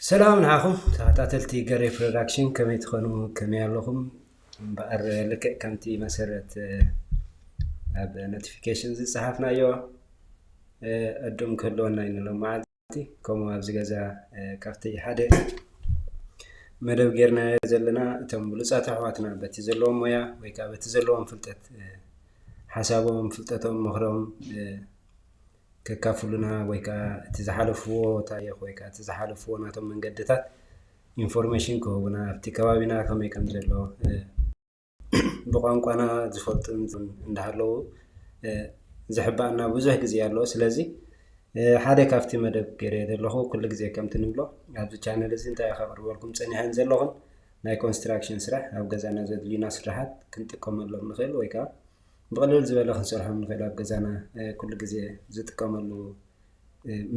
ሰላም ንዓኹም ተኸታተልቲ ገሬ ፕሮዳክሽን፣ ከመይ ትኾኑ? ከመይ ኣለኹም? እምበኣር ልክዕ ከምቲ መሰረት ኣብ ኖቲፊኬሽን ዝፀሓፍናዮ ዕዱም ክህልወና እዩ ንሎም መዓልቲ። ከምኡ ኣብዚ ገዛ ካብቲ ሓደ መደብ ጌርናዮ ዘለና እቶም ብሉፃት ኣሕዋትና በቲ ዘለዎም ሞያ ወይ ከዓ በቲ ዘለዎም ፍልጠት ሓሳቦም፣ ፍልጠቶም፣ ምኽሮም ከካፍሉና ወይ ከዓ እቲ ዝሓለፍዎ ታሪኽ ወይ ከዓ እቲ ዝሓለፍዎ ናቶም መንገድታት ኢንፎርሜሽን ክህቡና፣ ኣብቲ ከባቢና ከመይ ከም ዘሎ ብቋንቋና ዝፈልጡ እንዳሃለዉ ዝሕባእና ብዙሕ ግዜ ኣሎ። ስለዚ ሓደ ካብቲ መደብ ገይረ ዘለኹ ኩሉ ግዜ ከምቲ ንብሎ ኣብዚ ቻነል እዚ እንታይ ከቕርበልኩም ፀኒሐን ዘለኹን ናይ ኮንስትራክሽን ስራሕ ኣብ ገዛና ዘድልዩና ስራሓት ክንጥቀመሎም ንኽእል ወይ ከዓ ብቕልል ዝበለ ክንሰርሖም ንኽእል ኣብ ገዛና ኩሉ ግዜ ዝጥቀመሉ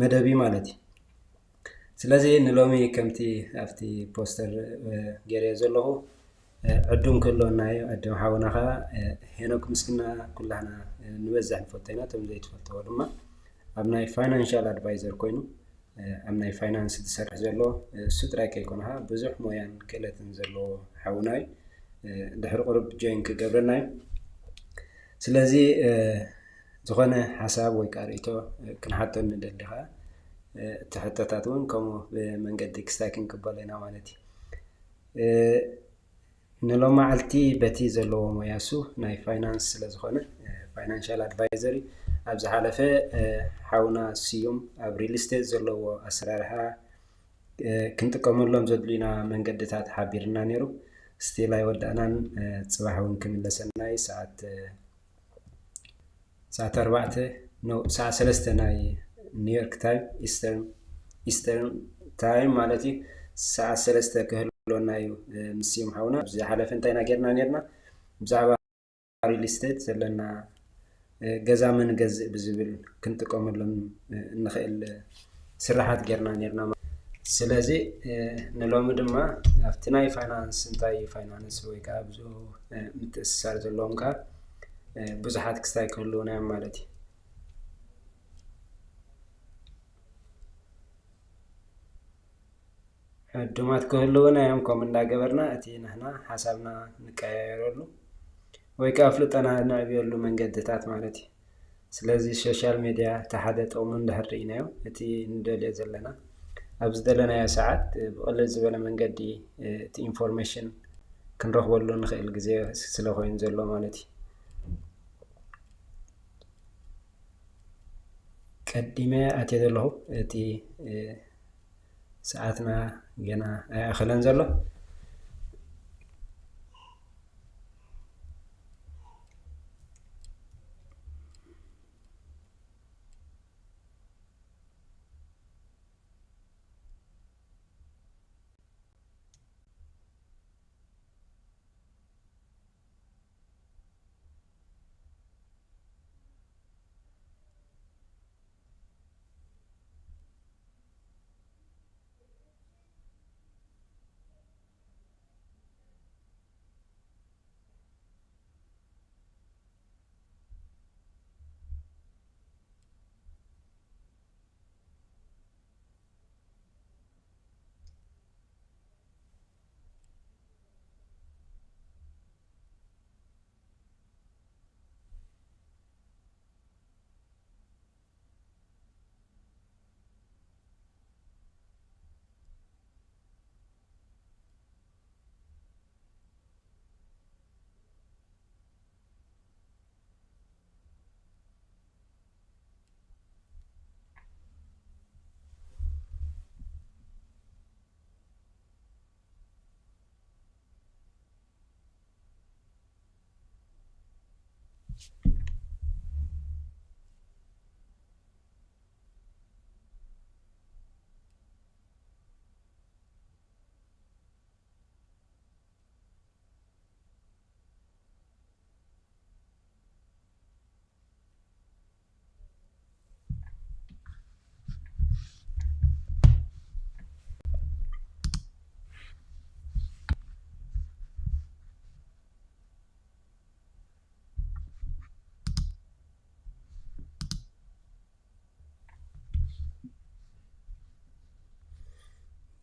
መደብ እዩ ማለት እዩ። ስለዚ ንሎሚ ከምቲ ኣብቲ ፖስተር ገይረዮ ዘለኹ ዕዱም ክህልወና እዩ። ዕዱም ሓውና ከዓ ሄኖክ ምስግና ኩላህና ንበዝሕ ንፈልጦ ኢና። እቶም ዘይትፈልጥዎ ድማ ኣብ ናይ ፋይናንሻል ኣድቫይዘር ኮይኑ ኣብ ናይ ፋይናንስ ዝሰርሕ ዘሎ እሱ ጥራይ ከይኮነ ብዙሕ ሞያን ክእለትን ዘለዎ ሓውና እዩ። ድሕሪ ቁሩብ ጆይን ክገብረና እዩ። ስለዚ ዝኾነ ሓሳብ ወይ ከዓ ርእይቶ ክንሓቶ ንደሊ ከዓ እቲ ሕቶታት እውን ከምኡ ብመንገዲ ክስታይ ክንቅበሎ ኢና ማለት እዩ። ንሎም መዓልቲ በቲ ዘለዎ ሞያ እሱ ናይ ፋይናንስ ስለ ዝኾነ ፋይናንሻል ኣድቫይዘር እዩ። ኣብ ዝሓለፈ ሓውና ስዩም ኣብ ሪል ስቴት ዘለዎ ኣሰራርሓ ክንጥቀመሎም ዘድልዩና መንገድታት ሓቢርና ነይሩ። ስቲል ኣይወዳእናን። ፅባሕ እውን ክምለሰና እዩ። ሰዓት ሰዓት ኣርባዕተ፣ ኖ፣ ሰዓት ሰለስተ ናይ ኒውዮርክ ታይም፣ ኢስተርን፣ ኢስተርን ታይም ማለት እዩ። ሰዓት ሰለስተ ክህልወና እዩ። ምስ ስዩም ሓውና ኣብዚ ዝሓለፈ እንታይ ኢና ጌርና ነርና? ብዛዕባ ሪል ስቴት ዘለና ገዛ መን ገዝእ ብዝብል ክንጥቀመሎም እንኽእል ስራሓት ጌርና ነርና። ስለዚ ንሎሚ ድማ ኣብቲ ናይ ፋይናንስ፣ እንታይ እዩ ፋይናንስ ወይ ከዓ ብዙ ምትእስሳር ዘለዎም ከዓ ብዙሓት ክስታይ ክህልውና እዮም ማለት እዩ። ዕዱማት ክህልውና እዮም። ከምኡ እንዳገበርና እቲ ንሕና ሓሳብና ንቀያየረሉ ወይ ከዓ ፍልጠና ነዕብየሉ መንገድታት ማለት እዩ። ስለዚ ሶሻል ሚድያ እቲ ሓደ ጥቕሙ እንድሕር ርኢናዮ እቲ ንደልዮ ዘለና ኣብ ዝደለናዮ ሰዓት ብቕልል ዝበለ መንገዲ እቲ ኢንፎርሜሽን ክንረኽበሉ ንኽእል ግዜ ስለ ኮይኑ ዘሎ ማለት እዩ። ቀዲመ ኣትየ ዘለኹ እቲ ሰዓትና ገና ኣይኣኸለን ዘሎ።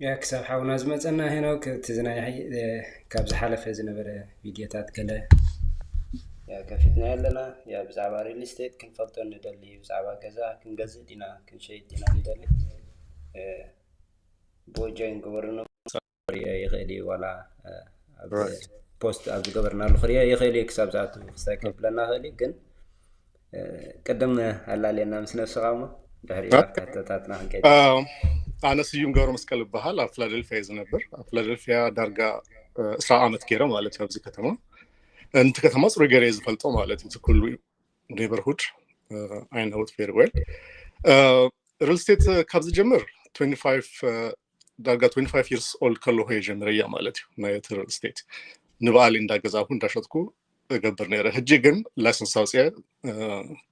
ያ ክሳብ ሓውና ዝመፀና ሄኖክ እቲ ዝናይ ካብ ዝሓለፈ ዝነበረ ቪድዮታት ገለ ከፊትና ኣለና። ያ ብዛዕባ ሪል ስቴት ክንፈልጦ ንደሊ፣ ብዛዕባ ገዛ ክንገዝእ ዲና ክንሸይጥ ዲና ንደሊ ቦጆይን ግበሩና። ይኽእል እዩ ዋላ ፖስት ኣብ ዝገበርናሉ ክሪኦ ይኽእል እዩ። ክሳብ ዝኣቱ ክስታይ ከብለና ይኽእል እዩ። ግን ቅድም ኣላለየና ምስ ነብስኻ እሞ ድሕሪ ኣብታተታትና ክንከይድ። ኣነ ስዩም ገብረ መስቀል ይበሃል። ኣብ ፊላደልፊያ እዩ ዝነብር። ኣብ ፊላደልፊያ ዳርጋ እስራ ዓመት ገይረ ማለት እዩ ኣብዚ ከተማ። እንቲ ከተማ ፅሩይ ገይረ ዝፈልጦ ማለት እዩ። እቲ ኩሉ ኔበርሁድ I know it very well። ሪል ስቴት ካብ ዝጀምር ዳርጋ twenty five years old ከለኹ እየ ጀምረያ ማለት እዩ። ናይ እቲ ሪል ስቴት ንበዓል እንዳገዛኹ እንዳሸጥኩ እገብር ነይረ። ሕጂ ግን ላይሰንስ ኣውፅአ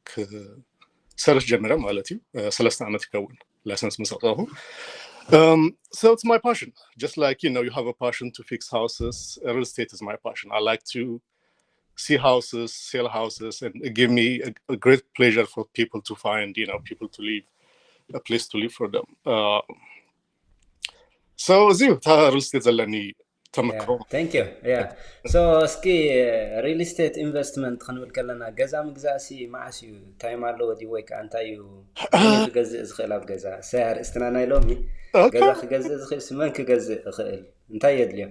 ክሰርሕ ጀምረ ማለት እዩ። ሰለስተ ዓመት ይከውን ላይሰንስ ምስ ኣውፃኹ። So it's my passion. Just like, you know, you have a passion to fix houses, real estate is my passion. I like to see houses, sell houses, and it give me a, a great pleasure for people to find, you know, people to live, a place to live for them. Uh, so እዚዩ እታ ሪል ስቴት ዘለኒ ተመክሮ። Thank you. Yeah. So እስኪ ሪል ስቴት ኢንቨስትመንት ክንብል ከለና ገዛ ምግዛእ ሲ መዓስ እዩ? ታይም ኣለዎ ድዩ ወይ ከዓ እንታይ እዩ? መን እዩ ክገዝእ ዝኽእል ኣብ ገዛ? እሰይ ኣርእስትና ናይ ሎሚ። ገዛ ክገዝእ ዝኽእል ሲ መን ክገዝእ ይኽእል? እንታይ የድልዮ?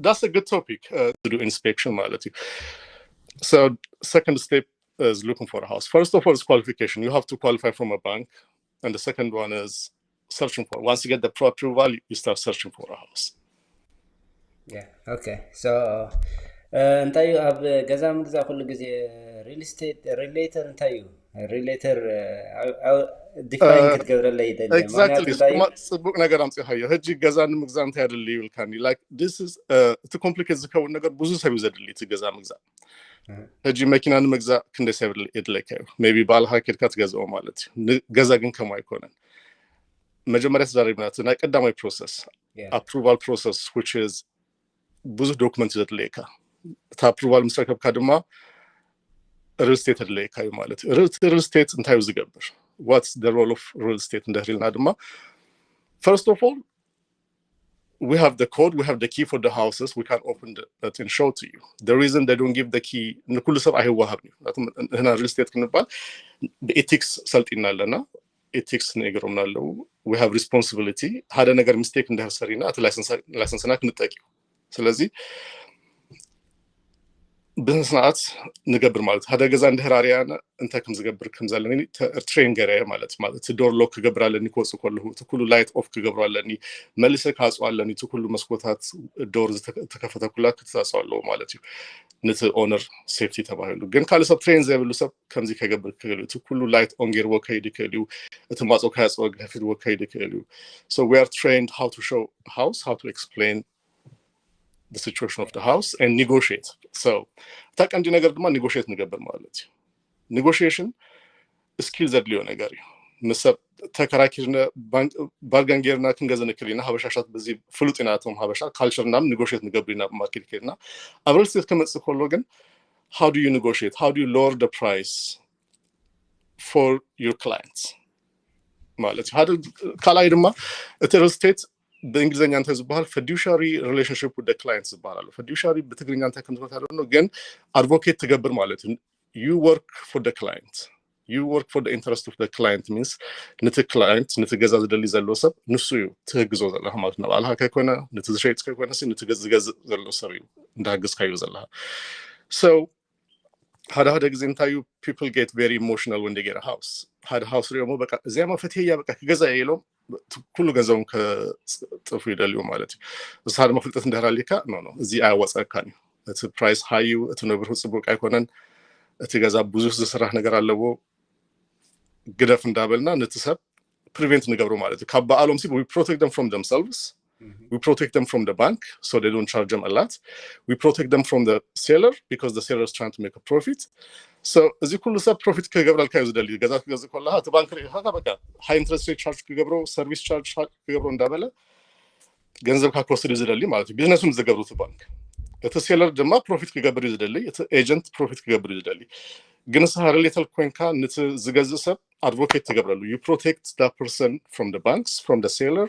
That's a good topic uh, to do inspection ማለት እዩ። So second step is looking for a house. First of all, it's qualification. You have to qualify from a bank. And the second one is searching for. Once you get the pre-approval, you start searching for a house. Yeah, okay. So እንታይ እዩ ኣብ ገዛ ምግዛእ ኩሉ ግዜ ሪል ስቴት ሪሌተር እንታይ እዩ? ሪሌተር ዲፋይን ክትገብረለይ ይደሊ። Exactly. ጽቡቅ ነገር ኣምጺኻዮ። ሕጂ ገዛ ንምግዛእ እንታይ ኣድሊ ይብልካኒ? Like this is እቲ ኮምፕሊኬት ዝከውን ነገር ብዙ ሰብ እዩ ዘድሊ እቲ ገዛ ምግዛእ። ሕጂ መኪና ንምግዛእ ክንደይ ሰብ የድለካ እዩ? ሜቢ ባልካ ኬድካ ትገዝኦ ማለት እዩ። ገዛ ግን ከምኡ ኣይኮነን። መጀመርያ ተዛሪብና እቲ ናይ ቀዳማይ ፕሮሰስ ኣፕሩቫል ፕሮሰስ which is ብዙሕ ዶክመንት ዘድልየካ። እቲ ኣፕሩቫል ምስ ረከብካ ድማ ሪል ስቴት ኣድለየካ እዩ ማለት እዩ። ሪል ስቴት እንታይ እዩ ዝገብር? What's the role of real estate እንድሕር ኢልና ድማ first of all we have the code, we have the key for the houses, we can open the, that and show to you. The reason they don't give the key ንኩሉ ሰብ ኣይወሃብን እዩ። ንሕና ሪል ስቴት ክንባል ብኤቲክስ ሰልጢና ኣለና። ኤቲክስ ነግሮምና ኣለዉ። We have responsibility። ሓደ ነገር ሚስቴክ እንድሕር ሰሪና እቲ ላይሰንስና ክንጠቅ እዩ። ስለዚ ብስነ ስርዓት ንገብር ማለት ሓደ ገዛ እንድሕር ኣርያና እንታይ ከም ዝገብር ከም ዘለኒ ትሬን ገረ ማለት ማለት እቲ ዶር ሎክ ክገብር ኣለኒ ክወፅእ ከለሁ እቲ ኩሉ ላይት ኦፍ ክገብሮ ኣለኒ፣ መሊሰ ክዓፅዎ ኣለኒ። እቲ ኩሉ መስኮታት ዶር ዝተከፈተ ኩላ ክትዓፅዎ ኣለዎ ማለት እዩ። ነቲ ኦነር ሴፍቲ ተባሂሉ ግን ካልእ ሰብ ትሬን ዘይብሉ ሰብ ከምዚ ከገብር ክኽእል እዩ። እቲ ኩሉ ላይት ኦን ገይርዎ ከይድ ይክእል እዩ። እቲ ማፅኦ ከያፅዎ ከፊትዎ ከይድ ይክእል እዩ። So we are trained how to show house, how to explain the situation of the house and negotiate. So እታ ቀንዲ ነገር ድማ ኔጎሽት ንገብር ማለት እዩ። ኔጎሽሽን ስኪል ዘድልዮ ነገር እዩ። ምስ ሰብ ተከራኪርና ባርገን ጌርና ክንገዘ ንክእል ኢና። ሀበሻሻት በዚ ፍሉጥ ኢና። እቶም ሀበሻ ካልቸር ናም ኔጎሽት ንገብር ኢና። ማርኬት ኬድና ኣብ ሪል ስቴት ከመፅእ ከሎ ግን how do you negotiate? How do you lower the price for your clients ማለት እዩ። ሓደ ካልኣይ ድማ እቲ ሪል ስቴት ብእንግሊዝኛ እንታይ ዝበሃል fiduciary relationship with the client ዝበሃል ኣሎ። Fiduciary ብትግርኛ እንታይ ከም ዝመታ ደሎ ግን ኣድቮኬት ትገብር ማለት እዩ። You work for the client, you work for the interest of the client means ነቲ ክላይንት ነቲ ገዛ ዝደሊ ዘሎ ሰብ ንሱ እዩ ትህግዞ ዘለካ ማለት ነው። ባዕልካ ከይኮነ ነቲ ዝሸይጥ ከይኮነ ነቲ ዝገዝእ ዘሎ ሰብ እዩ እንዳህግዝካዮ ዘለካ። So ሓደ ሓደ ግዜ እንታይ እዩ people get very emotional when they get a house። ሓደ ሃውስ ሪኦሞ በቃ እዚያማ ፈትየያ በቃ ክገዛ እየ ኢሎም ኩሉ ገንዘቦም ከጥፉ ይደልዩ ማለት እዩ። ንስኻ ድማ ፍልጠት እንድሕር ኣሊካ ኖ ኖ እዚ ኣያዋፀካን እዩ። እቲ ፕራይስ ሃይ እዩ፣ እቲ ነብርሁ ፅቡቅ ኣይኮነን፣ እቲ ገዛ ብዙሕ ዝስራሕ ነገር ኣለዎ ግደፍ እንዳበልና ነቲ ሰብ ፕሪቨንት ንገብሮ ማለት እዩ። ካብ በዓሎም ሲ we protect them from themselves, we protect them from the bank so they don't charge them a lot, we protect them from the seller because the seller is trying to make a profit. So እዚ ኩሉ ሰብ ፕሮፊት ክገብረልካ እዩ ዝደሊ። ገዛ ክገዝእ ከለካ እቲ ባንክ ርኢካ በቃ ሃይ ኢንትረስት ሬት ቻርጅ ክገብሮ ሰርቪስ ቻርጅ ክገብሮ እንዳበለ ገንዘብካ ክወስድ እዩ ዝደሊ ማለት እዩ። ቢዝነሱን ዝገብሩ እቲ ባንክ እቲ ሴለር ድማ ፕሮፊት ክገብር እዩ ዝደሊ፣ እቲ ኤጀንት ፕሮፊት ክገብር እዩ ዝደሊ። ግን ንስኻ ሪሌተር ኮይንካ ነቲ ዝገዝእ ሰብ ኣድቮኬት ትገብረሉ። You protect that person from the banks, from the seller.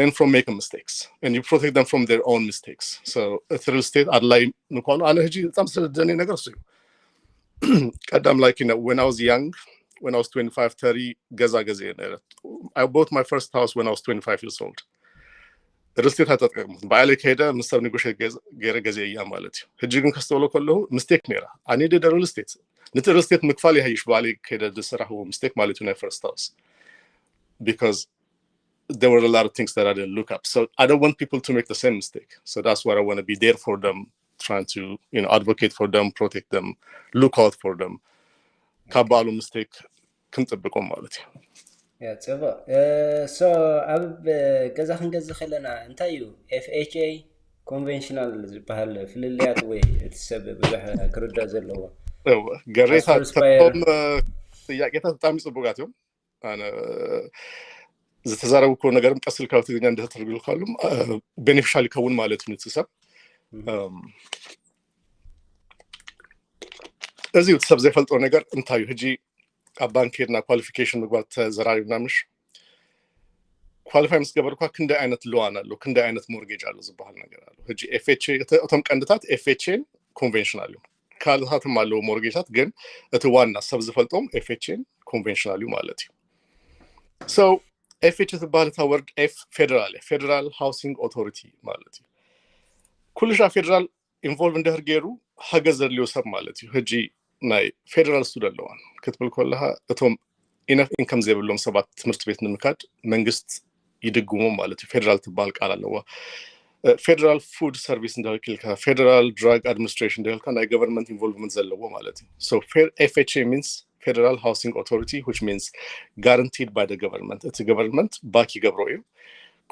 and from making mistakes, and you protect them from their own mistakes. So እቲ real estate ኣድላይ ምኳኑ ኣነ ሕጂ በጣም ስለደኒ ነገር እሱ እዩ። ቀዳም like you know, when I was young, when I was twenty-five, thirty ገዛ ገዜ ነረ። I bought my first house when I was twenty-five years old. Real estate ኣይተጠቀምኩት። ባዕለይ ከይደ ምስ ሰብ negotiate ገይረ ገዜ እያ ማለት እዩ። ሕጂ ግን ከስተውሎ ከለሁ mistake ነራ። I needed a real estate። ነቲ real estate ምክፋል ይሃይሽ ባዕለይ ከይደ ዝሰራሕዎ mistake ማለት እዩ ናይ first house, because there were a lot of things that I didn't look up. So I don't want people to make the same mistake. So that's what I want to be there for them, trying to, you know, advocate for them, protect them, look out for them. ካብ ባዕሉ mistake ክንጥብቆም ማለት እዩ። ያ ጽቡቕ። So ኣብ ገዛ ክንገዝእ ከለና እንታይ እዩ FHA conventional ዝበሃል ፍልልያት ወይ እቲ ሰብ ብዙሕ ክርዳእ ዘለዎ? ገሬታ ተም ጥያቄታት ብጣዕሚ ጽቡቃት እዮም። ኣነ ዝተዛረብኩ ነገርም ቀስ ኢልካ ትግርኛ እንደተተርጉልካሉም beneficial ይከውን ማለት እዩ ንቲ ሰብ። እዚ ሰብ ዘይፈልጦ ነገር እንታይ እዩ? ሕጂ ኣብ ባንክ ሄድና qualification ምግባር ተዘራሪብና ምሽ? Qualify ምስ ገበርኳ ክንደይ ዓይነት loan ኣሎ፣ ክንደይ ዓይነት mortgage ኣሎ ዝበሃል ነገር ኣሎ። ሕጂ FHA እቶም ቀንድታት FHA conventional እዩ። ካልኦታትም ኣለዉ mortgageታት፣ ግን እቲ ዋና ሰብ ዝፈልጦም FHA conventional እዩ ማለት እዩ። So FHA ዝበሃል እታ word F federal፣ Federal Housing Authority ማለት እዩ። ኩሉ ሻ federal involve እንድሕር ገይሩ ሓገዝ ዘድልዮ ሰብ ማለት እዩ። ሕጂ ናይ federal student loan ክትብል ከለካ እቶም enough income ዘይብሎም ሰባት ትምህርቲ ቤት ንምካድ መንግስት ይድግሞም ማለት እዩ። Federal ትበሃል ቃል ኣለዋ። Federal Food Service እንድሕር ኢልካ፣ Federal Drug Administration እንድሕር ኢልካ ናይ government involvement ዘለዎ ማለት እዩ። So FHA means Federal Housing Authority, which means guaranteed by the government። እቲ government back ይገብሮ እዩ።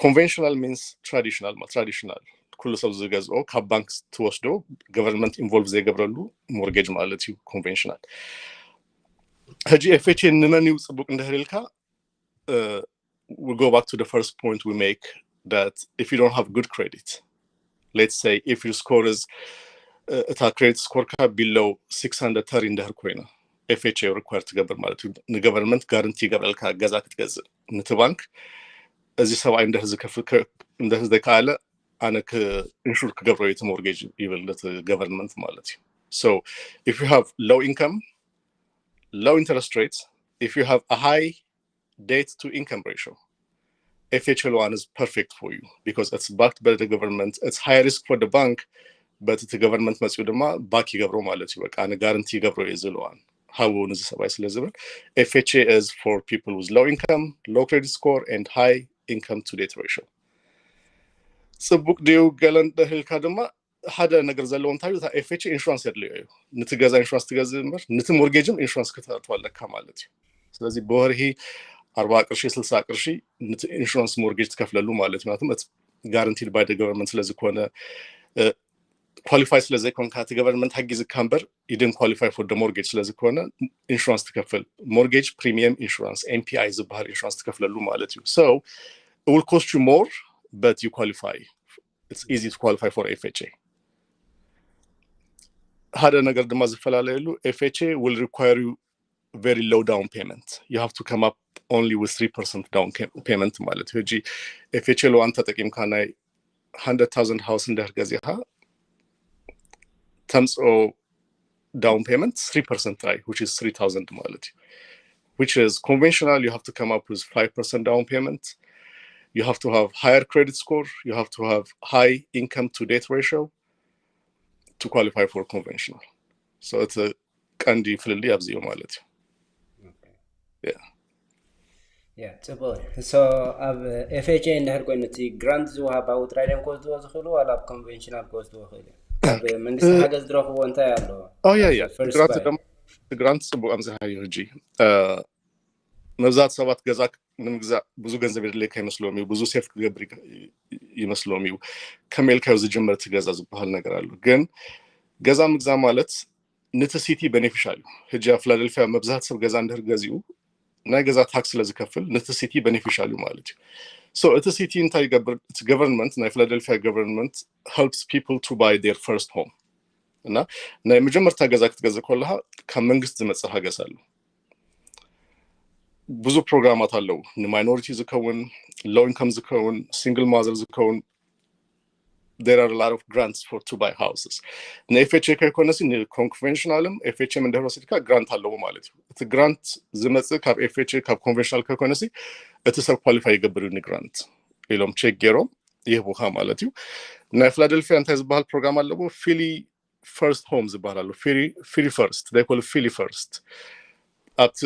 Conventional means traditional፣ traditional ኩሉ ሰብ ዝገዝኦ ካብ ባንክ ትወስዶ፣ government involve ዘይገብረሉ mortgage ማለት እዩ conventional። ሕጂ FHA ንመን እዩ ጽቡቅ እንድሕር ኢልካ፣ we go back to the first point we make, that if you don't have good credit, let's say if your score is እታ credit score ካ below six hundred thirty እንድሕር ኮይና፣ FHA require ትገብር ማለት እዩ። ን government guarantee ይገብረልካ ገዛ ክትገዝእ። ነቲ ባንክ እዚ ሰብኣይ እንድሕር ዝከፍል እንድሕር ዘይከኣለ ኣነ insure ክገብሮ እዩ እቲ mortgage ይብል ነቲ government ማለት እዩ። So if you have low income, low interest rates, if you have a high debt to income ratio, FHA loan is perfect for you because it's backed by the government. It's high risk for the bank, but እቲ government መጽኡ ድማ back ይገብሮ ማለት እዩ። በቃ ኣነ guarantee ይገብሮ እዩ እዚ loan ሃቡ ንዚ ሰብኣይ ስለ ዝብል FHA is for people with low income, low credit score and high income to debt ratio። ጽቡቅ ድዩ ገለ እንድሕር ኢልካ ድማ ሓደ ነገር ዘለዎ እንታይ እዩ፣ እታ FHA insurance የድልዮ እዩ። ነቲ ገዛ insurance ትገዝእ እምበር ነቲ mortgage ም insurance ክተእትዎ ኣለካ ማለት እዩ። ስለዚ ብወርሒ ኣርባዓ ቅርሺ ስልሳ ቅርሺ ነቲ insurance mortgage ትከፍለሉ ማለት እዩ። ምክንያቱም it's guaranteed by the government ስለ ዝኾነ፣ qualify ስለ ዘይኮንካ እቲ government ሓጊዝካ እምበር you didn't qualify for the mortgage ስለ ዝኾነ insurance ትከፍል፣ mortgage premium insurance MPI ዝበሃል insurance ትከፍለሉ ማለት እዩ። So it will cost you more, but you qualify. It's easy to qualify for FHA። ሓደ ነገር ድማ ዝፈላለየሉ FHA will require you very low down payment. You have to come up only with three percent down payment ማለት እዩ። ሕጂ FHA loan ተጠቂምካ ናይ hundred thousand house እንድሕር ገዚኻ ተምፅኦ down payment three percent ጥራይ, which is three thousand ማለት እዩ። Which is conventional, you have to come up with five percent down payment. You have to have higher credit score. You have to have high income to debt ratio to qualify for conventional. So እቲ ቀንዲ ፍልልይ ኣብዚኡ ማለት እዩ። ያ ጽቡቅ። So ኣብ FHA እንድሕር ኮይኑ እቲ grant ዝወሃብ ኣብኡ ጥራይ ድዮም ክወስድዎ ዝኽእሉ ዋላ ኣብ conventional ክወስድዎ ይኽእሉ? ኣብ መንግስቲ ሓገዝ ዝረኽብዎ እንታይ ኣሎ? ያ ያ grant ጽቡቅ ኣምዝሃዮ። ሕጂ መብዛሕትኡ ሰባት ገዛ ንምግዛእ ብዙ ገንዘብ የድልየካ ይመስሎም እዩ። ብዙ save ክገብር ይመስሎም እዩ። ከመይ ኢልካ ዝጅምር እቲ ገዛ ዝበሃል ነገር ኣሎ። ግን ገዛ ምግዛእ ማለት ነቲ city beneficial እዩ። ሕጂ ኣብ ፊላደልፊያ መብዛሕትኡ ሰብ ገዛ እንድሕር ገዚኡ ናይ ገዛ tax ስለ ዝከፍል ነቲ city beneficial እዩ ማለት እዩ። So እቲ city እንታይ ይገብር? እቲ government፣ ናይ ፊላደልፊያ government helps people to buy their first home። እና ናይ መጀመርታ ገዛ ክትገዝእ ከለካ ካብ መንግስቲ ዝመጽእ ሓገዝ ኣሎ። ብዙ ፕሮግራማት ኣለዉ። ን minority ዝከውን፣ low income ዝከውን፣ single mother ዝከውን፣ there are a lot of grants for to buy houses። ን FHA ከይኮነሲ ን conventional ም FHA ም እንድሕር ወሲድካ grant ኣለዎ ማለት እዩ። እቲ grant ዝመጽእ ካብ FHA ካብ conventional ከይኮነሲ እቲ ሰብ qualify ይገብር እዩ ን grant ኢሎም check ገይሮም ይህቡኻ ማለት እዩ። ናይ ፊላደልፊያ እንታይ ዝበሃል ፕሮግራም ኣለዎ? Philly First Home ዝበሃል ኣሎ። Philly First፣ they call Philly First። ኣብቲ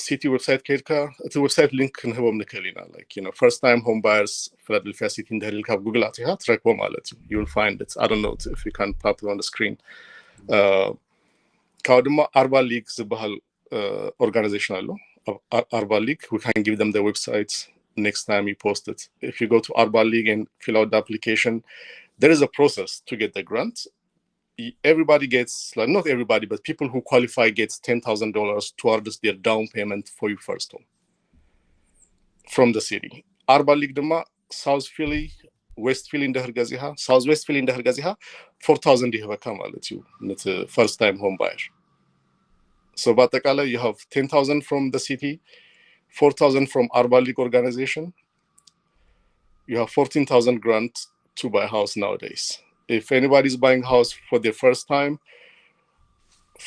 city website ከይድካ፣ እቲ website link ክንህቦም ንክእል ኢና። Like, you know, first time home buyers Philadelphia city እንድሕር ኢልካ ኣብ Google ኣቲኻ ትረክቦ ማለት እዩ። You will find it. I don't know if you can pop it on the screen. ካብኡ ድማ ኣርባ ሊግ ዝበሃል organization ኣሎ። ኣርባ ሊግ፣ we can give them the website next time you post it. If you go to ኣርባ ሊግ and fill out the application, there is a process to get the grant. Everybody gets, like, not everybody, but people who qualify gets ten thousand dollars towards their down payment for your first home from the city. ኣርባ ሊግ ድማ South Philly፣ West Philly እንድሕር ገዚኻ፣ South West Philly እንድሕር ገዚኻ፣ four thousand ይህበካ ማለት እዩ ነቲ first time home buyer። So በአጠቃላይ you have ten thousand from the city, four thousand from ኣርባ ሊግ organization, you have fourteen thousand grant to buy house nowadays. If anybody is buying house for the first time,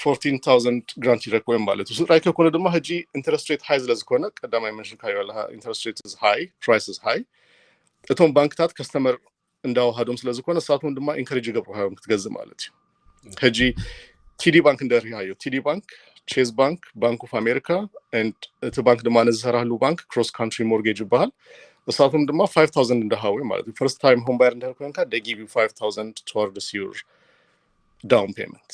fourteen thousand grant ይረክቡ እዮም ማለት እዩ። ስድራይ ከኮነ ድማ ሕጂ interest rate high ስለ ዝኾነ፣ ቀዳማይ mention ካዮ ኣለካ፣ interest rate is high, price is high። እቶም ባንክታት customer እንዳወሃዶም ስለ ዝኾነ፣ ንሳቶም ድማ encourage ይገብሩካ እዮም ክትገዝእ ማለት እዩ። ሕጂ TD Bank እንድሕር ሪኢኻዮ፣ TD Bank፣ Chase Bank፣ Bank of America፣ and እቲ ባንክ ድማ ነዚ ዝሰራህሉ ባንክ Cross Country Mortgage ይበሃል። ንሳቶም ድማ five thousand እንዳሃቡ እዮም ማለት እዩ። First time home buyer እንድሕር ኮይንካ፣ they give you five thousand towards your down payment.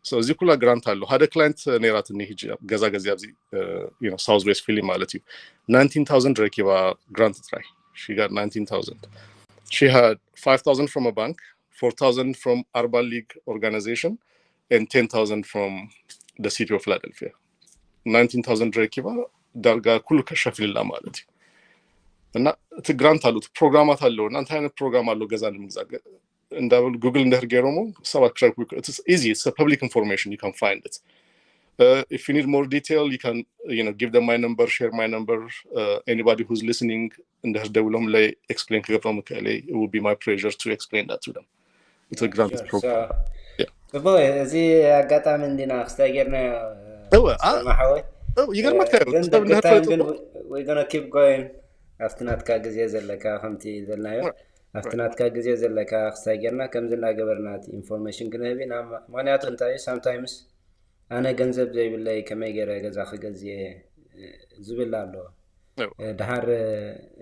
So እዚ ኩላ grant ኣሎ። ሓደ client ነይራትኒ፣ ሕጂ ገዛ ገዚኣ ኣብዚ South West Philly ማለት እዩ፣ nineteen thousand ረኪባ grant ጥራይ። She got nineteen thousand. She had five thousand from a bank, four thousand from ኣርባ ሊግ organization, and ten thousand from the city of Philadelphia. Nineteen thousand ረኪባ ዳርጋ ኩሉ ከሸፊልላ ማለት እዩ። እና እቲ grant ኣሎ፣ እቲ ፕሮግራማት ኣለዉ። እና እንታይ ዓይነት ፕሮግራም ኣሎ ገዛ ንምግዛእ እንዳበሉ Google እንድሕር ገይሮሞ ሰባት ክረክቡ ይክእሉ። It's easy, it's a public information, you can find it. If you need more detail, you can, you know, give them my number, share my number. Anybody who's listening እንድሕር ደውሎምለይ explain ክገብሮም ይክእል እየ። It would be my pleasure to explain that to them. It's a grant program. ጽቡቅ። እዚ ኣጋጣሚ እንዲና ክስታይ ጌርናዮ። እወ፣ አ- ማሓወይ ይገርመካ እዩ። ግን ሰብ እንድሕር ግታይም ፈለጡ ግን we gonna keep going። ኣብቲ ናትካ ግዜ ዘለካ ከምቲ ኢልናዮ፣ ኣብቲ ናትካ ግዜ ዘለካ ክስታይ ጌርና ከምዚ እናገበርና እቲ information ክንህብ ኢና። ምክንያቱ እንታይ እዩ፣ sometimes ኣነ ገንዘብ ዘይብለይ ከመይ ገይረ ገዛ ክገዝእ እየ ዝብል ኣሎ። እወ። ድሓር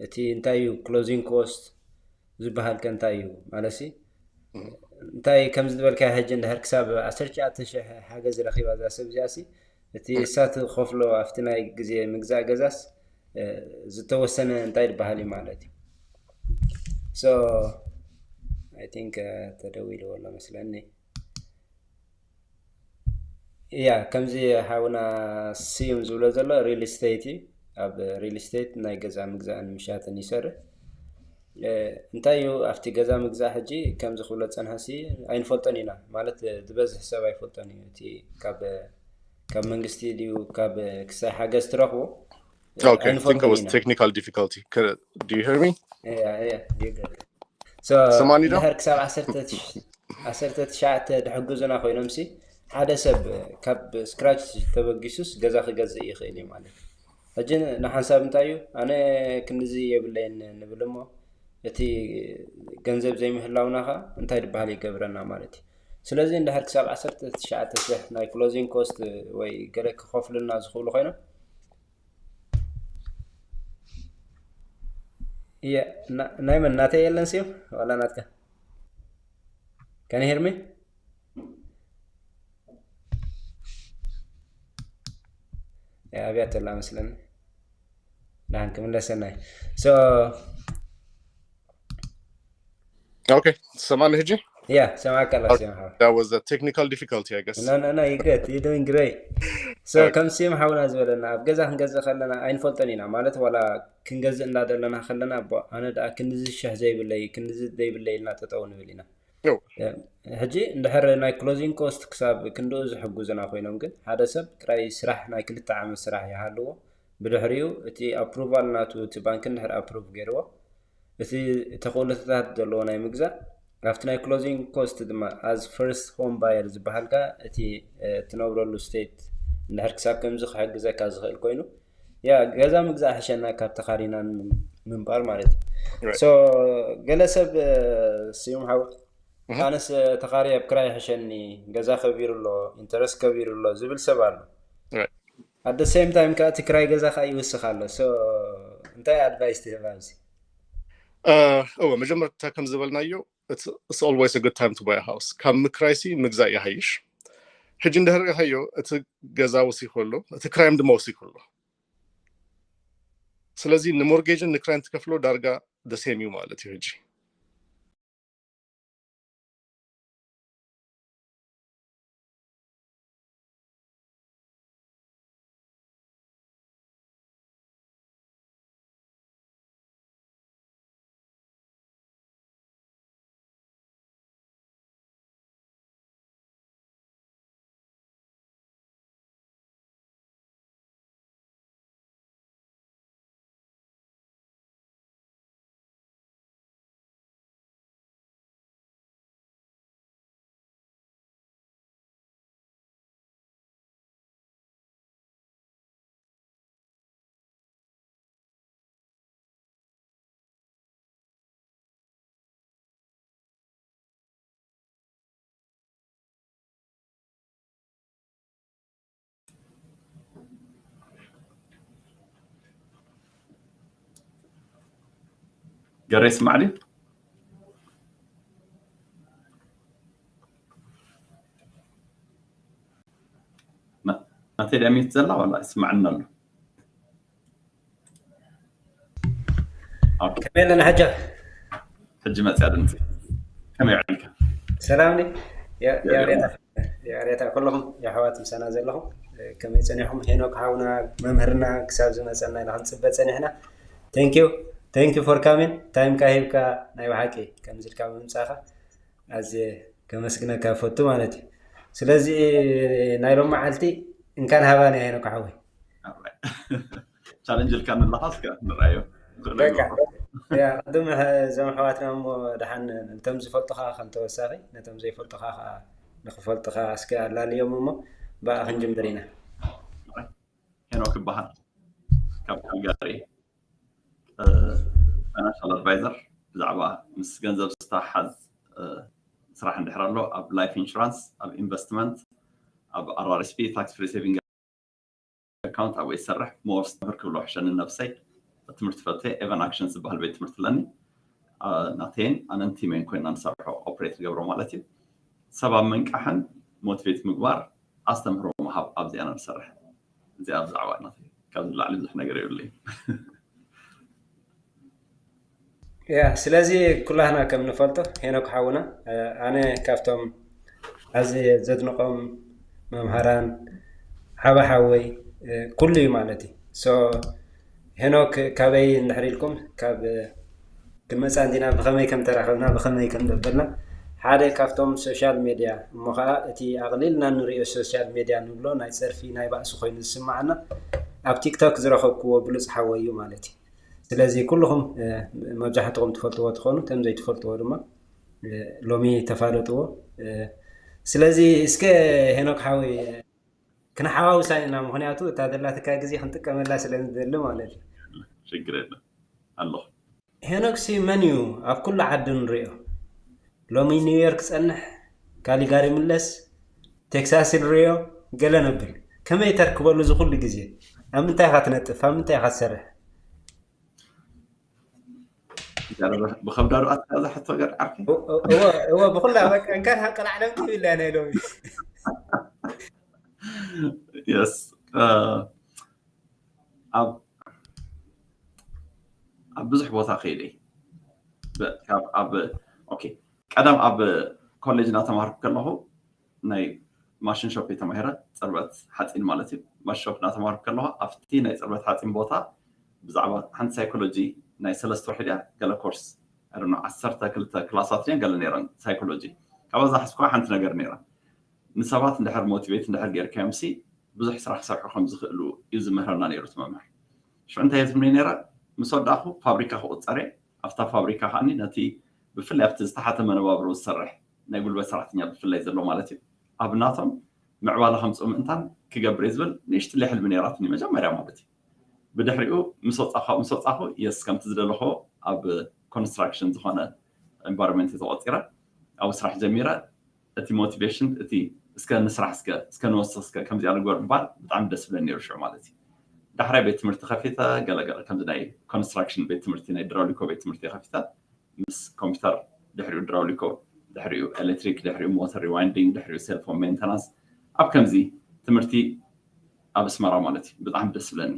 እቲ እንታይ እዩ closing cost ዝበሃል ከ እንታይ እዩ ማለት ሲ? እንታይ ከምዚ ዝበልካ ሕጂ እንድሕር ክሳብ ዓሰርተ ትሽዓተ ሺሕ ሓገዝ ረኺባ እዛ ሰብ እዚኣ ሲ፣ እቲ እሳ ትኸፍሎ ኣብቲ ናይ ግዜ ምግዛእ ገዛስ ዝተወሰነ እንታይ ዝበሃል እዩ ማለት እዩ። So I think ተደዊልዎ ኣሎ መስለኒ። እያ፣ ከምዚ ሓውና ስዩም ዝብሎ ዘሎ real estate እዩ። ኣብ real estate ናይ ገዛ ምግዛእን ምሻጥን ይሰርሕ። እንታይ እዩ ኣብቲ ገዛ ምግዛእ ሕጂ ከምዚ ክብሎ ዝጸንሐሲ ኣይንፈልጦን ኢና ማለት ዝበዝሕ ሰብ ኣይፈልጦን እዩ። እቲ ካብ ካብ መንግስቲ ድዩ ካብ ክሳይ ሓገዝ ትረኽቦ Okay, I think it was technical difficulty. Do you hear me? Yeah, yeah, you good. So ሰማኒ ዶ? ድሕር ክሳብ ዓሰርተ ትሽዓተ ድሕግዙና ኮይኖም ሲ ሓደ ሰብ ካብ scratch ተበጊሱስ ገዛ ክገዝእ ይኽእል እዩ ማለት እዩ። ሕጂ ንሓንሳብ እንታይ እዩ ኣነ ክንድዚ የብለይን ንብል እሞ እቲ ገንዘብ ዘይምህላውና ኸ እንታይ ዝበሃል ይገብረና ማለት እዩ። ስለዚ እንድሕር ክሳብ ዓሰርተ ትሽዓተ ሽሕ ናይ closing cost ወይ ገለ ክኸፍሉና ዝኽእሉ ኮይኖም እየ። ናይ መን ናተይ የለን ስዩ ዋላ ናትካ? Can you hear me? ኣብያ ተላ መስለኒ ደሓን ክምለሰናይ። So Okay, ሰማኒ ሕጂ? Yeah, ሰማዕካ ኣላ። That was a technical difficulty, I guess. No, no, no, you good. You doing great. So ከም ስዩም ሓውና ዝበለና ኣብ ገዛ ክንገዝእ ከለና ኣይንፈልጦን ኢና ማለት ዋላ ክንገዝእ እንዳደለና ከለና ኣነ ደኣ ክንዚ ሽሕ ዘይብለይ ክንዚ ዘይብለይ ኢልና ጠጠው ንብል ኢና። ሕጂ እንድሕር ናይ closing cost ክሳብ ክንድኡ ዝሕጉዝና ኮይኖም ግን ሓደ ሰብ ጥራይ ስራሕ ናይ ክልተ ዓመት ስራሕ ይሃልዎ ብድሕሪኡ እቲ ኣፕሩቫል ናቱ እቲ ባንክ እንድሕር ኣፕሩቭ ገይርዎ፣ እቲ ተኽእሎታት ዘለዎ ናይ ምግዛእ ኣብቲ ናይ ክሎዚንግ ኮስት ድማ፣ as first home buyer ዝበሃል ከኣ እቲ ትነብረሉ ስቴት እንድሕር ክሳብ ከምዚ ክሕግዘካ ዝኽእል ኮይኑ፣ ያ ገዛ ምግዛእ ሕሸና ካብ ተኻሪና ምንባር ማለት እዩ። So ገለ ሰብ፣ ስዩም ሓው፣ ኣነስ ተኻሪ ኣብ ክራይ ሕሸኒ፣ ገዛ ከቢሩ ኣሎ፣ ኢንተረስት ከቢሩ ኣሎ ዝብል ሰብ ኣሎ። At the same time ከኣ እቲ ክራይ ገዛ ከኣ ይውስኽ ኣሎ። So እንታይ ኣድቫይስ ትህብ ኣብዚ? እወ፣ መጀመርታ ከም ዝበልናዮ it's always a good time to buy a house። ካብ ምክራይሲ ምግዛእ ይሃይሽ። ሕጂ እንድሕር ሪኢኻዮ እቲ ገዛ ወሲኹ ኣሎ፣ እቲ ክራይም ድማ ወሲኹ ኣሎ። ስለዚ ንሞርጌጅን ንክራይን ትከፍሎ ዳርጋ ደሴም እዩ ማለት እዩ። ሕጂ ገሬ ስማዕሊ ናተይ ድያ ሚዩት ዘላ ዋላ ይስማዕና ኣሎ? ከመይ ኣለና ሕጂ? ሕጂ መፅያ ድምፂ። ከመይ ውዕልካ? ሰላም ኒ ያሬታ ኩለኹም የሕዋት ምሳና ዘለኹም ከመይ ፀኒኹም? ሄኖክ ሓውና መምህርና ክሳብ ዝመፀና ኢና ክንፅበ ፀኒሕና። Thank you for coming። ታይምካ ሂብካ ናይ ብሓቂ ከምዚ ኢልካ ብምምፃእካ ኣዝየ ከመስግነካ ፈቱ ማለት እዩ። ስለዚ ናይ ሎም መዓልቲ እንካን ሃባን እያ ሄኖክ ሓወይ። ቻለንጅ ኢልካ ንለካ እስከ ንርኣዮ። ቅድም እዞም ኣሕዋትና እሞ ደሓን ነቶም ዝፈልጡካ ከም ተወሳኺ ነቶም ዘይፈልጡካ ከዓ ንክፈልጡካ እስከ ኣላልዮም እሞ ብኣ ክንጅምር ኢና። ሄኖክ ይበሃል፣ ካብ ካልጋሪ ፋይናንሻል ኣድቫይዘር፣ ብዛዕባ ምስ ገንዘብ ዝተሓዝ ስራሕ እንድሕር ኣሎ ኣብ ላይፍ ኢንሹራንስ፣ ኣብ ኢንቨስትመንት፣ ኣብ RRSP፣ ታክስ ፍሪ ሴቪንግ ኣካውንት ኣብኡ ይሰርሕ። ሞር ስተምህር ክብሎ ሕሸኒ ነብሰይ። ትምህርቲ ፈትየ ኤቨን ኣክሽን ዝበሃል ቤት ትምህርቲ ኣለኒ። ናተይን ኣነን ቲመይን ኮይና ንሰርሖ ኦፕሬት ዝገብሮ ማለት እዩ። ሰብ ኣብ ምንቃሕን ሞቲቬት ምግባር ኣስተምህሮ ምሃብ ኣብዚኣ ኢና ንሰርሕ። እዚኣ ብዛዕባ ናተይ ካብዚ ላዕሊ ብዙሕ ነገር የብለይ። ያ ስለዚ ኩላህና ከም ንፈልጦ ሄኖክ ሓውና ኣነ ካብቶም ኣዝየ ዘድንቆም መምሃራን ሓባ ሓወይ ኩሉ እዩ ማለት እዩ። So ሄኖክ ካበይ እንድሕር ኢልኩም ካብ ክንመፃ እንዲና ብኸመይ ከም ተራኸብና ብኸመይ ከም ዘበልና ሓደ ካብቶም ሶሻል ሜድያ እሞ ከዓ እቲ ኣቕሊልና ንሪኦ ሶሻል ሜድያ ንብሎ ናይ ፀርፊ ናይ ባእሲ ኮይኑ ዝስማዓና ኣብ ቲክቶክ ዝረኸብክዎ ብሉፅ ሓወይ እዩ ማለት እዩ። ስለዚ ኩልኹም መብዛሕትኹም ትፈልጥዎ ትኾኑ፣ እቶም ዘይትፈልጥዎ ድማ ሎሚ ተፋለጥዎ። ስለዚ እስከ ሄኖክ ሓወይ ክንሓዋውሳ ኢና፣ ምኽንያቱ እታ ዘላትካ ግዜ ክንጥቀመላ ስለ ንደሊ ማለት እዩ። ሽግር የለን ኣለኹ። ሄኖክሲ መን እዩ ኣብ ኩሉ ዓዲ ንሪኦ? ሎሚ ኒውዮርክ ጸንሕ፣ ካሊጋሪ ምለስ፣ ቴክሳስ ንሪኦ ገለ ነብል። ከመይ ተርክበሉ እዚ ኩሉ ግዜ? ኣብ ምንታይ ኢኻ ትነጥፍ? ኣብ ምንታይ ኢኻ ትሰርሕ? ብከብዳሩ ኣትካ እዛ ሕቶ ገር ዓርኪ እወ ብኩላ በቃ እንካን ሃቀ ላዕለም ትብል እያ ናይ ሎሚ የስ ኣብ ኣብ ብዙሕ ቦታ ከይደ ኣብ ኦኬ ቀደም ኣብ ኮሌጅ እናተማሃርኩ ከለኹ ናይ ማሽን ሾፕ ተማሂረ፣ ፅርበት ሓፂን ማለት እዩ። ማሽን ሾፕ እናተማሃርኩ ከለኹ ኣብቲ ናይ ፅርበት ሓፂን ቦታ ብዛዕባ ሓንቲ ሳይኮሎጂ ናይ ሰለስተ ወርሒ ድያ ገለ ኮርስ ዓሰርተ ክልተ ክላሳት ድያ ገለ ነይረን ሳይኮሎጂ። ካብዛ ዝሓዝኩዋ ሓንቲ ነገር ነይራ። ንሰባት እንድሕር ሞቲቬት እንድሕር ጌርካዮም ሲ ብዙሕ ስራሕ ክሰርሑ ከም ዝኽእሉ እዩ ዝምህረና ነይሩ እቲ መምህር። ሽዑ እንታይ ዝብኒ ነረ? ምስ ወዳእኹ ፋብሪካ ክቁፀር እየ። ኣብታ ፋብሪካ ከዓኒ ነቲ ብፍላይ ኣብቲ ዝተሓተ መነባብሮ ዝሰርሕ ናይ ጉልበት ሰራሕተኛ ብፍላይ ዘሎ ማለት እዩ፣ ኣብ ናቶም ምዕባለ ከምፅኡ ምእንታን ክገብር እየ ዝብል ንእሽትለይ ሕልሚ ነይራትኒ መጀመርያ ማለት እዩ። ብድሕሪኡ ምስ ወፃኹ ምስ ወፃኹ የስ ከምቲ ዝደለኹ ኣብ ኮንስትራክሽን ዝኾነ ኤንቫይሮንመንት ተቆፂረ ኣብኡ ስራሕ ጀሚረ። እቲ ሞቲቬሽን እቲ እስከ ንስራሕ እስከ እስከ ንወስኽ እስከ ከምዚኣ ንግበር ምባል ብጣዕሚ ደስ ብለኒ ነይሩ ሽዑ ማለት እዩ። ዳሕራይ ቤት ትምህርቲ ከፊተ ገለገለ ከምዚ ናይ ኮንስትራክሽን ቤት ትምህርቲ ናይ ድራውሊኮ ቤት ትምህርቲ ከፊተ ምስ ኮምፒውተር ድሕሪኡ ድራውሊኮ ድሕሪኡ ኤሌክትሪክ ድሕሪኡ ሞተር ሪዋይንዲንግ ድሕሪኡ ሴልፎን ሜንተናንስ ኣብ ከምዚ ትምህርቲ ኣብ ኣስመራ ማለት እዩ ብጣዕሚ ደስ ብለኒ።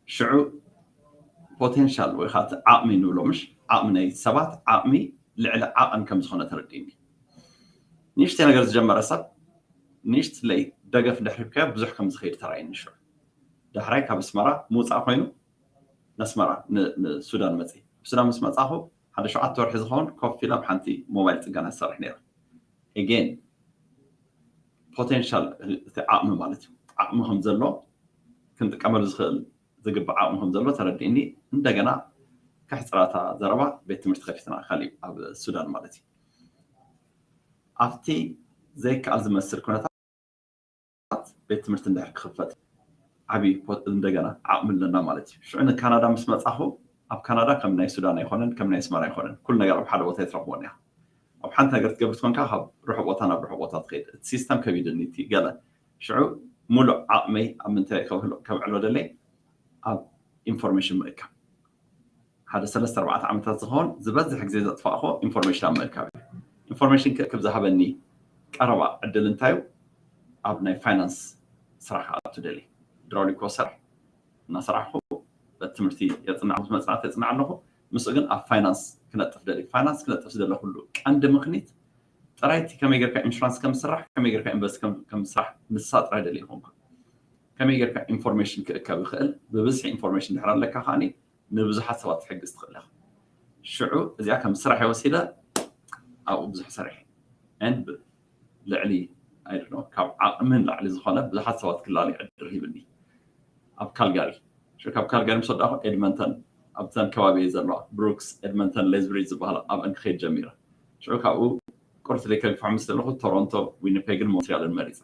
ሽዑ ፖቴንሻል ወይ ከዓ ዓቕሚ ንብሎ ምሽ ዓቕሚ ናይ ሰባት ዓቕሚ ልዕሊ ዓቐን ከም ዝኾነ ተረዲእኒ። ንእሽተይ ነገር ዝጀመረ ሰብ ንእሽትለይ ደገፍ እንድሕር ሂብካዮ ብዙሕ ከም ዝኸይድ ተራእየኒ። ሽዑ ዳሕራይ ካብ ኣስመራ ምውፃእ ኮይኑ ንኣስመራ ንሱዳን መፅእ። ብሱዳን ምስ መፃኹ ሓደ ሸውዓተ ወርሒ ዝኸውን ኮፍ ኢለ ኣብ ሓንቲ ሞባይል ፅገና ዝሰርሕ ነይረ። ኤጌን ፖቴንሻል እቲ ዓቕሚ ማለት እዩ ዓቕሚ ከም ዘሎ ክንጥቀመሉ ዝኽእል ዝግባእ ዓቕሚ ከም ዘሎ ተረዲእኒ። እንደገና ከሕፅራታ ዘረባ ቤት ትምህርቲ ከፊትና ካሊእ ኣብ ሱዳን ማለት እዩ። ኣብቲ ዘይከኣል ዝመስል ኩነታት ቤት ትምህርቲ እንድሕር ክኽፈት ዓብዪ እንደገና ዓቕሚ ኣለና ማለት እዩ። ሽዑ ንካናዳ ምስ መፃኹ ኣብ ካናዳ ከም ናይ ሱዳን ኣይኮነን ከም ናይ ኣስመራ ኣይኮነን ኩሉ ነገር ኣብ ሓደ ቦታ ኣይትረኽቦን እያ። ኣብ ሓንቲ ነገር ክትገብር ትኮንካ ካብ ርሑቕ ቦታ ናብ ርሑቕ ቦታ ትኸይድ እቲ ሲስተም ከቢድኒ እቲ ገለ ሽዑ ሙሉእ ዓቕመይ ኣብ ምንታይ ከብዕሎ ደለይ ኣብ ኢንፎርሜሽን ምእካብ ሓደ ሰለስተ ኣርባዕተ ዓመታት ዝኸውን ዝበዝሕ ግዜ ዘጥፋእኮ ኢንፎርሜሽን ኣብ ምእካብ እዩ። ኢንፎርሜሽን ክእክብ ዝሃበኒ ቀረባ ዕድል እንታይ እዩ? ኣብ ናይ ፋይናንስ ስራሕ ክኣቱ ደሊ ድራውሊኮ ስራሕ እናሰራሕኩ በቲ ትምህርቲ የፅናዕ ምስ መፅናዕቲ የፅናዕ ኣለኹ። ምስኡ ግን ኣብ ፋይናንስ ክነጥፍ ደሊ ፋይናንስ ክነጥፍ ዝደለኩሉ ቀንዲ ምክኒት ጥራይ እቲ ከመይ ጌርካ ኢንሹራንስ ከም ዝስራሕ ከመይ ጌርካ ኢንቨስት ከም ዝስራሕ ንሳ ጥራይ ደሊ ይኮንኩ። ከመይ ጌርካ ኢንፎርሜሽን ክእከብ ይኽእል ብብዝሒ ኢንፎርሜሽን ድሕር ኣለካ ከዓኒ ንብዙሓት ሰባት ትሕግዝ ትኽእል ኢኻ። ሽዑ እዚኣ ከም ስራሕ የወሲደ ኣብኡ ብዙሕ ሰሪሐ ልዕሊ ካብ ዓቕሚ ንላዕሊ ዝኾነ ብዙሓት ሰባት ክላለዩ ዕድል ሂብኒ ኣብ ካልጋሪ ሽዑ ካብ ካልጋሪ ምስ ወዳእኹ ኤድመንተን ኣብተን ከባቢ ዘለዋ ብሩክስ ኤድመንተን ሌዝብሪጅ ዝበሃላ ኣብአን ክኸይድ ጀሚረ። ሽዑ ካብኡ ቁርሲ ደይ ከግፍሖ ምስ ዘለኹ ቶሮንቶ ዊኒፔግን ሞንትሪያልን መሪፀ።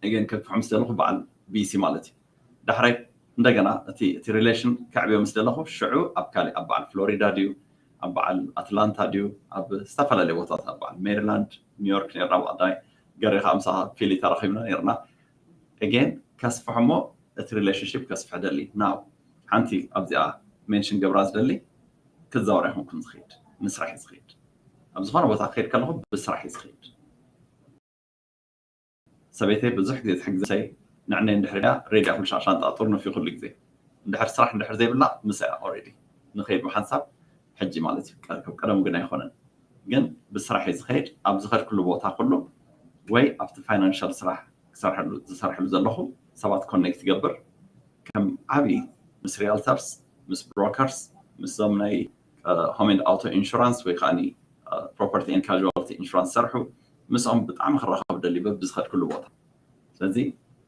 ኤገን ከግፍሖ ምስ ዘለኹ በዓል ቢሲ ማለት እዩ። ዳሕራይ እንደገና እቲ እቲ ሪሌሽን ከዕብዮ ምስ ደለኹ ሽዑ ኣብ ካሊእ ኣብ በዓል ፍሎሪዳ ድዩ ኣብ በዓል ኣትላንታ ድዩ ኣብ ዝተፈላለዩ ቦታታት ኣብ በዓል ሜሪላንድ ኒውዮርክ ነርና ብቐዳይ ገሬ ከዓ ምሳኻ ፊሊ ተራኺብና ነርና። ኤጌን ከስፍሖ እሞ እቲ ሪሌሽንሽፕ ከስፍሐ ደሊ ናው ሓንቲ ኣብዚኣ ሜንሽን ገብራ ዝደሊ ክዛወር ኣይኮንኩን ዝኸይድ ምስራሕ እዩ ዝኸይድ ኣብ ዝኾነ ቦታ ክኸይድ ከለኹ ብስራሕ እዩ ዝኸይድ። ሰበይተይ ብዙሕ ግዜ ትሕግዘይ ንዕነይ እንድሕር ኢያ ሬድያ ኩሉ ሻሻን ጣጡር ንፊ ኩሉ ግዜ እንድሕር ስራሕ እንድሕር ዘይብላ ምሳያ ኦሬዲ ንኸይድ ብሓንሳብ ሕጂ ማለት እዩ ከም ቀደሙ ግን ኣይኮነን ግን ብስራሕ እዩ ዝኸይድ ኣብ ዝኸድክሉ ቦታ ኩሉ ወይ ኣብቲ ፋይናንሻል ስራሕ ዝሰርሐሉ ዘለኹ ሰባት ኮኔክት ይገብር ከም ዓብዪ ምስ ሪያልተርስ ምስ ብሮከርስ ምስዞም ናይ ሆም ኤንድ ኣውቶ ኢንሹራንስ ወይ ከዓ ፕሮፐርቲ ኤንድ ካዋልቲ ኢንሹራንስ ዝሰርሑ ምስኦም ብጣዕሚ ክራኸብ ደሊ በብዝኸድክሉ ቦታ ስለዚ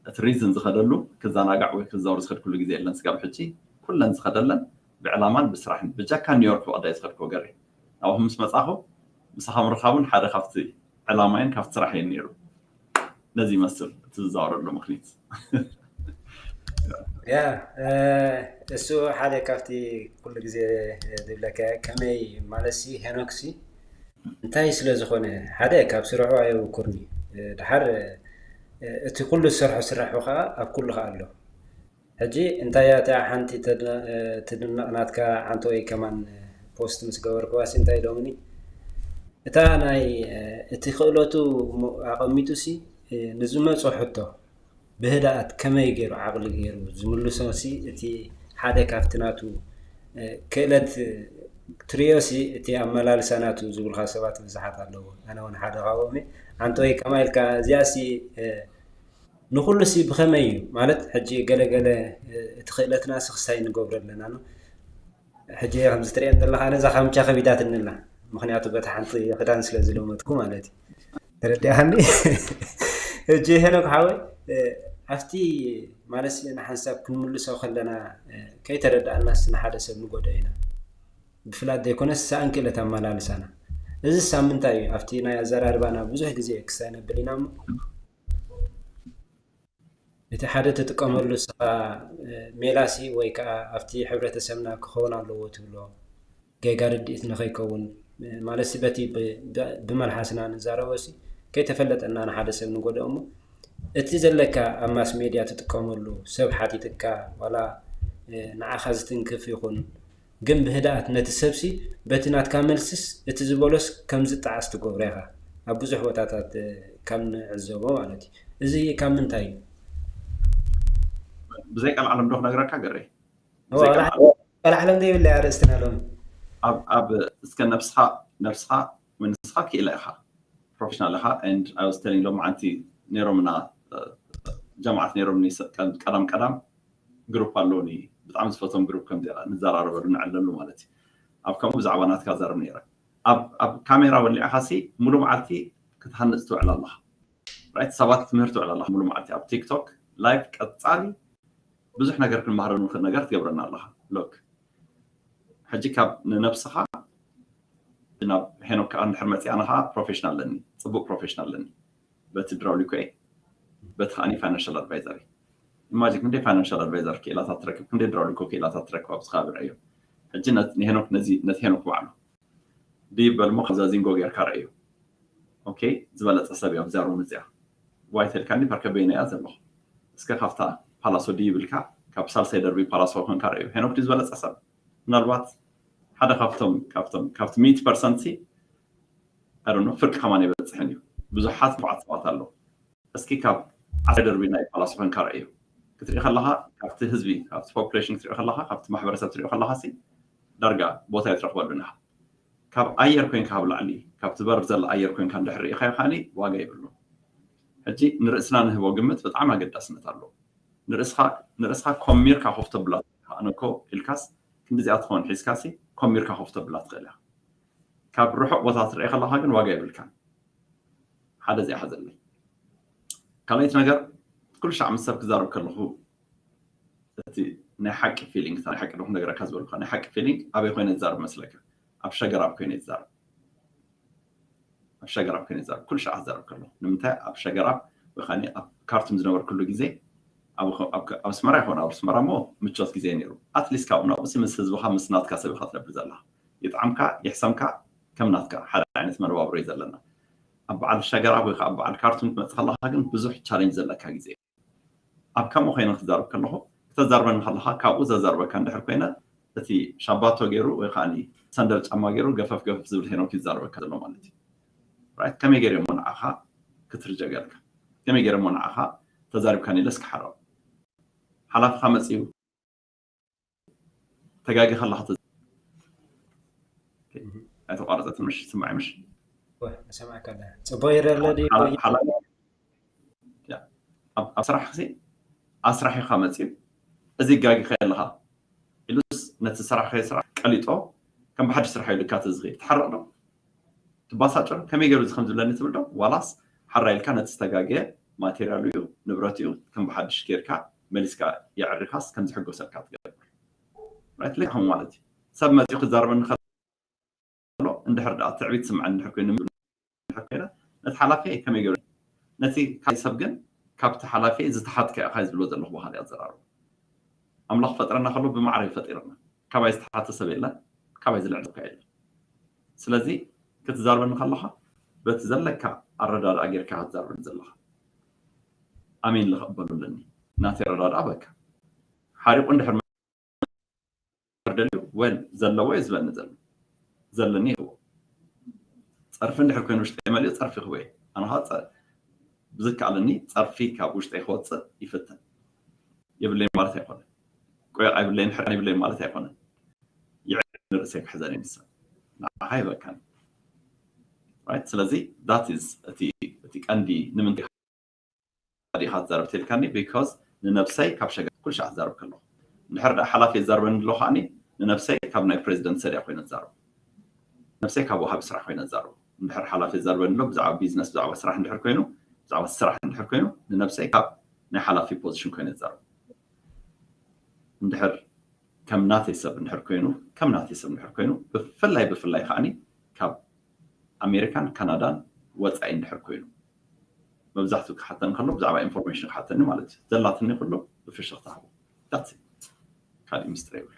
እቲ ሪዝን ዝኸደሉ ክዘናጋዕ ወይ ክዛወር ዝኸድክሉ ግዜ የለን ስጋብ ሕጂ ኩለን ዝኸደለን ብዕላማን ብስራሕን ብጀካ ኒውዮርክ ብቐዳይ ዝኸድክዎ ገሬ ናብኹም ምስ መፃኹ ምሳኻ ምርኻቡን ሓደ ካብቲ ዕላማይን ካብቲ ስራሕይን ነይሩ ነዚ ይመስል እቲ ዝዛወረሉ ምክኒት ያ እሱ ሓደ ካብቲ ኩሉ ግዜ ዝብለካ ከመይ ማለትሲ ሄኖክሲ እንታይ ስለ ዝኾነ ሓደ ካብ ስርሑ ኣየውኩርኒ ድሓር እቲ ኩሉ ዝሰርሖ ስራሑ ከዓ ኣብ ኩሉ ከዓ ኣሎ ሕጂ እንታይ እያ እቲኣ ሓንቲ ትድነቕ ናትካ ዓንቶ ወይ ከማን ፖስት ምስ ገበርክዋሲ እንታይ ኢሎምኒ እታ ናይ እቲ ክእለቱ ኣቐሚጡሲ ንዝመፆ ሕቶ ብህድኣት ከመይ ገይሩ ዓቕሊ ገይሩ ዝምልሶ ሲ እቲ ሓደ ካብቲ ናቱ ክእለት ትሪኦ ሲ እቲ ኣመላልሳ ናቱ ዝብልካ ሰባት ብዙሓት ኣለዉ ኣነ እውን ሓደ ካብኦም ኣንተ ወይ ከማ ኢልካ እዚኣ ሲ ንኩሉ ሲ ብኸመይ እዩ ማለት ሕጂ ገለገለ እቲ ክእለትና ሲ ክሳይ ንገብሮ ኣለና ሕጂ ከምዚ ትሪኦ ዘለካ ነዛ ካምቻ ከቢዳትኒ ኣላ ምክንያቱ በታ ሓንቲ ክዳን ስለ ዝለመድኩ ማለት እዩ ተረዲኣኒ ሕጂ ሄኖክ ሓወይ ኣብቲ ማለት ንሓንሳብ ክንምልሶ ከለና ከይተረዳእናስ ንሓደ ሰብ ንጎድኦ ኢና። ብፍላት ዘይኮነስ ሰኣን ክእለት ኣመላልሳና። እዚ ሳምንታ እዩ ኣብቲ ናይ ኣዘራርባና ብዙሕ ግዜ ክሳይ ነብል ኢና እሞ እቲ ሓደ ትጥቀመሉ ንስኻ ሜላሲ ወይ ከዓ ኣብቲ ሕብረተሰብና ክኸውን ኣለዎ ትብሎ ጌጋ ርድኢት ንኸይከውን ማለት በቲ ብመልሓስና ንዛረቦ ሲ ከይተፈለጠና ንሓደ ሰብ ንጎድኦ እሞ እቲ ዘለካ ኣብ ማስ ሜድያ ትጥቀመሉ ሰብ ሓቲትካ ዋላ ንዓኻ ዝትንክፍ ይኹን ግን ብህድኣት ነቲ ሰብሲ በቲ ናትካ መልስስ እቲ ዝበሎስ ከም ዝጠዓስ ትገብሮ ኢኻ ኣብ ብዙሕ ቦታታት ካብ ንዕዘቦ ማለት እዩ። እዚ ካብ ምንታይ እዩ? ብዘይ ቀልዓለም ዶ ክነግረካ ገረይ? ቀልዓለም ዘይብላ ኣርእስትና ሎም ኣብ እስከ ነብስኻ ነብስኻ ንስኻ ክኢላ ኢኻ ፕሮፌሽናል ኢኻ and I was telling ሎም ዓንቲ ነይሮምና ጀማዓት ነይሮም ቀዳም ቀዳም ግሩፕ ኣለውኒ ብጣዕሚ ዝፈቶም ግሩፕ ከም ንዘራረበሉ ንዕለሉ ማለት እዩ። ኣብ ከምኡ ብዛዕባ ናትካ ዛረብ ነይረ ኣብ ካሜራ ወሊዕኻ ሲ ሙሉ መዓልቲ ክትሃንፅ ትውዕል ኣለኻ። ራይት ሰባት ትምህርቲ ትውዕል ኣለኻ ሙሉ መዓልቲ ኣብ ቲክቶክ ላይቭ ቀፃሊ ብዙሕ ነገር ክንመሃረሉ ንኽእል ነገር ትገብረና ኣለኻ። ሎክ ሕጂ ካብ ንነብስኻ ናብ ሄኖክ ከዓ እንድሕር መፅእ ኣነ ከዓ ፕሮፌሽናል ኣለኒ ፅቡቅ ፕሮፌሽናል ኣለኒ በቲ ድራውሊኮ እየ በቲ ከዓኒ ፋይናንሻል ኣድቫይዘር እየ። ኢማጂን ክንደይ ፋይናንሻል ኣድቫይዘር ክኢላታት ትረክብ ክንደይ ድራውሊኮ ክኢላታት ትረክብ ኣብዚ ከባቢ ርኣዮ። ሕጂ ንሄኖክ ነዚ ነቲ ሄኖክ ባዕሉ ድይበል እሞ ካብዛ ዚንጎ ጌርካ ርኣዮ። ኦኬ ዝበለፀ ሰብ እያ ኣብዛ ሩም እዚኣ ዋይ ተልካኒ ፐርከበይና እያ ዘለኹ እስከ ካብታ ፓላሶ ድይብልካ ካብ ሳልሳይ ደርቢ ፓላሶ ኮንካ ርኣዮ። ሄኖክ ድዩ ዝበለፀ ሰብ ምናልባት ሓደ ካብቶም ካብቶም ካብቲ ሚእቲ ፐርሰንት ሲ ኣይ ዶንት ኖ ፍርቂ ከማን ኣይበፅሕን እዩ። ብዙሓት ንፉዓት ሰባት ኣለዉ። እስኪ ካብ ዓሰርተ ደርቢ ናይ ፓላሶ ኮንካ ርኣዮ። ክትርኢ ከለኻ ካብቲ ህዝቢ ካብቲ ፖፑሌሽን ክትሪኦ ከለኻ ካብቲ ማሕበረሰብ ትሪኦ ከለኻ ሲ ዳርጋ ቦታ ኣይትረኽበሉን ኢኻ። ካብ ኣየር ኮይንካ ኣብ ላዕሊ ካብ ትበርር ዘላ ኣየር ኮይንካ እንድሕር ርኢኻዮ ከዓኒ ዋጋ የብሉን። ሕጂ ንርእስና ንህቦ ግምት ብጣዕሚ ኣገዳስነት ኣለዎ። ንርእስኻ ኮሚርካ ኮፍ ተብላ ኣነ እኮ ኢልካስ ክንዲዚኣ ትኸውን ሒዝካሲ ኮሚርካ ኮፍ ተብላ ትኽእል ኢኻ። ካብ ርሑቕ ቦታ ትርኢ ከለኻ ግን ዋጋ የብልካን። ሓደ እዚኣ ሓዘለይ። ካልኣይቲ ነገር ኩሉ ሻዕ ምስ ሰብ ክዛረብ ከለኹ እቲ ናይ ሓቂ ፊሊንግ ናይ ሓቂ ዶ ክነግረካ ዝበልኩ ናይ ሓቂ ፊሊንግ ኣበይ ኮይነ ዝዛረብ መስለካ? ኣብ ሸገራብ ኮይነ ዝዛረብ ኣብ ሸገራብ ኮይነ ዝዛረብ ኩሉ ሻዕ ክዛረብ ከለኹ ንምንታይ ኣብ ሸገራብ ወይ ከዓ ኣብ ካርቱም ዝነበርኩሉ ግዜ ኣብ ኣስመራ ይኮን ኣብ ኣስመራ ሞ ምቾት ግዜ ነይሩ ኣትሊስት ካብኡ ናብኡሲ ምስ ህዝብካ ምስ ናትካ ሰብ ኢካ ትነብር ዘለካ ይጥዓምካ ይሕሰምካ ከም ናትካ ሓደ ዓይነት መነባብሮ እዩ ዘለና ኣብ በዓል ሸገራብ ወይ ከዓ በዓል ካርቱም ትመፅእ ከለካ ግን ብዙሕ ቻሌንጅ ዘለካ ግዜ ኣብ ከምኡ ኮይነ ክዛረብ ከለኹ ክተዛርበኒ ከለካ ካብኡ ዘዛርበካ እንድሕር ኮይነ እቲ ሻባቶ ገይሩ ወይ ከዓ ሰንደል ጫማ ገይሩ ገፈፍ ገፈፍ ዝብል ሄኖክ ይዛረበካ ዘሎ ማለት እዩ። ራይት ከመይ ገይረ እሞ ንዓኻ ክትርጀ ገልካ ከመይ ገይረ እሞ ንዓኻ ተዛሪብካኒ ኢለ እስኪ ሓረቕ ሓላፍኻ መፅዩ ተጋጊኻ ኣለኻ ኣይተቋረፀትን ምሽ ስማዒ ምሽ ሰማዕካ ፅቡቅ ይረለ ኣብ ስራሕ ሲ ኣስራሒኻ መፅዩ እዚ ጋጊኻ ኣለኻ ኢሉስ ነቲ ስራሕ ከይ ስራሕ ቀሊጦ ከም ብሓድሽ ስራሕ ኢሉካ ተዝኽእል ትሓርቕ ዶ ትባሳጨ ዶ ከመይ ገይሩ እዚ ከም ዝብለኒ ትብል ዶ ዋላስ ሓራ ኢልካ ነቲ ዝተጋገየ ማቴሪያሉ እዩ ንብረት እዩ ከም ብሓድሽ ጌርካ መሊስካ የዕሪኻስ ከም ዝሕጎሰልካ ትገብር ራይት ልክም ማለት እዩ ሰብ መፂኡ ክዛረበኒ ከሎ እንድሕር ደኣ ትዕቢት ስምዐኒ እንድሕር ኮይኑ እንድሕር ኮይነ ነቲ ሓላፊ ከመይ ገይሩ ነቲ ካልእ ሰብ ግን ካብቲ ሓላፊ ዝተሓትካ ኢኻ ዝብሎ ዘለኹ ባህሪ ኣዘራርባ ኣምላኽ ፈጥረና ከሎ ብማዕረ እዩ ፈጢርና ካባይ ዝተሓተ ሰብ የለን ካባይ ዝልዕል ሰብ የለን ስለዚ ክትዛርበኒ ከለኻ በቲ ዘለካ ኣረዳድኣ ጌርካ ክትዛርበኒ ዘለኻ ኣሜን ልኽበሉ ኣለኒ ናተይ ኣረዳድኣ በካ ሓሪቑ እንድሕር ደልዩ ወል ዘለዎ እዩ ዝበኒ ዘሎ ዘለኒ ይህቦ ፀርፊ እንድሕር ኮይኑ ውሽጠ መሊኡ ፀርፊ ክህቦ እዩ ኣነ ከዓ ብዝከኣለኒ ፀርፊ ካብ ውሽጠ ክወፅእ ይፍትን የብለይ ማለት ኣይኮነ ቆይቕ ኣይብለይን ሕርቃን ይብለይ ማለት ኣይኮነን ይዕል ንርእሰይ ክሕዘን ይንሰብ ንዓኻ ይበካን ስለዚ that is እቲ ቀንዲ ንምንታይ ዲኻ ትዛረብ ተልካኒ because ንነብሰይ ካብ ሸገር ኩሉ ሻዕ ትዛረብ ከለኹ እንድሕር ደኣ ሓላፊ የዛርበኒ ኣሎ ከዓኒ ንነብሰይ ካብ ናይ ፕሬዚደንት ሰድያ ኮይነ ትዛረብ ነብሰይ ካብ ወሃቢ ስራሕ ኮይነ ትዛረብ እንድሕር ሓላፊ የዛርበኒ ኣሎ ብዛዕባ ቢዝነስ ብዛዕባ ስራሕ እንድሕር ኮይኑ ብዛዕባ ስራሕ እንድሕር ኮይኑ ንነብሰይ ካብ ናይ ሓላፊ ፖዚሽን ኮይነ ዝዛረብ። እንድሕር ከም ናተይ ሰብ እንድሕር ኮይኑ ከም ናተይ ሰብ እንድሕር ኮይኑ ብፍላይ ብፍላይ ከዓኒ ካብ ኣሜሪካን ካናዳን ወፃኢ እንድሕር ኮይኑ መብዛሕትኡ ክሓተኒ ከሎ ብዛዕባ ኢንፎርሜሽን ክሓተኒ ማለት እዩ። ዘላትኒ ኩሉ ብፍሽኽታ ሃቦ። ካልእ ሚስጥር የብሉ።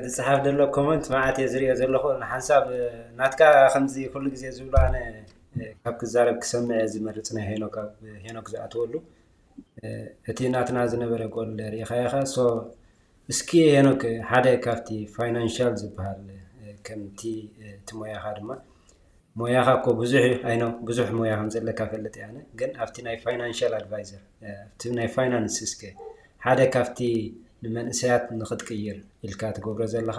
ዝፅሓፍ ዘሎ ኮመንት መዓት እየ ዝሪኦ ዘለኹ። ንሓንሳብ ናትካ ከምዚ ኩሉ ግዜ ዝብሎ ኣነ ካብ ክዛረብ ክሰምዕ እየ ዝመርፅ። ናይ ሄኖክ ኣብ ሄኖክ ዝኣትወሉ እቲ ናትና ዝነበረ ጎል ሪኢኻ ኢኻ። ሶ እስኪ ሄኖክ ሓደ ካብቲ ፋይናንሻል ዝበሃል ከምቲ እቲ ሞያኻ ድማ ሞያኻ እኮ ብዙሕ እዩ። ኣይ ኖ ብዙሕ ሞያ ከም ዘለካ ፈልጥ እየ ኣነ። ግን ኣብቲ ናይ ፋይናንሻል ኣድቫይዘር ኣብቲ ናይ ፋይናንስ እስከ ሓደ ካብቲ ንመንእሰያት ንክትቅይር ኢልካ ትገብሮ ዘለኻ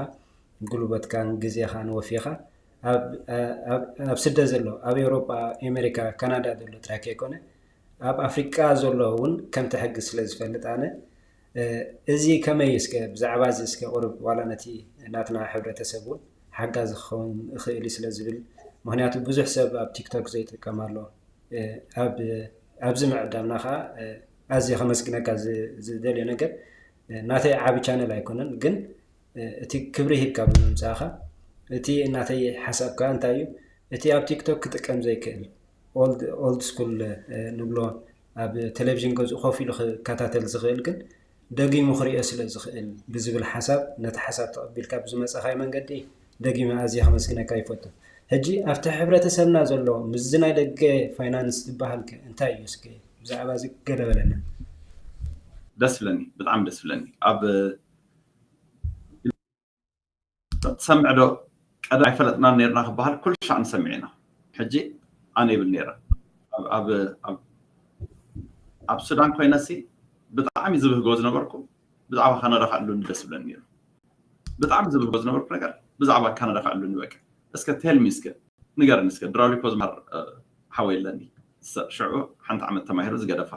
ጉልበትካን ግዜኻን ወፊኻ ኣብ ስደት ዘሎ ኣብ ኤውሮጳ፣ ኣሜሪካ፣ ካናዳ ዘሎ ጥራይ ከይኮነ ኣብ ኣፍሪቃ ዘሎ እውን ከምቲ ሕጊ ስለ ዝፈልጥ ኣነ እዚ ከመይ እስከ ብዛዕባ እዚ እስከ ቁሩብ ዋላ ነቲ ናትና ሕብረተሰብ እውን ሓጋዚ ክኸውን እኽእል እዩ ስለ ዝብል። ምክንያቱ ብዙሕ ሰብ ኣብ ቲክቶክ ዘይጥቀም ኣሎ። ኣብዚ ምዕዳምና ከዓ ኣዝየ ከመስግነካ ዝደልዮ ነገር ናተይ ዓቢ ቻነል ኣይኮነን፣ ግን እቲ ክብሪ ሂብካ ብምምፃእካ እቲ ናተይ ሓሳብ ከዓ እንታይ እዩ፣ እቲ ኣብ ቲክቶክ ክጥቀም ዘይክእል ኦልድ ስኩል ንብሎ ኣብ ቴሌቪዥን ገዝኡ ኮፍ ኢሉ ክከታተል ዝኽእል ግን ደጊሙ ክሪኦ ስለ ዝኽእል ብዝብል ሓሳብ ነቲ ሓሳብ ተቐቢልካ ብዝመፀኻዮ መንገዲ ደጊመ ኣዝየ ከመስግነካ ይፈቱ። ሕጂ ኣብቲ ሕብረተሰብና ዘሎ ምስዚ ናይ ደገ ፋይናንስ ዝበሃል ከ እንታይ እዩ? እስከ ብዛዕባ እዚ ገለ በለና። ደስ ብለኒ፣ ብጣዕሚ ደስ ብለኒ። ኣብ ትሰምዕ ዶ? ቀደም ኣይፈለጥናን ነርና ክበሃል ኩሉ ሻዕ ንሰምዕ ኢና። ሕጂ ኣነ ይብል ነረ ኣብ ሱዳን ኮይነሲ ብጣዕሚ ዝብህጎ ዝነበርኩ ብዛዕባ ካናዳ ከዕሉኒ ደስ ብለኒ ነሩ። ብጣዕሚ ዝብህጎ ዝነበርኩ ነገር ብዛዕባ ካናዳ ከዕሉኒ በቃ። እስከ ቴልሚ እስከ ንገርኒ እስከ ድራውሊኮ ዝማር ሓወይ ኣለኒ ሽዑ ሓንቲ ዓመት ተማሂሩ ዝገደፋ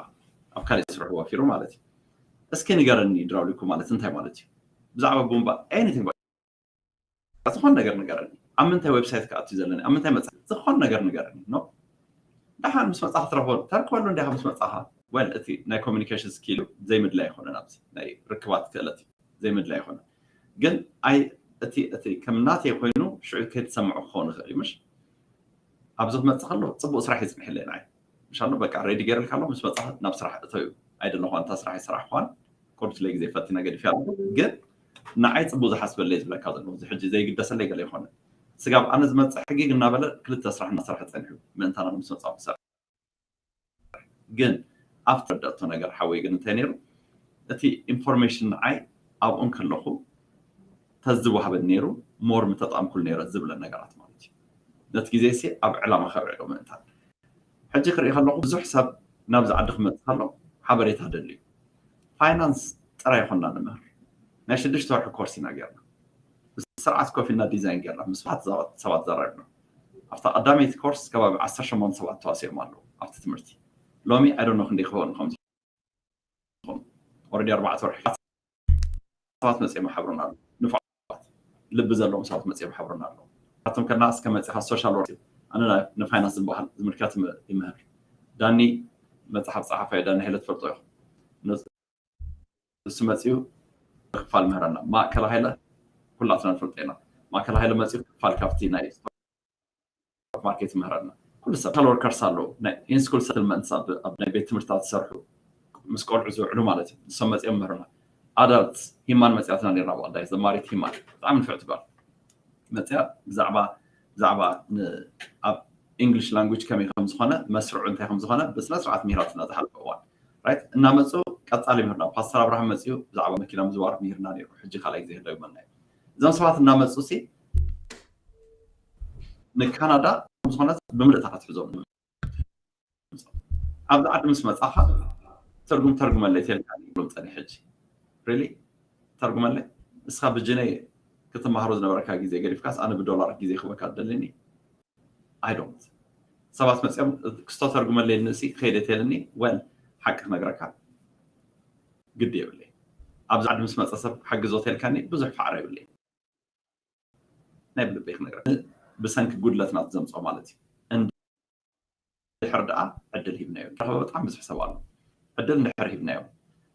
ኣብ ካሊእ ስርሑ ወፊሩ ማለት እዩ። እስኪ ንገረኒ ድራውሊኮ ማለት እንታይ ማለት እዩ? ብዛዕባ ቡምባ ኤኒቲንግ ዝኾን ነገር ንገረኒ። ኣብ ምንታይ ዌብሳይት ክኣቱ ዘለኒ ኣብ ምንታይ መፅሓፍ ዝኾን ነገር ንገረኒ። ኖ ደሓን ምስ መፃኻ ትረኽቦ ተርክበሉ እንዲኻ ምስ መፃኻ ወል እቲ ናይ ኮሚኒኬሽን ስኪል ዘይምድላይ ኣይኮነን ኣብዚ ናይ ርክባት ክእለት ዘይምድላይ ኣይኮነን። ግን ኣይ እቲ እቲ ከም ናተይ ኮይኑ ሽዑ ከይትሰምዖ ክኸውን ይኽእል እዩ ምሽ ኣብዚ ክመፅእ ከሎ ፅቡቅ ስራሕ ይፅንሕለይ ንዓይ ምሻሎ በቃ ሬዲ ገይረልካ ኣሎ ምስ መፅኻ ናብ ስራሕ እተዩ ኣይደለኹ ኣንታ ስራሕ ይስራሕ ኳን ቁርትለይ ግዜ ፈቲነ ገዲፈ ኣሎ ግን ንዓይ ፅቡቅ ዝሓስበለይ ዝብለካ ዘሎ እዚ ሕጂ ዘይግደሰለይ ገለ ይኮነ ስጋብ ኣነ ዝመፅእ ሕጊግ እናበለ ክልተ ስራሕ እናሰርሐ ፀኒሑ ምእንታና ምስ መፅኣ ክሰርሕ ግን ኣብቲ ረዳእቶ ነገር ሓወይ ግን እንታይ ነይሩ እቲ ኢንፎርሜሽን ንዓይ ኣብኡ እንከለኹ ተዝወሃበን ነይሩ ሞር ምተጠኣምኩሉ ነይረ ዝብለን ነገራት ማለት እዩ ነቲ ግዜ ሲ ኣብ ዕላማ ከብዕሎ ምእንታን ሕጂ ክርኢ ከለኹ ብዙሕ ሰብ ናብዚ ዓዲ ክመፅእ ከሎ ሓበሬታ ደልዩ ፋይናንስ ጥራይ ይኮና ንምህር ናይ ሽዱሽተ ወርሒ ኮርስ ኢና ጌርና ስርዓት ኮፊ እና ዲዛይን ጌርና ምስ ብዙሓት ሰባት ዘራግና ኣብታ ቀዳመይቲ ኮርስ ከባቢ ዓሰርተ ሸሞንተ ሰባት ተዋሲኦም ኣለዉ ኣብቲ ትምህርቲ ሎሚ ኣይዶኖ ክንደይ ክኸውን ከም ዝኾኑ ኦረዲ ኣርባዕተ ወርሒ ሰባት መፅኦም ሓብሩና ኣለዉ ንፉዓት ልቢ ዘለዎም ሰባት መፅኦም ሓብሩና ኣለዉ ካብቶም ከና እስከ መፅኻ ሶሻል ወርክ ኣነ ንፋይናንስ ዝበሃል ዝምልከት ይምህር ዳኒ መፅሓፍ ፀሓፋዮ ዳኒ ሃይለ ትፈልጦ ኢኹም እሱ መፅኡ ክፋል ምህረና ማእከል ሃይለ ኩላትና ንፈልጦ ኢና ማእከል ሃይለ መፅኡ ክፋል ካብቲ ናይ ማርኬት ምህረና ኩሉ ሰብ ሶሻል ወርከርስ ኣለዉ ናይ ኢንስኩል ሰትልመንትስ ኣብ ናይ ቤት ትምህርትታት ዝሰርሑ ምስ ቆልዑ ዝውዕሉ ማለት እዩ ንሶም መፅኦም ምህርና ኣዳልት ሂማን መፅያትና ነርና ብቀዳይ ዘማሪት ሂማን ብጣዕሚ ንፍዕቲ ጓል መፅያ ብዛዕባ ብዛዕባ ኣብ ኢንግሊሽ ላንጉጅ ከመይ ከም ዝኾነ መስርዑ እንታይ ከም ዝኾነ ብስነ ስርዓት ምሂራትና ዝሓለፈ እዋን ራይት እናመፁ ቀፃሊ ምህርና ፓስተር ኣብርሃም መፅኡ ብዛዕባ መኪና ምዝዋር ምሂርና ነይሩ ሕጂ ካልኣይ ግዜ ህለው ይመና እዩ እዞም ሰባት እናመፁ ሲ ንካናዳ ዝኾነ ብምልእታ ክትሕዞም ኣብዚ ዓዲ ምስ መፃኻ ትርጉም ተርጉመለይ ተልካ ይብሎም ፀኒ ሕጂ ሪሊ ተርጉመለይ እስኻ ብጅነይ ክትመሃሮ ዝነበረካ ግዜ ገዲፍካስ ኣነ ብዶላር ግዜ ክበካ ደልኒ ኣይዶንት ሰባት መፅኦም ክስቶ ተርጉመለይ ንእሲ ከይደ ተልኒ ወል ሓቂ ክነግረካ ግዲ የብለይ ኣብዚ ዓዲ ምስ መፀ ሰብ ሓግዞ ተልካኒ ብዙሕ ፋዕራ የብለይ ናይ ብልበይ ክነግረካ ብሰንኪ ጉድለት ናት ዘምፅኦ ማለት እዩ እንድሕር ደኣ ዕድል ሂብናዮ፣ ረኸበ በጣም ብዙሕ ሰብ ኣሎ። ዕድል እንድሕር ሂብናዮም፣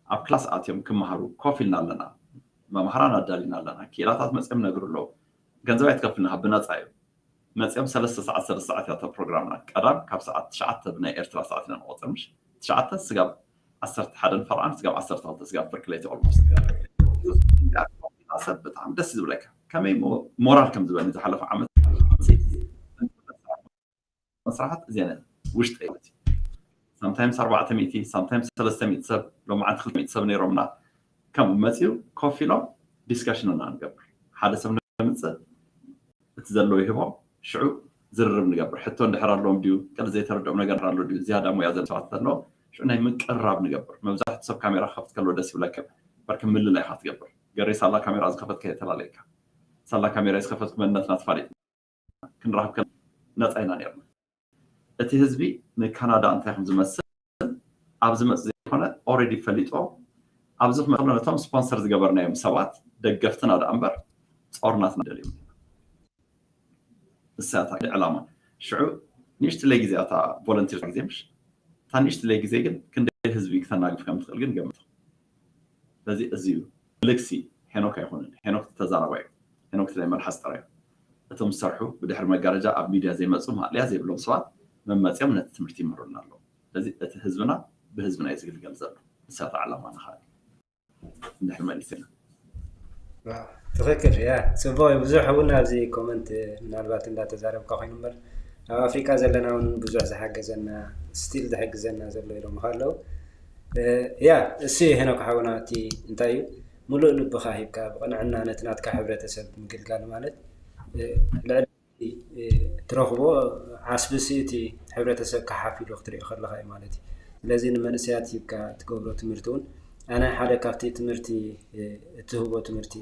ኣብ ክላስ ኣትዮም ክመሃሩ ኮፍ ኢልና ኣለና፣ መምሃራን ኣዳሊና ኣለና፣ ክኢላታት መፅኦም ነግሩ ኣለዉ። ገንዘብ ኣይትከፍልና፣ ብነፃ እዩ። መፅኦም ሰለስተ ሰዓት፣ ሰለስተ ሰዓት እያ እታ ፕሮግራምና። ቀዳም ካብ ሰዓት ትሽዓተ ብናይ ኤርትራ ሰዓት ኢና ንቆፅር፣ ምሽ ትሽዓተ ስጋብ ዓሰርተ ሓደን ፈርዓን ስጋብ ዓሰርተ ክልተ ስጋብ ፍርቂ ለይቲ ኦልሞስት። ሰብ ብጣዕሚ ደስ ዝብለካ፣ ከመይ ሞ-፣ ሞራል ከም ዝበኒ ዝሓለፈ ዓመት መስራሓት እዚኣ ውሽጠይ ማለት እዩ። ሳምታይምስ ኣርባዕተ ሚእቲ፣ ሳምታይምስ ሰለስተ ሚእቲ ሰብ፣ ሎማዓንቲ ክልተ ሚእቲ ሰብ ነይሮምና። ከምኡ መፂኡ ኮፍ ኢሎም ዲስካሽን ኢና ንገብር። ሓደ ሰብ ነምፅእ፣ እቲ ዘለዎ ይህቦም፣ ሽዑ ዝርርብ ንገብር። ሕቶ እንድሕር ኣለዎም ድዩ፣ ገለ ዘይተረድኦም ነገር ኣሎ ድዩ፣ ዝያዳ ሞያ ዘለዎም ሰባት ኣለዎም፣ ሽዑ ናይ ምቅርራብ ንገብር። መብዛሕትኡ ሰብ ካሜራ ክኸፍት ከሎ ደስ ይብለካ፣ በርክ ምልላይ ኢኻ ትገብር። ገሬ ሳላ ካሜራ ዝኸፈትካ የተላለየካ፣ ሳላ ካሜራ ዝኸፈትኩ መንነትና ተፋሊጥና ክንራኸብ ከ-፣ ነፃ ኢና ነርና። እቲ ህዝቢ ንካናዳ እንታይ ከም ዝመስል ኣብ ዝመጽእ ዘይኮነ፣ ኦልሬዲ ፈሊጦ፣ ኣብዚ ክመጽእ ነቶም ስፖንሰር ዝገበርናዮም ሰባት ደገፍትና ደኣ እምበር ጾርናትና ደልዮም። ንሳ እታ ዕላማ። ሽዑ ንእሽትለይ ግዜ እታ ቮለንቲር ግዜ፣ ምሽ እታ ንእሽትለይ ግዜ ግን ክንደይ ህዝቢ ክተናግፍ ከም ትኽእል ግን ገምቶ። ስለዚ እዚ እዩ። ምልክሲ ሄኖክ ኣይኮነን። ሄኖክ ተዛራባይ እዩ። ሄኖክ ናይ መልሓስ ጥራይ እዩ። እቶም ዝሰርሑ ብድሕሪ መጋረጃ ኣብ ሚድያ ዘይመፁ ማእለያ ዘይብሎም ሰባት መመፅኦም ነቲ ትምህርቲ ይምህሩና ኣለዉ። ስለዚ እቲ ህዝብና ብህዝብና እዩ ዝግልገል ዘሎ። ንሳ እታ ዕላማ ንኻእል እንድሕር መሊስና። ዋው፣ ትኽክል እያ። ጽቡቕ እዩ። ብዙሕ እውን ኣብዚ ኮመንት ምናልባት እንዳተዛረብካ ኮይኑ እምበር ኣብ ኣፍሪቃ ዘለና እውን ብዙሕ ዝሓገዘና፣ ስቲል ዝሕግዘና ዘሎ ኢሎም ኣለዉ። እ፣ ያ እሱ እዩ ሄኖክ ሓውና፣ እቲ እንታይ እዩ፣ ሙሉእ ልብኻ ሂብካ ብቕንዕና ነቲ ናትካ ሕብረተሰብ ምግልጋል ማለት፣ እ፣ ልዕሊ እ፣ ትረኽቦ ዓስቢ ሲ እቲ ሕብረተሰብካ ሓፍ ኢሉ ክትሪኦ ከለኻ እዩ ማለት እዩ። ስለዚ ንመንእሰያት ሂብካ ትገብሮ ትምህርቲ እውን ኣነ ሓደ ካብቲ ትምህርቲ፣ እ፣ እትህቦ ትምህርቲ፣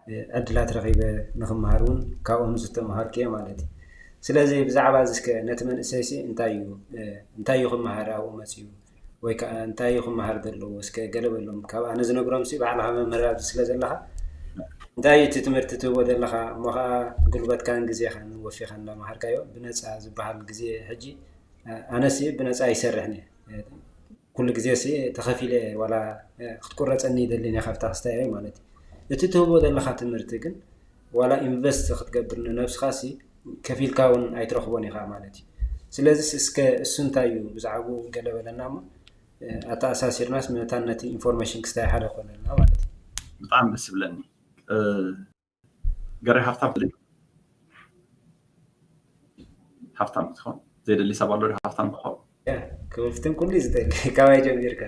እ፣ ዕድላት ረኺበ ንኽመሃር እውን ካብኦም ዝተምሃርኩ እየ ማለት እዩ። ስለዚ ብዛዕባ እዚ እስከ ነቲ መንእሰይ ሲ እንታይ እዩ፣ እ፣ እንታይ እዩ ክመሃር ኣብኡ መፂኡ? ወይ ከዓ እንታይ እዩ ክመሃር ዘለዎ? እስከ ገለ በሎም። ካብ ኣነ ዝነግሮም ሲ ባዕልኻ መምህር ኣብዚ ስለ ዘለኻ እንታይ እዩ እቲ ትምህርቲ ትህቦ ዘለኻ? እሞ ከዓ ጉልበትካን ግዜኻን ወፊኻ እንዳመሃርካዮ ብነፃ ዝበሃል ግዜ ሕጂ ኣነ ሲ ብነፃ ይሰርሕን እየ። ኩሉ ግዜ ሲ ተኸፊለ ዋላ ክትቁረፀኒ ይደልን እየ ካብታ ክስታያይ ማለት እዩ። እቲ ትህቦ ዘለኻ ትምህርቲ ግን ዋላ ኢንቨስት ክትገብር ንነብስኻ ሲ ከፊልካ እውን ኣይትረኽቦን ኢኻ ማለት እዩ። ስለዚስ እስከ እሱ እንታይ እዩ ብዛዕባኡ ገለ በለና እሞ ኣተኣሳሲርናስ መታን ነቲ ኢንፎርሜሽን ክስታይ ሓደ ኮነልና ማለት እዩ። ብጣዕሚ ደስ ይብለኒ። ገሬ ሃፍታም ትደሊ? ሃፍታም ክትኾን ዘይደሊ ሰብ ኣሎ ድዩ ሃፍታም ክኾን? ክፍትን ኩሉ እዩ ዝደሊ። ካባይ ጀሚርካ?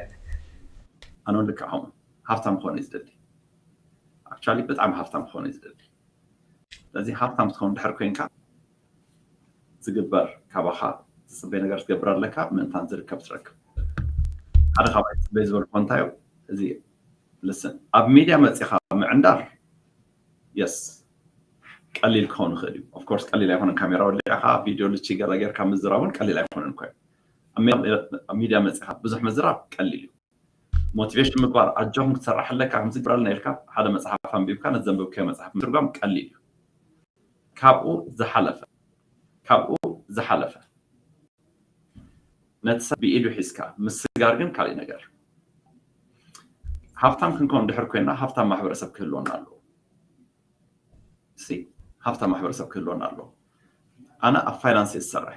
ኣነ እውን ልክዕ ከምኡ ሃፍታም ክኾን እዩ ዝደሊ። ኣክቹዋሊ ብጣዕሚ ሃፍታም ክኾን እዩ ዝደሊ። ስለዚ ሃፍታም ክትኸውን ድሕር ኮይንካ ዝግበር ካባኻ ዝፅበይ ነገር ክትገብር ኣለካ። ምእንታን ዝርከብ ትረክብ። ሓደ ካብኣ ዝፅበይ ዝበልኩ እንታይ እዩ? እዚ ልስን ኣብ ሚድያ መፂኻ ምዕንዳር የስ ቀሊል ክኸውን ይኽእል እዩ። ኦፍኮርስ ቀሊል ኣይኮነን። ካሜራ ወሊዕኻ ቪድዮ ልቺ ገለ ጌርካ ምዝራብ እውን ቀሊል ኣይኮነን እኮ እዩ። ኣብ ሚድያ መፂኻ ብዙሕ ምዝራብ ቀሊል እዩ። ሞቲቬሽን ምግባር ኣጆኹም ክትሰርሕ ኣለካ ከምዚ ግብራልና ኢልካ ሓደ መፅሓፍ ኣንቢብካ ነቲ ዘንበብካዮ መፅሓፍ ምትርጓም ቀሊል እዩ። ካብኡ ዝሓለፈ ካብኡ ዝሓለፈ ነቲ ሰብ ብኢዱ ሒዝካ ምስጋር ግን ካሊእ ነገር። ሃብታም ክንከውን ድሕር ኮይና ሃብታም ማሕበረሰብ ክህልወና ኣለዎ። ሲ ሃብታም ማሕበረሰብ ክህልወና ኣለዎ። ኣነ ኣብ ፋይናንስ እየ ዝሰርሕ።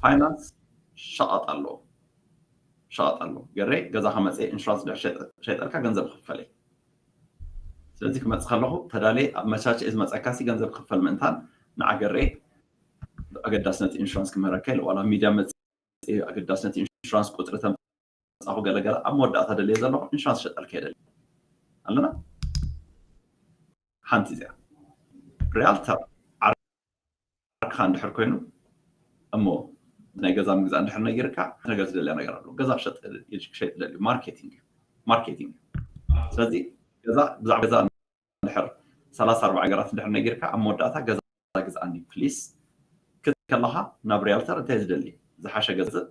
ፋይናንስ ሸቐጥ ኣለዎ። ሸቐጥ ኣለዎ። ገሬ ገዛ ከመፀ ኢንሹራንስ ድሕር ሸይጠልካ ገንዘብ ክፈለይ። ስለዚ ክመፅእ ከለኹ ተዳልየ ኣብ መቻቸ ዝመፀካ ሲ ገንዘብ ክፈል ምእንታን ንዓገሬ ኣገዳስነት ኢንሹራንስ ክምህረካ ኢለ ዋላ ሚድያ መፅእ ኣገዳስነት ኢንሹራንስ ቁፅሪ ተምፃኹ ገለገለ ኣብ መወዳእታ ደልየ ዘለኹ ኢንሹራንስ ሸጠልካ የደሊ ኣለና ሓንቲ እዚኣ ሪያልተር ዓርክኻ እንድሕር ኮይኑ እሞ ናይ ገዛ ምግዛእ እንድሕር ነጊርካ ነገር ዝደልያ ነገር ኣሎ ገዛ ክሸጥ ክሸጥ ደልዩ ማርኬቲንግ ማርኬቲንግ ስለዚ ገዛ ብዛዕባ ገዛ እንድሕር ሰላሳ ኣርባዓ ነገራት እንድሕር ነጊርካ ኣብ መወዳእታ ገዛ ግዝኣኒ ፕሊስ ክትብል ከለኻ ናብ ሪያልተር እንታይ ዝደሊ ዝሓሸ ገንዘብ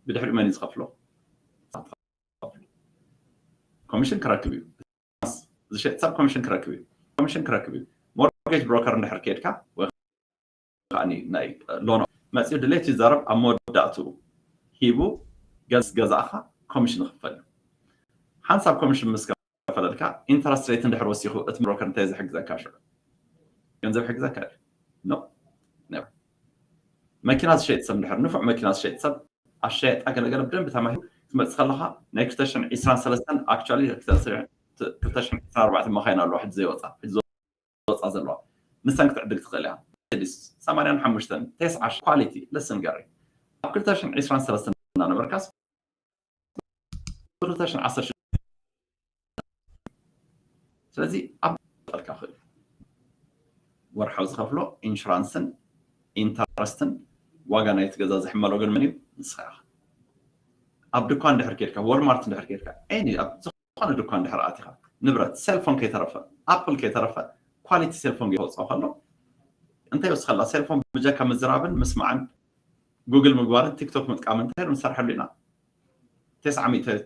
ብድሕሪኡ መን እዩ ዝኸፍሎ? ኮሚሽን ክረክብ እዩ። ዝሸጥ ሰብ ኮሚሽን ክረክብ እዩ። ኮሚሽን ክረክብ እዩ። ሞርጌጅ ብሮከር እንድሕር ከድካ ወይ ከዓ ናይ ሎን መፂኡ ድሌት ይዛረብ ኣብ መወዳእቱ ሂቡ ገዝ ገዛእካ ኮሚሽን ይኽፈል እዩ። ሓንሳብ ኮሚሽን ምስ ከፈለልካ ኢንተረስት ሬት እንድሕር ወሲኹ እቲ ብሮከር እንታይ ዝሕግዘካ ሽዑ ገንዘብ ይሕግዘካ ኖ መኪና ዝሸጥ ሰብ እንድሕር ንፉዕ መኪና ዝሸጥ ሰብ ኣሸያጣ ገለገለ ብደንብ ተማሂሩ ክትመፅእ ከለካ ናይ ክልተ ሽሕን ዕስራን ሰለስተን actually ክልተ ሽሕን ዕስራን ኣርባዕተን መካይን ኣለዋ ሕጂ ዘይወፃ ሕጂ ዝወፃ ዘለዋ ንሰን ክትዕድግ ትኽእል እያ። ሰማንያን ሓሙሽተን ተስዓ ኳሊቲ ልስን ገሪ ኣብ ክልተ ሽሕን ዕስራን ሰለስተን እናነበርካስ ክልተ ሽሕን ዓሰርተ ስለዚ ኣብ ጠልካ ክእል ወርሓዊ ዝኸፍሎ ኢንሹራንስን ኢንተረስትን ዋጋ ናይቲ ገዛ ዝሕመሎ ግን መን እዩ ንስኻ ኢኻ ኣብ ድኳን ድሕር ኬድካ ወልማርት ድሕር ኬድካ ኒ ኣብ ዝኾነ ድኳን ድሕር ኣቲኻ ንብረት ሴልፎን ከይተረፈ ኣፕል ከይተረፈ ኳሊቲ ሴልፎን ከይወፅኦ ከሎ እንታይ ወስኸላ ሴልፎን ብጀካ ምዝራብን ምስማዕን ጉግል ምግባርን ቲክቶክ ምጥቃምን እንታይ ንሰርሐሉ ኢና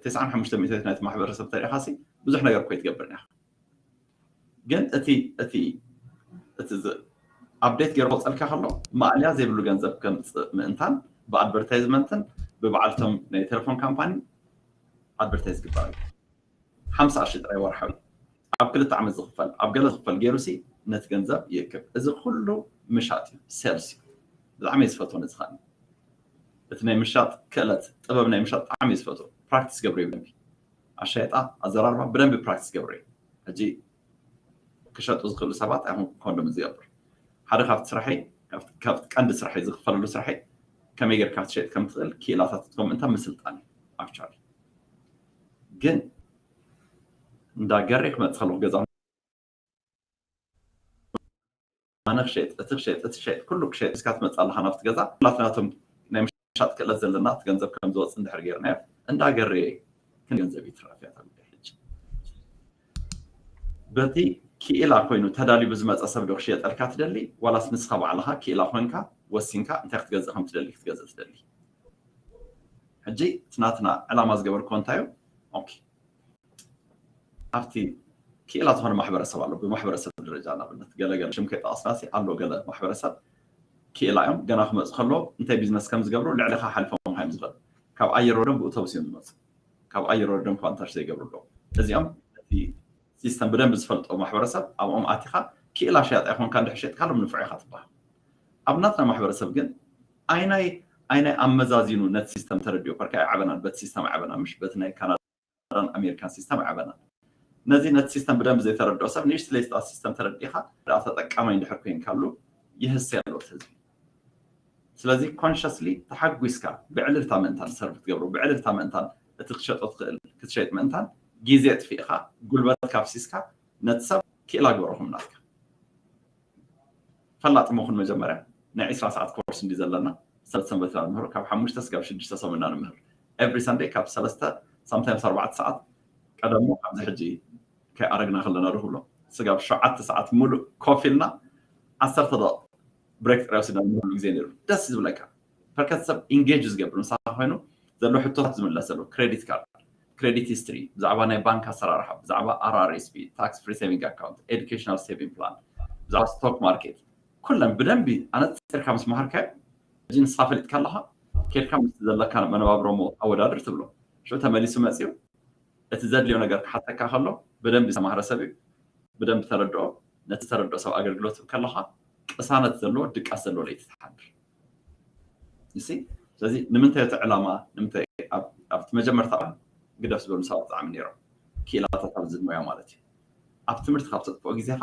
ተስዓን ሓሙሽተ ሚእታዊት ናይቲ ማሕበረሰብ ተሪኢኻ ሲ ብዙሕ ነገር እኮ ይትገብርን ኢኻ ግን እቲ እቲ እቲ ኣፕዴት ገይሩ ክወፀልካ ከሎ ማእልያ ዘይብሉ ገንዘብ ከምፅእ ምእንታን ብኣድቨርታይዝመንትን ብበዓልቶም ናይ ቴሌፎን ካምፓኒ ኣድቨርታይዝ ግበረሉ ሓምሳ ቅርሺ ጥራይ ወርሓዊ ኣብ ክልተ ዓመት ዝኽፈል ኣብ ገለ ዝኽፈል ገይሩ ሲ ነቲ ገንዘብ ይእክብ እዚ ኩሉ ምሻጥ እዩ ሴልስ እዩ ብጣዕሚ እየ ዝፈትዎ ነዚ ከዓ እቲ ናይ ምሻጥ ክእለት ጥበብ ናይ ምሻጥ ብጣዕሚ እየ ዝፈትዎ ፕራክቲስ ገብረ እዩ ብደንቢ ኣሻየጣ ኣዘራርባ ብደንቢ ፕራክቲስ ገብረ እዩ ሕጂ ክሸጡ ዝኽእሉ ሰባት ኣይኹን ኮንዶም ዝገብር ሓደ ካብቲ ስራሐይ ካብቲ ቀንዲ ስራሐይ ዝኽፈለሉ ስራሐይ ከመይ ጌርካ ክትሸጥ ከም ትኽእል ክኢላታት ትኮም እንታ ምስልጣን እዩ ኣክቹዋሊ ግን እንዳ ገሬ ክመፅእ ከለኩ ገዛ ኣነ ክሸጥ እቲ ክሸጥ እቲ ክሸጥ ኩሉ ክሸጥ እስካ ትመፅእ ኣለካ ናብቲ ገዛ ኩላትና ቶም ናይ ምሻጥ ክእለት ዘለና እቲ ገንዘብ ከም ዝወፅእ እንድሕር ገይርናዮ እንዳ ገሬ ክንዲ ገንዘብ ይትረፍ እያ እታ ጉዳይ ሕጂ በቲ ክኢላ ኮይኑ ተዳልዩ ብዝመፀ ሰብ ዶ ክሽየጠልካ ትደሊ ዋላስ ንስካ ባዕልካ ክኢላ ኮንካ ወሲንካ እንታይ ክትገዝእ ከም ትደሊ ክትገዝእ ትደሊ ሕጂ እቲ ናትና ዕላማ ዝገበርክዎ እንታይ እዩ ኣብቲ ክኢላ ዝኾነ ማሕበረሰብ ኣሎ ብማሕበረሰብ ደረጃ ንኣብነት ገለገለ ሽም ከይጠቐስና ኣሎ ገለ ማሕበረሰብ ክኢላ እዮም ገና ክመፁ ከሎ እንታይ ቢዝነስ ከም ዝገብሩ ልዕሊኻ ሓሊፎም ሃዮም ዝኽእል ካብ ኣየር ወርዶም ብኡተውስ እዮም ዝመፁ ካብ ኣየር ወርዶም ኳንታሽ ዘይገብሩ ኣለዉ እዚኦም እቲ ሲስተም ብደንብ ዝፈልጦ ማሕበረሰብ ኣብኦም ኣቲኻ ክኢላ ሸያጣ ይኾንካ እንድሕር ሸጥካሎም ንፉዕ ኢኻ ትበሃል ኣብ ናትና ማሕበረሰብ ግን ኣይናይ ኣይናይ ኣመዛዚኑ ነቲ ሲስተም ተረዲኡ ኳርካ ኣይዓበናን በቲ ሲስተም ኣይዓበና ምሽ በቲ ናይ ካናዳን ኣሜሪካን ሲስተም ኣይዓበናን ነዚ ነቲ ሲስተም ብደንብ ዘይተረድኦ ሰብ ንእሽትለይ ስጣት ሲስተም ተረዲእካ ዳ ተጠቃማይ እንድሕር ኮይንካሉ ይህሰ ያለው ህዝቢ ስለዚ ኮንሽስሊ ተሓጒስካ ብዕልልታ ምእንታን ሰርቭ ትገብሮ ብዕልልታ ምእንታን እቲ ክትሸጦ ትኽእል ክትሸጥ ምእንታን ግዜ ጥፊእካ ጉልበት ካፍሲስካ ነቲ ሰብ ክኢላ ግበረኹም ናትካ ፈላጥ መኹን መጀመርያ ናይ ዕስራ ሰዓት ኮርስ እንዲ ዘለና ሰበት ሰንበት ኢና ንምህር ካብ ሓሙሽተ ስጋብ ሽዱሽተ ሰሙን ኢና ንምህር ኤቭሪ ሰንደይ ካብ ሰለስተ ሳምታይምስ ኣርባዕተ ሰዓት ቀደሞ ኣብዚ ሕጂ ከይኣረግና ከለና ዶ ክብሎ ስጋብ ሸዓተ ሰዓት ሙሉእ ኮፍ ኢልና ዓሰርተ ደቂቕ ብሬክ ጥራይ ወሲድና ንምህርሉ ግዜ ነይሩ ደስ ዝብለካ በርከት ሰብ ኢንጌጅ ዝገብር ምሳኻ ኮይኑ ዘሎ ሕቶታት ዝምለሰሉ ክሬዲት ካርድ ክሬዲት ሂስትሪ ብዛዕባ ናይ ባንክ ኣሰራርሓ ብዛዕባ ኣርኣርኤስፒ ታክስ ፍሪ ሴቪንግ ኣካውንት ኤዱኬሽናል ሴቪንግ ፕላን ብዛዕባ ስቶክ ማርኬት ኩለን ብደንቢ ኣነፂርካ ምስ መሃርካዮ ሕጂ ንስኻ ፈሊጥካ ኣለኻ ኬድካ ምስ ዘለካ መነባብሮ ሞ ኣወዳድር ትብሎ ሽዑ ተመሊሱ መፅኡ እቲ ዘድልዮ ነገር ክሓተካ ከሎ ብደንቢ ዝተማህረ ሰብ እዩ ብደንብ ተረድኦ ነቲ ተረድኦ ሰብ ኣገልግሎት ከለኻ ቅሳነት ዘለዎ ድቃስ ዘለዎ ለይቲ ትሓድር እሲ ስለዚ ንምንታይ እቲ ዕላማ ንምንታይ ኣብቲ መጀመርታ ግደፍ ዝበሉ ሰባት ብጣዕሚ ነይሮም ክኢላታት ኣብዚ ሞያ ማለት እዩ ኣብ ትምህርቲ ካብ ተጥፍኦ ግዜኻ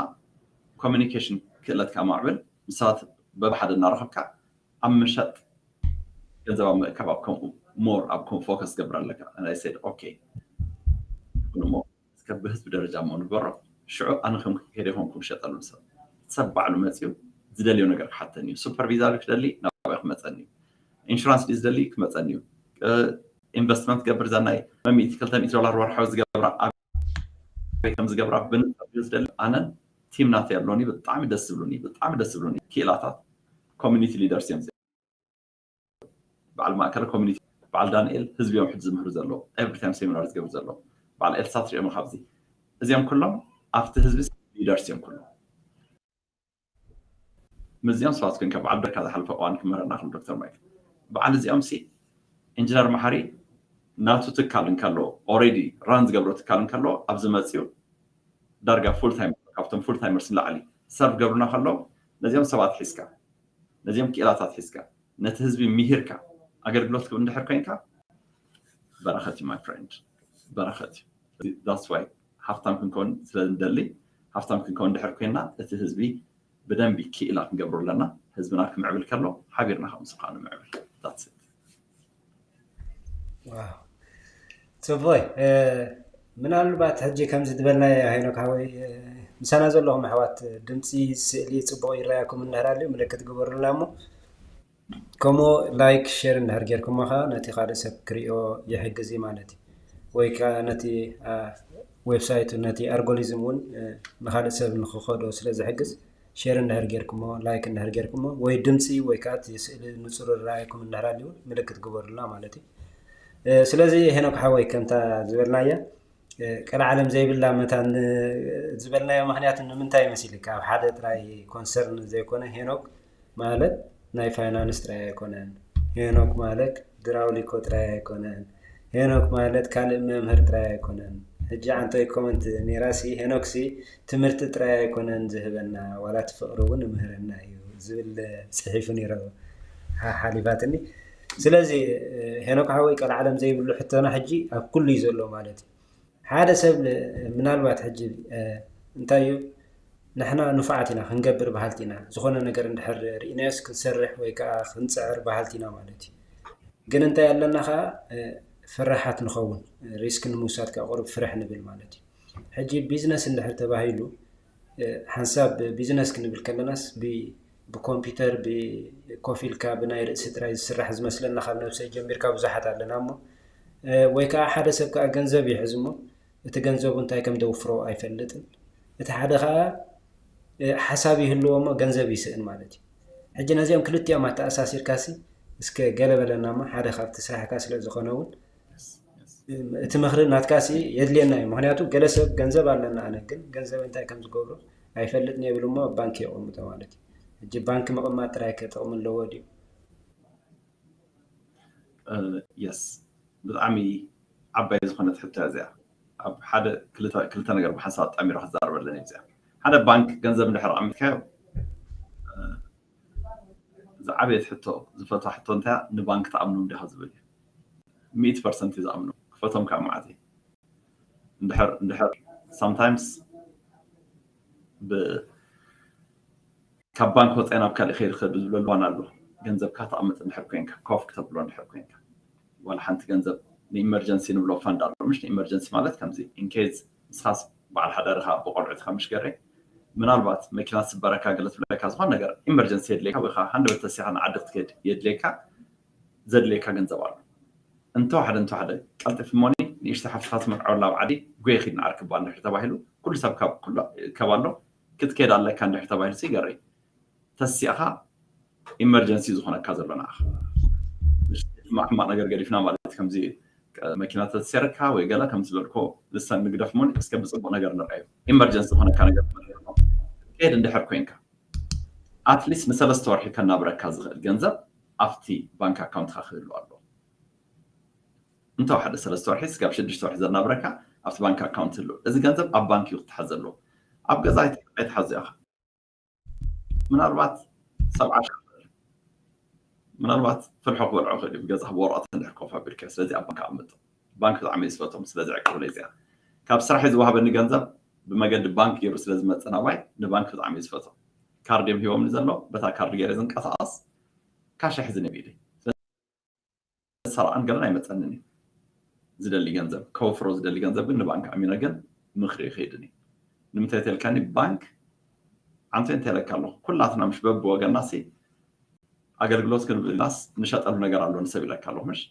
ኮሚኒኬሽን ክእለትካ ማዕብል ምስ ሰባት በብሓደ እናረኸብካ ኣብ ምሸጥ ገንዘብ ኣብ ምእካብ ኣብ ከምኡ ሞር ኣብ ከምኡ ፎከስ ገብር ኣለካ ናይ ሴድ ኦኬ እሞ እስከ ብህዝቢ ደረጃ እሞ ንግበሮ ሽዑ ኣነ ከም ከይደ ኮንኩም ሸጠሉ ሰብ ሰብ ባዕሉ መፅኡ ዝደልዮ ነገር ክሓተኒ እዩ ሱፐርቪዛ ክደሊ ናባይ ክመፀኒ እዩ ኢንሹራንስ ድዩ ዝደሊ ክመፀኒ እዩ ኢንቨስትመንት ገብር እዛ ናይ ሚእቲ ክልተ ሚእቲ ዶላር ወርሓዊ ዝገብራ ኣበይ ከም ዝገብራ ብንፅር ድዩ ዝደሊ ኣነን ቲም ናተይ ኣለኒ ብጣዕሚ ደስ ዝብሉኒ ብጣዕሚ ደስ ዝብሉኒ ክኢላታት ኮሚኒቲ ሊደርስ እዮም በዓል ማእከለ ኮሚኒቲ በዓል ዳንኤል ህዝቢ እዮም ሕጂ ዝምህሩ ዘለዉ ኤቭሪ ታይም ሴሚናር ዝገብሩ ዘለዉ በዓል ኤልሳ ትሪኦም ኢኻ ኣብዚ እዚኦም ኩሎም ኣብቲ ህዝቢ ሊደርስ እዮም ኩሎም ምስዚኦም ሰባት ኮንካ በዓል ደካ ዝሓለፈ እዋን ክምህረና ከም ዶክተር ማይክ በዓል እዚኦም ሲ ኢንጂነር መሓሪ ናቱ ትካል እንከሎ ኦሬዲ ራን ዝገብሮ ትካል እንከሎ ኣብዚ መፅኡ ዳርጋ ፉል ታይም ካብቶም ፉል ታይመርስ ንላዕሊ ሰርቭ ገብርና ከሎ ነዚኦም ሰባት ሒዝካ ነዚኦም ክኢላታት ሒዝካ ነቲ ህዝቢ ምሂርካ ኣገልግሎት ክብ እንድሕር ኮይንካ በረኸት እዩ my friend በረኸት እዩ that's why ሃፍታም ክንከውን ስለ ንደሊ ሃፍታም ክንከውን እንድሕር ኮይና እቲ ህዝቢ ብደንቢ ክኢላ ክንገብሮ ኣለና ህዝብና ክምዕብል ከሎ ሓቢርና ከም ስብሓኑ ምዕብል that's it ፅቡይ ምናልባት ሕጂ ከምዚ ዝበልናዮ ሄኖክ ሓወይ ምሳና ዘለኹም ኣሕዋት ድምፂ ስእሊ ፅቡቕ ይረኣየኩም እንድሕር ኣልዩ ምልክት ግበሩልና እሞ ከምኡ ላይክ ሼር እንድሕር ጌርኩሞ ከዓ ነቲ ካልእ ሰብ ክሪኦ ይሕግዝ እዩ ማለት እዩ ወይ ከዓ ነቲ ዌብሳይቱ ነቲ ኣርጎሊዝም እውን ንካልእ ሰብ ንክኸዶ ስለ ዝሕግዝ ሼር እንድሕር ጌርኩሞ ላይክ እንድሕር ጌርኩሞ ወይ ድምፂ ወይ ከዓ እቲ ስእሊ ንፁር ዝረኣየኩም እንድሕር ኣልዩ ምልክት ግበሩልና ማለት እዩ ስለዚ ሄኖክ ሓወይ ከምታ ዝበልናያ ቀልዓለም ዘይብላ መታን ዝበልናዮ ምክንያት ንምንታይ መሲልካ ኣብ ሓደ ጥራይ ኮንሰርን ዘይኮነ ሄኖክ ማለት ናይ ፋይናንስ ጥራይ ኣይኮነን ሄኖክ ማለት ድራውሊኮ ጥራይ ኣይኮነን ሄኖክ ማለት ካልእ መምህር ጥራይ ኣይኮነን ሕጂ ዓንቶይ ኮመንት ኔራሲ ሄኖክሲ ትምህርቲ ጥራይ ኣይኮነን ዝህበና ዋላ እቲ ፍቅሪ እውን ይምህረና እዩ ዝብል ፅሒፉ ነይረ ሓሊፋትኒ ስለዚ ሄኖክ ሓወይ ቀልዓለም ዘይብሉ ሕቶና ሕጂ ኣብ ኩሉ እዩ ዘሎ ማለት እዩ ሓደ ሰብ ምናልባት ሕጂ እንታይ እዩ ንሕና ንፉዓት ኢና ክንገብር በሃልቲ ኢና ዝኾነ ነገር እንድሕር ርኢናዮስ ክንሰርሕ ወይ ከዓ ክንፅዕር በሃልቲ ኢና ማለት እዩ ግን እንታይ ኣለና ከዓ ፈራሓት ንኸውን ሪስክ ንምውሳድ ከዓ ቁሩብ ፍርሕ ንብል ማለት እዩ ሕጂ ቢዝነስ እንድሕር ተባሂሉ ሓንሳብ ቢዝነስ ክንብል ከለናስ ብኮምፒውተር ብኮፍ ኢልካ ብናይ ርእሲ ጥራይ ዝስራሕ ዝመስለና ካብ ነብሰይ ጀሚርካ ብዙሓት ኣለና እሞ ወይ ከዓ ሓደ ሰብ ከዓ ገንዘብ ይሕዝ እሞ እቲ ገንዘቡ እንታይ ከም ደውፍሮ ኣይፈልጥን እቲ ሓደ ከዓ ሓሳብ ይህልዎ እሞ ገንዘብ ይስእን ማለት እዩ ሕጂ ነዚኦም ክልቲኦም ኣተኣሳሲርካሲ እስከ ገለ በለናማ ሓደ ካብቲ ስራሕካ ስለ ዝኾነ እውን እቲ ምክሪ ናትካሲ የድልየና እዩ ምክንያቱ ገለ ሰብ ገንዘብ ኣለና ኣነ ግን ገንዘብ እንታይ ከም ዝገብሮ ኣይፈልጥን የብል እሞ ኣብ ባንክ የቐምጦ ማለት እዩ ሕጂ ባንክ ምቕማጥ ጥራይ ከጥቕሚ ኣለዎ ድዩ የስ ብጣዕሚ ዓባይ ዝኾነት ሕቶ እዚኣ ኣብ ሓደ ክልተ ነገር ብሓንሳብ ኣጣሚሮ ክዛረበለን እዩ እዚኣ ሓደ ባንክ ገንዘብ እንድሕር ኣቐሚጥካዮ ዝዓበየት ሕቶ ዝፈትዋ ሕቶ እንታይ ንባንክ ተኣምኖም ዲኻ ዝብል እዩ ሚእቲ ፐርሰንት እዩ ዝኣምኖ ክፈቶም ከዓ መዓት እዩ እንድሕር እንድሕር sometimes ካብ ባንክ ወፃኢ ናብ ካልእ ከይድ ክብል ዝብለሉ ዋን ኣሎ ገንዘብካ ተቐምጥ እንድሕር ኮይንካ ኮፍ ክተብሎ እንድሕር ኮይንካ ዋላ ሓንቲ ገንዘብ ንኢመርጀንሲ ንብሎ ፋንድ ኣሎ ምሽ ንኢመርጀንሲ ማለት ከምዚ ኢንኬዝ ንስኻስ በዓል ሓዳርኻ ብቆልዑትካ ምሽ ገረ ምናልባት መኪና ስበረካ ገለ ትብለካ ዝኾነ ነገር ኢመርጀንሲ የድልየካ ወይ ከዓ ሃንደበት ተሲኻ ንዓዲ ክትከድ የድልየካ ዘድልየካ ገንዘብ ኣሎ እንተዋሕደ እንተዋሕደ ቀልጢፍ ሞኒ ንእሽተ ሓፍትኻ ትመርዓወላ ኣብ ዓዲ ጉየ ኪድ ንዓርክባ እንድሕር ተባሂሉ ኩሉ ሰብ ካብ ኣሎ ክትከድ ኣለካ እንድሕር ተባሂሉ ይገርይ ተሲእኻ ኢመርጀንሲ ዝኾነካ ዘሎ ንዓኻ ሕማቕ ሕማቕ ነገር ገዲፍና ማለት ከምዚ መኪና ተተሰረካ ወይ ገለ ከም ዝበልኮ ልሰን ንግደፍ ሞን እስከ ብፅቡቅ ነገር ንርአዩ ኢመርጀንሲ ዝኾነካ ነገር ከየድ እንድሕር ኮይንካ ኣትሊስት ንሰለስተ ወርሒ ከናብረካ ዝኽእል ገንዘብ ኣብቲ ባንክ ኣካውንትካ ክህሉ ኣሎ እንተወሓደ ሰለስተ ወርሒ ስጋብ ሽዱሽተ ወርሒ ዘናብረካ ኣብቲ ባንክ ኣካውንት ህሉ እዚ ገንዘብ ኣብ ባንክ እዩ ክትሓዝ ዘለዎ ኣብ ገዛ ኣይትሓዞ ኢኻ ምናልባት ሰብዓ ሺ ምናልባት ፍልሖ ክበልዖ ክእል እዩ ገዛ ብወረቐት እንድሕር ኮፍ ኣቢልካ ስለዚ ኣብ ባንክ ኣምጥ ባንክ ብጣዕሚ ዝፈቶም ስለዚ ዕቅብለ እዚኣ ካብ ስራሕ ዝወሃበኒ ገንዘብ ብመገዲ ባንክ ገይሩ ስለ ዝመፅእ ናባይ ንባንክ ብጣዕሚ ዝፈቶም ካርድ እዮም ሂቦምኒ ዘሎ በታ ካርድ ገይረ ዝንቀሳቐስ ካሽ ሕዝን እዮም ኢለይ ሰራኣን ገለን ኣይመፀንን እዩ ዝደሊ ገንዘብ ከውፍሮ ዝደሊ ገንዘብ ግን ንባንክ ኣሚነ ግን ምክሪ ይኸይድን እዩ ንምንታይ ተልካኒ ባንክ ዓንቶ እንታይ ለካ ኣለኹ ኩላትና ምሽ በብወገናሲ ኣገልግሎት ክንብልናስ ንሸጠሉ ነገር ኣሎ ንሰብ ይለካ ኣለኹ ምሽ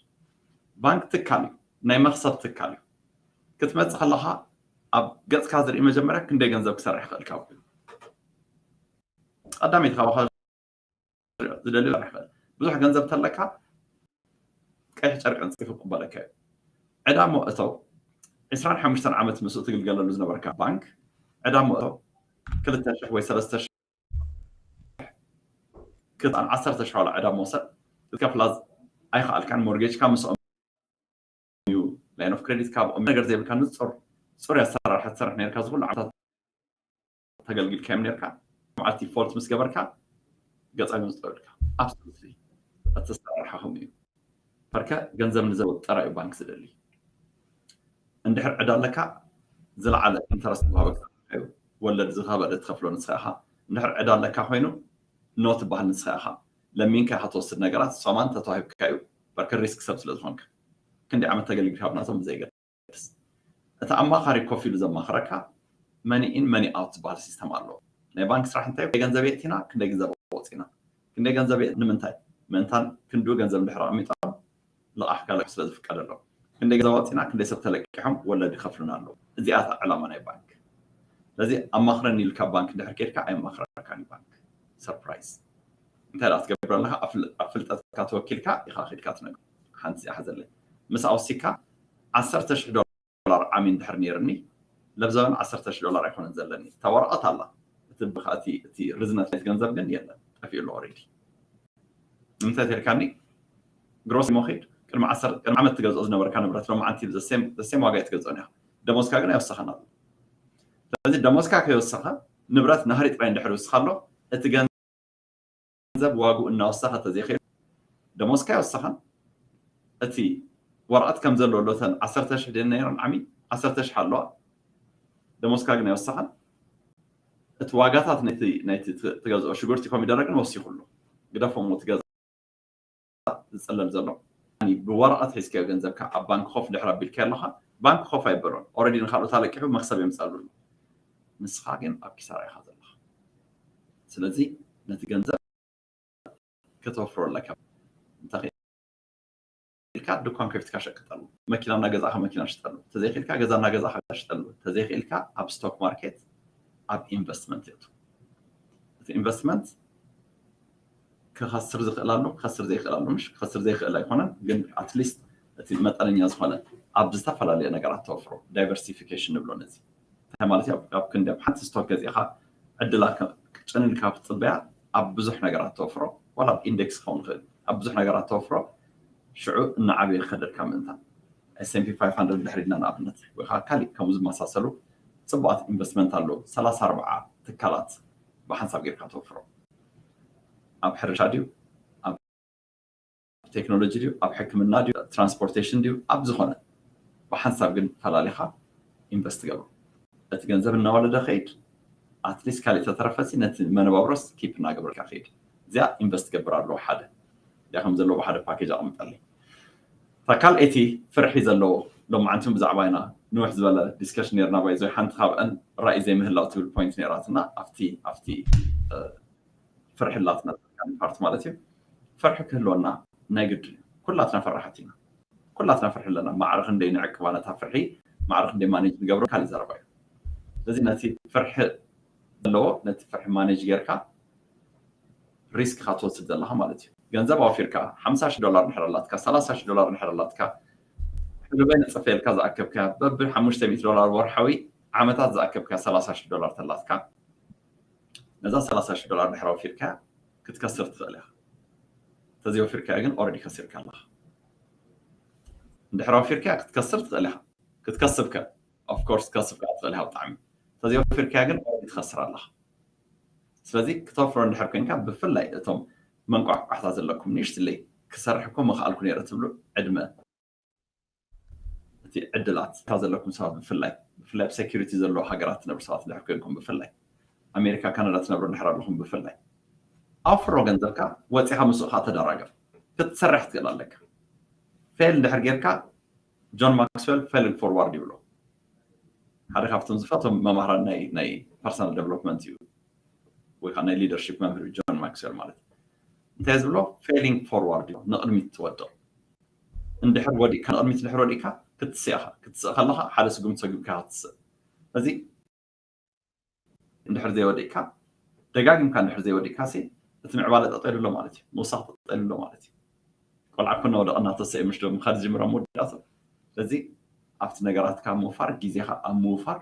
ባንክ ትካል እዩ ናይ መክሰብ ትካል እዩ ክትመፅእ ከለካ ኣብ ገፅካ ዝርኢ መጀመርያ ክንደይ ገንዘብ ክሰርሕ ይኽእል ካብ ቀዳመይቲ ካባካ ዝደሊ ይኽእል ብዙሕ ገንዘብ ተለካ ቀይሕ ጨርቂ ኣንፂፉ ክበለካ እዩ ዕዳ ሞ እተው ዕስራን ሓሙሽተን ዓመት ምስኡ ትግልገለሉ ዝነበርካ ባንክ ዕዳ ሞ እተው ክልተ ሽሕ ወይ ሰለስተ ሽሕ ክፃን ዓሰርተ ሽሕ ዋላ ዕዳ መውሰድ ክትከፍላ ኣይኸኣልካን። ሞርጌጅካ ምስኦም እዩ፣ ላይን ኦፍ ክሬዲት ካብኦም ነገር ዘይብልካ ንፁር ፅሩይ ኣሰራርሓ ትሰርሕ ነርካ። ዝኩሉ ዓመታት ተገልጊልካዮም ነርካ። መዓልቲ ፎልት ምስ ገበርካ ገፃ እዮም ዝጠውልካ። ኣብሶሉትሊ ኣተሰራርሓኹም እዩ። ፈርከ ገንዘብ ንዘወጥ ጥራይ እዩ ባንክ ዝደሊ። እንድሕር ዕዳ ኣለካ ዝለዓለ ኢንተረስት ዝሃበካ እዩ፣ ወለድ ዝኸበደ ትኸፍሎ ንስኻ ኢኻ። እንድሕር ዕዳ ኣለካ ኮይኑ ኖ ትበሃል ንስኻ ኢኻ። ለሚንካ ኢኻ ትወስድ ነገራት ሶማን ተተዋሂብካ እዩ። በርከ ሪስክ ሰብ ስለ ዝኾንካ ክንዲ ዓመት ተገልጊልካ ብናቶም ብዘይገድስ እቲ ኣማኻሪ ኮፍ ኢሉ ዘማኽረካ መኒ ኢን መኒ ኣውት ዝበሃል ሲስተም ኣለዎ። ናይ ባንክ ስራሕ እንታይ እዩ? ገንዘብ የእቲና ክንደይ ገንዘብ ኣወፂና፣ ክንደይ ገንዘብ የእቲ-፣ ንምንታይ ምእንታን ክንዱ ገንዘብ እንድሕር ኣቐሚጦም ልቓሕ ካልእ ስለ ዝፍቀደሎም ክንደይ ገንዘብ ኣወፂና ክንደይ ሰብ ተለቂሖም ወለድ ይኸፍሉና ኣለዉ። እዚኣታ ዕላማ ናይ ባንክ። ስለዚ ኣማኽረኒ ኢልካ ባንክ እንድሕር ከድካ ኣየማኽረካን እዩ ባንክ። ሰርፕራይዝ እንታይ ደኣ ትገብር ኣለካ? ኣብ ፍል-፣ ኣብ ፍልጠትካ ተወኪልካ ኢኻ ከድካ ትነግሮ። ሓንቲ እዚኣ ሓዘለይ። ምስ ኣውሲካ ዓሰርተ ሽሕ ዶላር ዓሚ እንድሕር ነይርኒ ለብዛውን ዓሰርተ ሽሕ ዶላር ኣይኮነን ዘለኒ። እታ ወረቐት ኣላ። እቲ ብኻ-፣ እቲ፣ እቲ ርዝነት ናይቲ ገንዘብ ግን የለን። ጠፊኡ ኣሎ ኦልሬዲ። ንምንታይ ተልካኒ? ግሮስ ሞኺድ ቅድሚ ዓሰርተ፣ ቅድሚ ዓመት ትገዝኦ ዝነበርካ ንብረት ሎማዓንቲ ብዘሴም፣ ዘሴም ዋጋ እዩ ትገዝኦ ነኻ። ደሞዝካ ግን ኣይወሰኸን ኣሎ። ስለዚ ደሞዝካ ከይወሰኸ ንብረት ናህሪ ጥራይ እንድሕር ይውስኻ ኣሎ፣ እቲ ገንዘብ ዋግኡ እናወሰኸ ተዘይኸይዱ ደሞዝካ ኣይወሰኸን። እቲ ወረቐት ከም ዘሎ ኣሎ፣ እተን ዓሰርተ ሽሕ ድየን ነይረን ዓሚ? ዓሰርተ ሽሕ ኣለዋ። ደሞዝካ ግን ኣይወሰኸን። እቲ ዋጋታት ናይቲ፣ ናይቲ ት-፣ ትገዝኦ ሽጉርቲ ኮሚደረ ግን ወሲኹ ኣሎ። ግደፎ እሞ እቲ ገዛ ዝጽለል ዘሎ። ያኒ ብወረቐት ሒዝካዮ ገንዘብካ ኣብ ባንክ ኮፍ ድሕር ኣቢልካዮ ኣለኻ፣ ባንክ ኮፍ ኣይበሎን። ኦልሬዲ ንኻልኦት ኣለቂሑ መኽሰብ የምጽኣሉ ኣሎ። ንስኻ ግን ኣብ ኪሳራ ኢኻ ዘለኻ። ስለዚ ነቲ ገንዘብ ከተወፍሮ ኣለካ። እንተኽኢልካ ድኳን ከፊትካ ሸቅጠሉ፣ መኪና እናገዛእካ መኪና ሽጠሉ፣ ተዘይኽኢልካ ገዛ እናገዛእካ ሽጠሉ፣ ተዘይኽኢልካ ኣብ ስቶክ ማርኬት ኣብ ኢንቨስትመንት የእቱ። እቲ ኢንቨስትመንት ክኸስር ዝኽእል ኣሎ፣ ክኸስር ዘይኽእል ኣሎ። ምሽ ክኸስር ዘይኽእል ኣይኮነን፣ ግን ኣትሊስት እቲ መጠነኛ ዝኾነ ኣብ ዝተፈላለየ ነገራት ተወፍሮ፣ ዳይቨርሲፊኬሽን ንብሎ ነዚ። እንታይ ማለት እዩ? ኣብ፣ ኣብ ክንዲ ኣብ ሓንቲ ስቶክ ገዚእኻ ዕድላ ከ-፣ ክጨንልካ ክትጽበያ ኣብ ብዙሕ ነገራት ተወፍሮ፣ ዋላ ኣብ ኢንዴክስ ክኸውን ይኽእል፣ ኣብ ብዙሕ ነገራት ተወፍሮ፣ ሽዑ እናዓበየ ክኸደልካ ምእንታን። S and P five hundred ድሕሪ ኢልና ንኣብነት፣ ወይ ከዓ ካሊእ ከምኡ ዝመሳሰሉ ጽቡቓት ኢንቨስትመንት ኣለዉ። ሰላሳ ኣርባዓ ትካላት ብሓንሳብ ጌርካ ተወፍሮ። ኣብ ሕርሻ ድዩ? ኣብ ቴክኖሎጂ ድዩ? ኣብ ሕክምና ድዩ? ትራንስፖርቴሽን ድዩ? ኣብ ዝኾነ ብሓንሳብ ግን ፈላሊኻ ኢንቨስት ገብሮ። እቲ ገንዘብ እናወለደ ከይድ፣ ኣትሊስት ካሊእ ተተረፈሲ ነቲ መነባብሮስ ኪፕ እናገበርካ ከይድ። እዚኣ ኢንቨስት ገብር ኣለዎ ሓደ። እዚኣ ከም ዘለዎ ብሓደ ፓኬጅ ኣቕምጠለይ። እታ ካልኣይቲ ፍርሒ ዘለዎ ሎማዓንቱን ብዛዕባ ኢና ንውሕ ዝበለ ዲስከሽን ነርና። ባይዞ ሓንቲ ካብአን ራእይ ዘይምህላው ትብል ፖይንት ነይራትና ኣብቲ፣ ኣብቲ፣ እ፣ ፍርሒ ኣላትና ፓርት ማለት እዩ። ፍርሒ ክህልወና ናይ ግድ እዩ። ኩላትና ፈራሓት ኢና። ኩላትና ፍርሒ ኣለና። ማዕረ ክንደይ ንዕቅባ ነታ ፍርሒ፣ ማዕረ ክንደይ ማኔጅ ንገብሮ ካልእ ዘረባ እዩ። ስለዚ ነቲ ፍርሒ ዘለዎ፣ ነቲ ፍርሒ ማኔጅ ጌርካ ሪስክ ኢኻ ትወስድ ዘለኻ ማለት እዩ። ገንዘብ ኣውፊርካ ሓምሳ ሺህ ዶላር እንድሕር ኣላትካ፣ ሰላሳ ሺህ ዶላር እንድሕር ኣላትካ፣ ሕሉበይ ንጽፈየልካ ዝኣከብካ በብሓሙሽተ ሚእቲ ዶላር ወርሓዊ ዓመታት ዝኣከብካ ሰላሳ ሺህ ዶላር ተላትካ፣ ነዛ ሰላሳ ሺህ ዶላር እንድሕር ኣውፊርካ ክትከስር ትኽእል ኢኻ። ተዘይወፊርካዮ ግን ኦልሬዲ ከሲርካ ኣለኻ። እንድሕር ኣውፊርካ ክትከስር ትኽእል ኢኻ። ክትከስብ ከ ኦፍኮርስ ክትከስብ ከኣ ትኽእል ኢኻ ብጣዕሚ። ተዘይወፊርካዮ ግን ኦልሬዲ ትኸስር ኣለኻ። ስለዚ ክተፍሮ እንድሕር ኮንካ ብፍላይ እቶም መንቋሕቋሕታ ዘለኩም ንእሽትለይ ክሰርሕ እኮ ምኽኣልኩ ነይረ ትብሉ ዕድመ እቲ ዕድላት እታ ዘለኩም ሰባት ብፍላይ ብፍላይ ኣብ ሴኩሪቲ ዘለዎ ሃገራት ትነብሩ ሰባት እንድሕር ኮንኩም ብፍላይ ኣሜሪካ ካናዳ ትነብሩ እንድሕር ኣለኹም ብፍላይ ኣፍሮ ገንዘብካ ወፂኻ ምስኡ ከዓ ተደራገፍ ክትሰርሕ ትኽእል ኣለካ። ፌል እንድሕር ጌርካ ጆን ማክስዌል ፌሊንግ ፎርዋርድ ይብሎ። ሓደ ካብቶም ዝፈቶም መማህራን ናይ ናይ ፐርሰናል ዴቨሎፕመንት እዩ ወይ ከዓ ናይ ሊደርሺፕ መምህር እዩ ጆን ማክስዌል ማለት። እንታይ ዝብሎ ፌሊንግ ፎርዋርድ እዩ ንቕድሚት ትወድቕ። እንድሕር ወዲቕካ ንቕድሚት እንድሕር ወዲቕካ ክትስእ ኢኻ። ክትስእ ከለኻ ሓደ ስጉምቲ ሰጉምካ ክትስእ። እዚ እንድሕር ዘይወዲቕካ ደጋጊምካ እንድሕር ዘይወዲቕካ ሲ እቲ ምዕባለ ጠጠሉ ኣሎ ማለት እዩ። ምውሳኽ ጠጠሉ ኣሎ ማለት እዩ። ቆልዓ እኮ እናወደቐ እናተሰእየ ምሽ ዶ ምኻድ ዝጅምር ኣብ መወዳእቱ። ስለዚ ኣብቲ ነገራትካ ኣብ ምውፋር፣ ግዜኻ ኣብ ምውፋር፣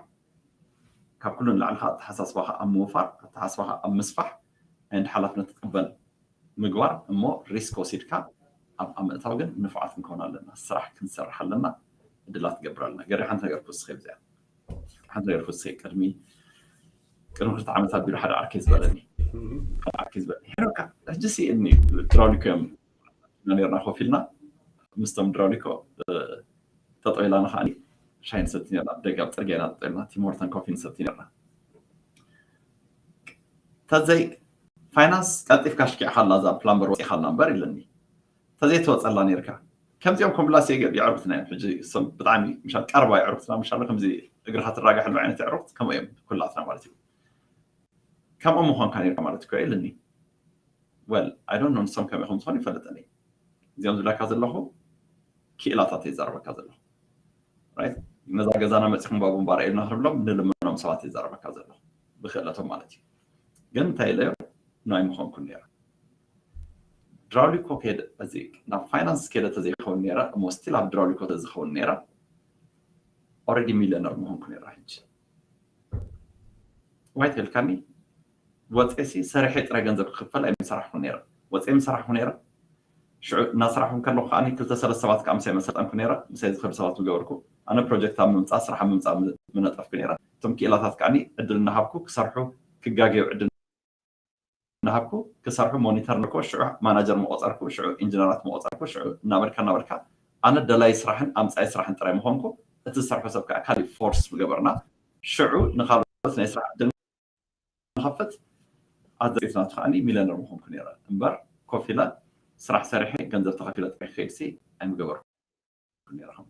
ካብ ኩሉ ንላዕሊ ከዓ ኣተሓሳስባኻ ኣብ ምውፋር፣ ኣተሓሳስባኻ ኣብ ምስፋሕ and ሓላፍነት ትቀበል ምግባር እሞ ሪስክ ወሲድካ ኣብ ኣብ ምእታው ግን ንፉዓት ክንከውን ኣለና። ስራሕ ክንሰርሕ ኣለና። እድላት ትገብር ኣለና። ገሪ ሓንቲ ነገር ክውስኸ ብዚኣ ሓንቲ ነገር ክውስኸ ቅድሚ ቅድሚ ክልተ ዓመት ኣቢሉ ሓደ ዓርከይ ዝበለኒ ሓደ ዓርከይ ዝበለኒ ሄኖካ ሕጂ ስእኒ ድራውሊኮ እዮም ነርና ኮፍ ኢልና ምስቶም ድራውሊኮ ተጠው ኢላና ከዓ ሻሂ ንሰቲ ነርና። ደገ ኣብ ፅርግያ ኢና ተጠው ኢልና ቲሞርተን ኮፊ ንሰቲ ነርና። ተዘይ ፋይናንስ ቀልጢፍካ ሽኪዕካ ኣላ እዛ ፕላምበር ወፂኻ ኣላ እምበር ኢለኒ። ተዘይ ትወፀላ ነርካ ከምዚኦም ኮምብላስ የዕሩክትና እዮም። ሕጂ እሶም ብጣዕሚ ምሻል ቀርባ የዕሩክትና ምሻሎ ከምዚ እግርካ ትራጋሕሉ ዓይነት የዕሩክት ከምኡ እዮም ኩላትና ማለት እዩ። ከምኦም ምኳንካ ነርካ ማለት እኮ ኢለኒ። ወል ኣይ ዶንት ኖ ንሶም ከመይ ከም ዝኾኑ ይፈልጠኒ። እዚኦም ዝብለካ ዘለኹ ክኢላታት እየ ዝዛረበካ ዘለኹ። ራይት ነዛ ገዛና መፂኹም ባቡን ባርኤልና ክንብሎም ንልምኖም ሰባት እየ ዝዛረበካ ዘለኹ ብክእለቶም ማለት እዩ። ግን እንታይ ኢለዮ ናይ ምኾንኩ ነይረ ድራውሊኮ ከደ እዚ ናብ ፋይናንስ ከደ ተዘይኸውን ነይረ እሞ ስቲል ኣብ ድራውሊኮ ተዝኸውን ነይረ ኦረዲ ሚሊዮነር ምኾንኩ ነይረ። ሕጂ ዋይ ተልካኒ ወፀሲ ሰሪሐ ጥረ ገንዘብ ክክፈል ኣይምሰራሕኩ ነይረ። ወፀ ምሰራሕኩ ነይረ ሽዑ እናሰራሕኩ ከለኩ ከዓ ክልተ ሰለስተ ሰባት ከዓ ምሳይ መሰልጠንኩ ነይረ። ምሳይ ዝኸዱ ሰባት ምገበርኩ ኣነ ፕሮጀክት ኣብ ምምፃእ ስራሕ ኣብ ምምፃእ ምነጠፍኩ ነይረ። እቶም ክኢላታት ከዓ ዕድል እናሃብኩ ክሰርሑ ክጋገዩ ዕድል እናሃብኩ ክሰርሑ ሞኒተር ንኮ ሽዑ ማናጀር መቆፀርኩ ሽዑ ኢንጂነራት መቆፀርኩ ሽዑ እናበልካ እናበልካ ኣነ ደላይ ስራሕን ኣምፃይ ስራሕን ጥራይ ምኾንኩ እቲ ዝሰርሖ ሰብ ከዓ ካሊእ ፎርስ ምገበርና ሽዑ ንካልኦት ናይ ስራሕ ዕድል ንኸፍት ኣዘይት ናቱ ከዓ ሚለነር ምኾንኩ ነይረ እምበር ኮፍ ኢለ ስራሕ ሰሪሐ ገንዘብ ተኸፊለ ጥራይ ክኸይድሲ ኣይምገበርኩ ነይረ ከም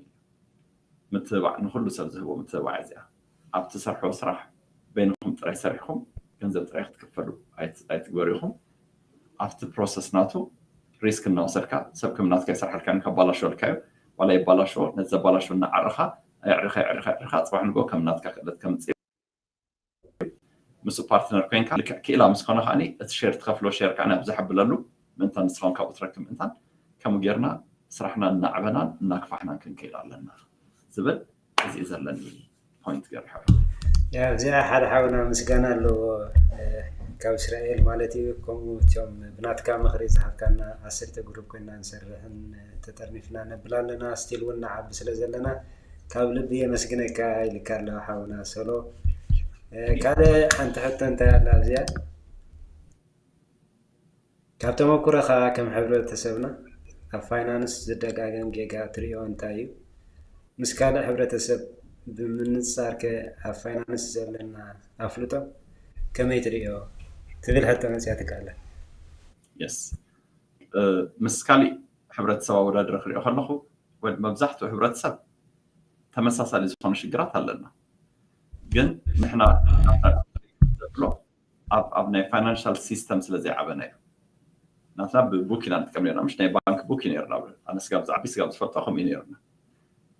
ምትብባዕ ንኩሉ ሰብ ዝህቦ ምትብባዕ እዚኣ ኣብ ትሰርሖ ስራሕ በይንኹም ጥራይ ሰሪሕኩም ገንዘብ ጥራይ ክትክፈሉ ኣይትግበሩ ኢኹም። ኣብቲ ፕሮሰስ ናቱ ሪስክ እናወሰድካ ሰብ ከም ናትካ ይሰርሐልካ ከባላሸወልካ እዩ ዋላ ይባላሸዎ ነቲ ዘባላሸዎ እናዓርኻ ኣዕርኻ ኣዕርኻ ኣዕርኻ ፅባሕ ንጎ ከም ናትካ ክእለት ከምፅእ ምስ ፓርትነር ኮይንካ ልክዕ ክኢላ ምስ ኮነ ከዓ እቲ ሼር ትኸፍሎ ሼር ከዓ ብዙሕ ኣብለሉ ምእንታን ንስኻውን ካብኡ ትረክብ ምእንታን ከምኡ ጌርና ስራሕና እናዕበናን እናክፋሕናን ክንከይድ ኣለና ዝብል እዚ እዩ ዘለኒ ፖይንት ገርሖ እዚኣ ሓደ ሓውና ምስጋና ኣለዎ ካብ እስራኤል ማለት እዩ። ከምኡ እቶም ብናትካ ምኽሪ ዝሃብካና ዓሰርተ ግሩፕ ኮይና ንሰርሕን ተጠርኒፍና ነብል ኣለና። ስቲል እውን ንዓቢ ስለ ዘለና ካብ ልቢ የመስግነካ ኢልካ ኣለዋ ሓውና ሰሎ። ካልእ ሓንቲ ሕቶ እንታይ ኣላ ኣብዚኣ? ካብ ተመኩሮኻ ከም ሕብረተሰብና ኣብ ፋይናንስ ዝደጋገም ጌጋ ትርእዮ እንታይ እዩ? ምስ ካልእ ሕብረተሰብ ብምንፃር ከ ኣብ ፋይናንስ ዘለና ኣፍልጦ ከመይ ትርእዮ? ትብል ሕቶ መፅያትካ ኣላ። የስ ምስ ካሊእ ሕብረተሰብ ኣወዳድረ ክሪኦ ከለኹ መብዛሕትኡ ሕብረተሰብ ተመሳሳሊ ዝኾኑ ሽግራት ኣለና። ግን ንሕና ዘብሎ ኣብ ናይ ፋይናንሻል ሲስተም ስለ ዘይዓበና እዩ። ናትና ብቡክ ኢና ንጥቀም ነርና፣ ምሽ ናይ ባንክ ቡክ እዩ ነርና። ኣነ ስጋብ ዝዓቢ ስጋብ ዝፈልጦ ከምኡ እዩ ነርና።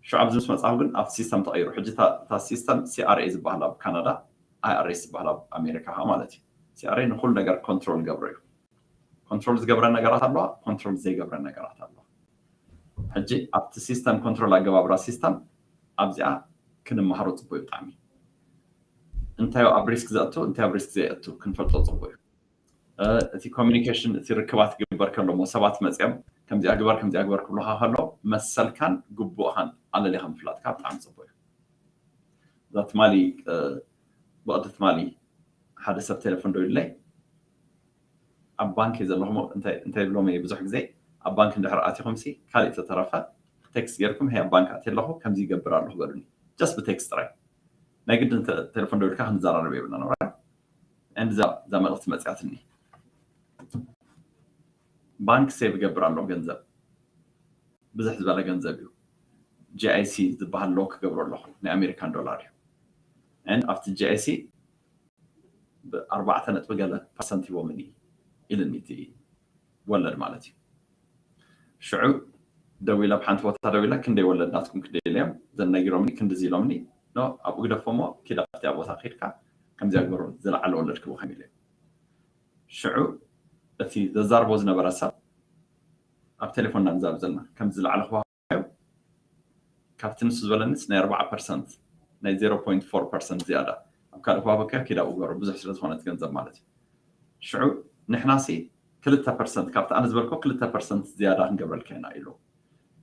ሽዑ ኣብዚ ምስ መፅኣኹ ግን ኣብቲ ሲስተም ተቐይሩ። ሕጂ እታ ሲስተም ሲኣርኤ ዝበሃል ኣብ ካናዳ፣ ኣይኣርኤስ ዝበሃል ኣብ ኣሜሪካ ከዓ ማለት እዩ። ሲኣርኤ ንኩሉ ነገር ኮንትሮል ገብሮ እዩ። ኮንትሮል ዝገብረ ነገራት ኣለዋ፣ ኮንትሮል ዘይገብረ ነገራት ኣለዋ። ሕጂ ኣብቲ ሲስተም ኮንትሮል ኣገባብራ ሲስተም ኣብዚኣ ክንመሃሮ ፅቡቅ እዩ ብጣዕሚ። እንታይ ኣብ ሪስክ ዘእቱ እንታይ ኣብ ሪስክ ዘየእቱ ክንፈልጦ ፅቡቅ እዩ። እቲ ኮሚኒኬሽን እቲ ርክባት ክግበር ከሎ ሞ ሰባት መፅኦም ከምዚኣ ግበር ከምዚኣ ግበር ክብሉካ ከሎ መሰልካን ግቡእካን ኣለሊካ ምፍላጥካ ብጣዕሚ ፅቡቅ እዩ። እዛ ትማሊ ብቕዲ ትማሊ ሓደ ሰብ ቴሌፎን ደዊሉለይ ኣብ ባንክ እየ ዘለኹ እንታይ ብሎም እየ ብዙሕ ግዜ ኣብ ባንክ እንድሕር ኣቲኹም ሲ ካሊእ ተተረፈ ቴክስት ጌርኩም ሄ ኣብ ባንክ ኣትየ ኣለኹ ከምዚ ይገብር ኣለኹ በሉኒ። ጀስት ብቴክስት ጥራይ ናይ ግድን ቴሌፎን ደዊልካ ክንዘራረብ የብልና ነብራ እዛ መልእኽቲ መፅያትኒ። ባንክ ሴቭ ይገብር ኣሎ ገንዘብ ብዙሕ ዝበለ ገንዘብ እዩ። ጂኣይሲ ዝበሃል ሎ ክገብሮ ኣለኹ ናይ ኣሜሪካን ዶላር እዩ። ኣብቲ ጂኣይሲ ብኣርባዕተ ነጥቢ ገለ ፐርሰንት ሂቦምኒ ኢልኒ እቲ ወለድ ማለት እዩ። ሽዑ ደዊለ ኣብ ሓንቲ ቦታ ደዊለ ክንደይ ወለድ ናትኩም ክንደይ ኢለዮም ዘነጊሮምኒ ክንድዚ ኢሎምኒ ኣብኡ ግደፎሞ ኪድ ኣብቲኣ ቦታ ከድካ ከምዚኣ ግበሩ ዝለዓለ ወለድ ክህቡኸም ኢለዮም። ሽዑ እቲ ዘዛርቦ ዝነበረ ሰብ ኣብ ቴሌፎንና ንዛረብ ዘለና ከምዚ ዝለዓለ ክዋካዮ ካብቲ ንሱ ዝበለኒስ ናይ ኣርባዓ ፐርሰንት ናይ ዜሮ ፖይንት ፎር ፐርሰንት ዝያዳ ኣብ ካልእ ክዋበካዮ ኪድ ኣብኡ ግበሩ ብዙሕ ስለ ዝኾነት ገንዘብ ማለት እዩ። ሽዑ ንሕናሲ ክልተ ፐርሰንት ካብቲ ኣነ ዝበልኮ ክልተ ፐርሰንት ዝያዳ ክንገብረልካ ኢና ኢሉ።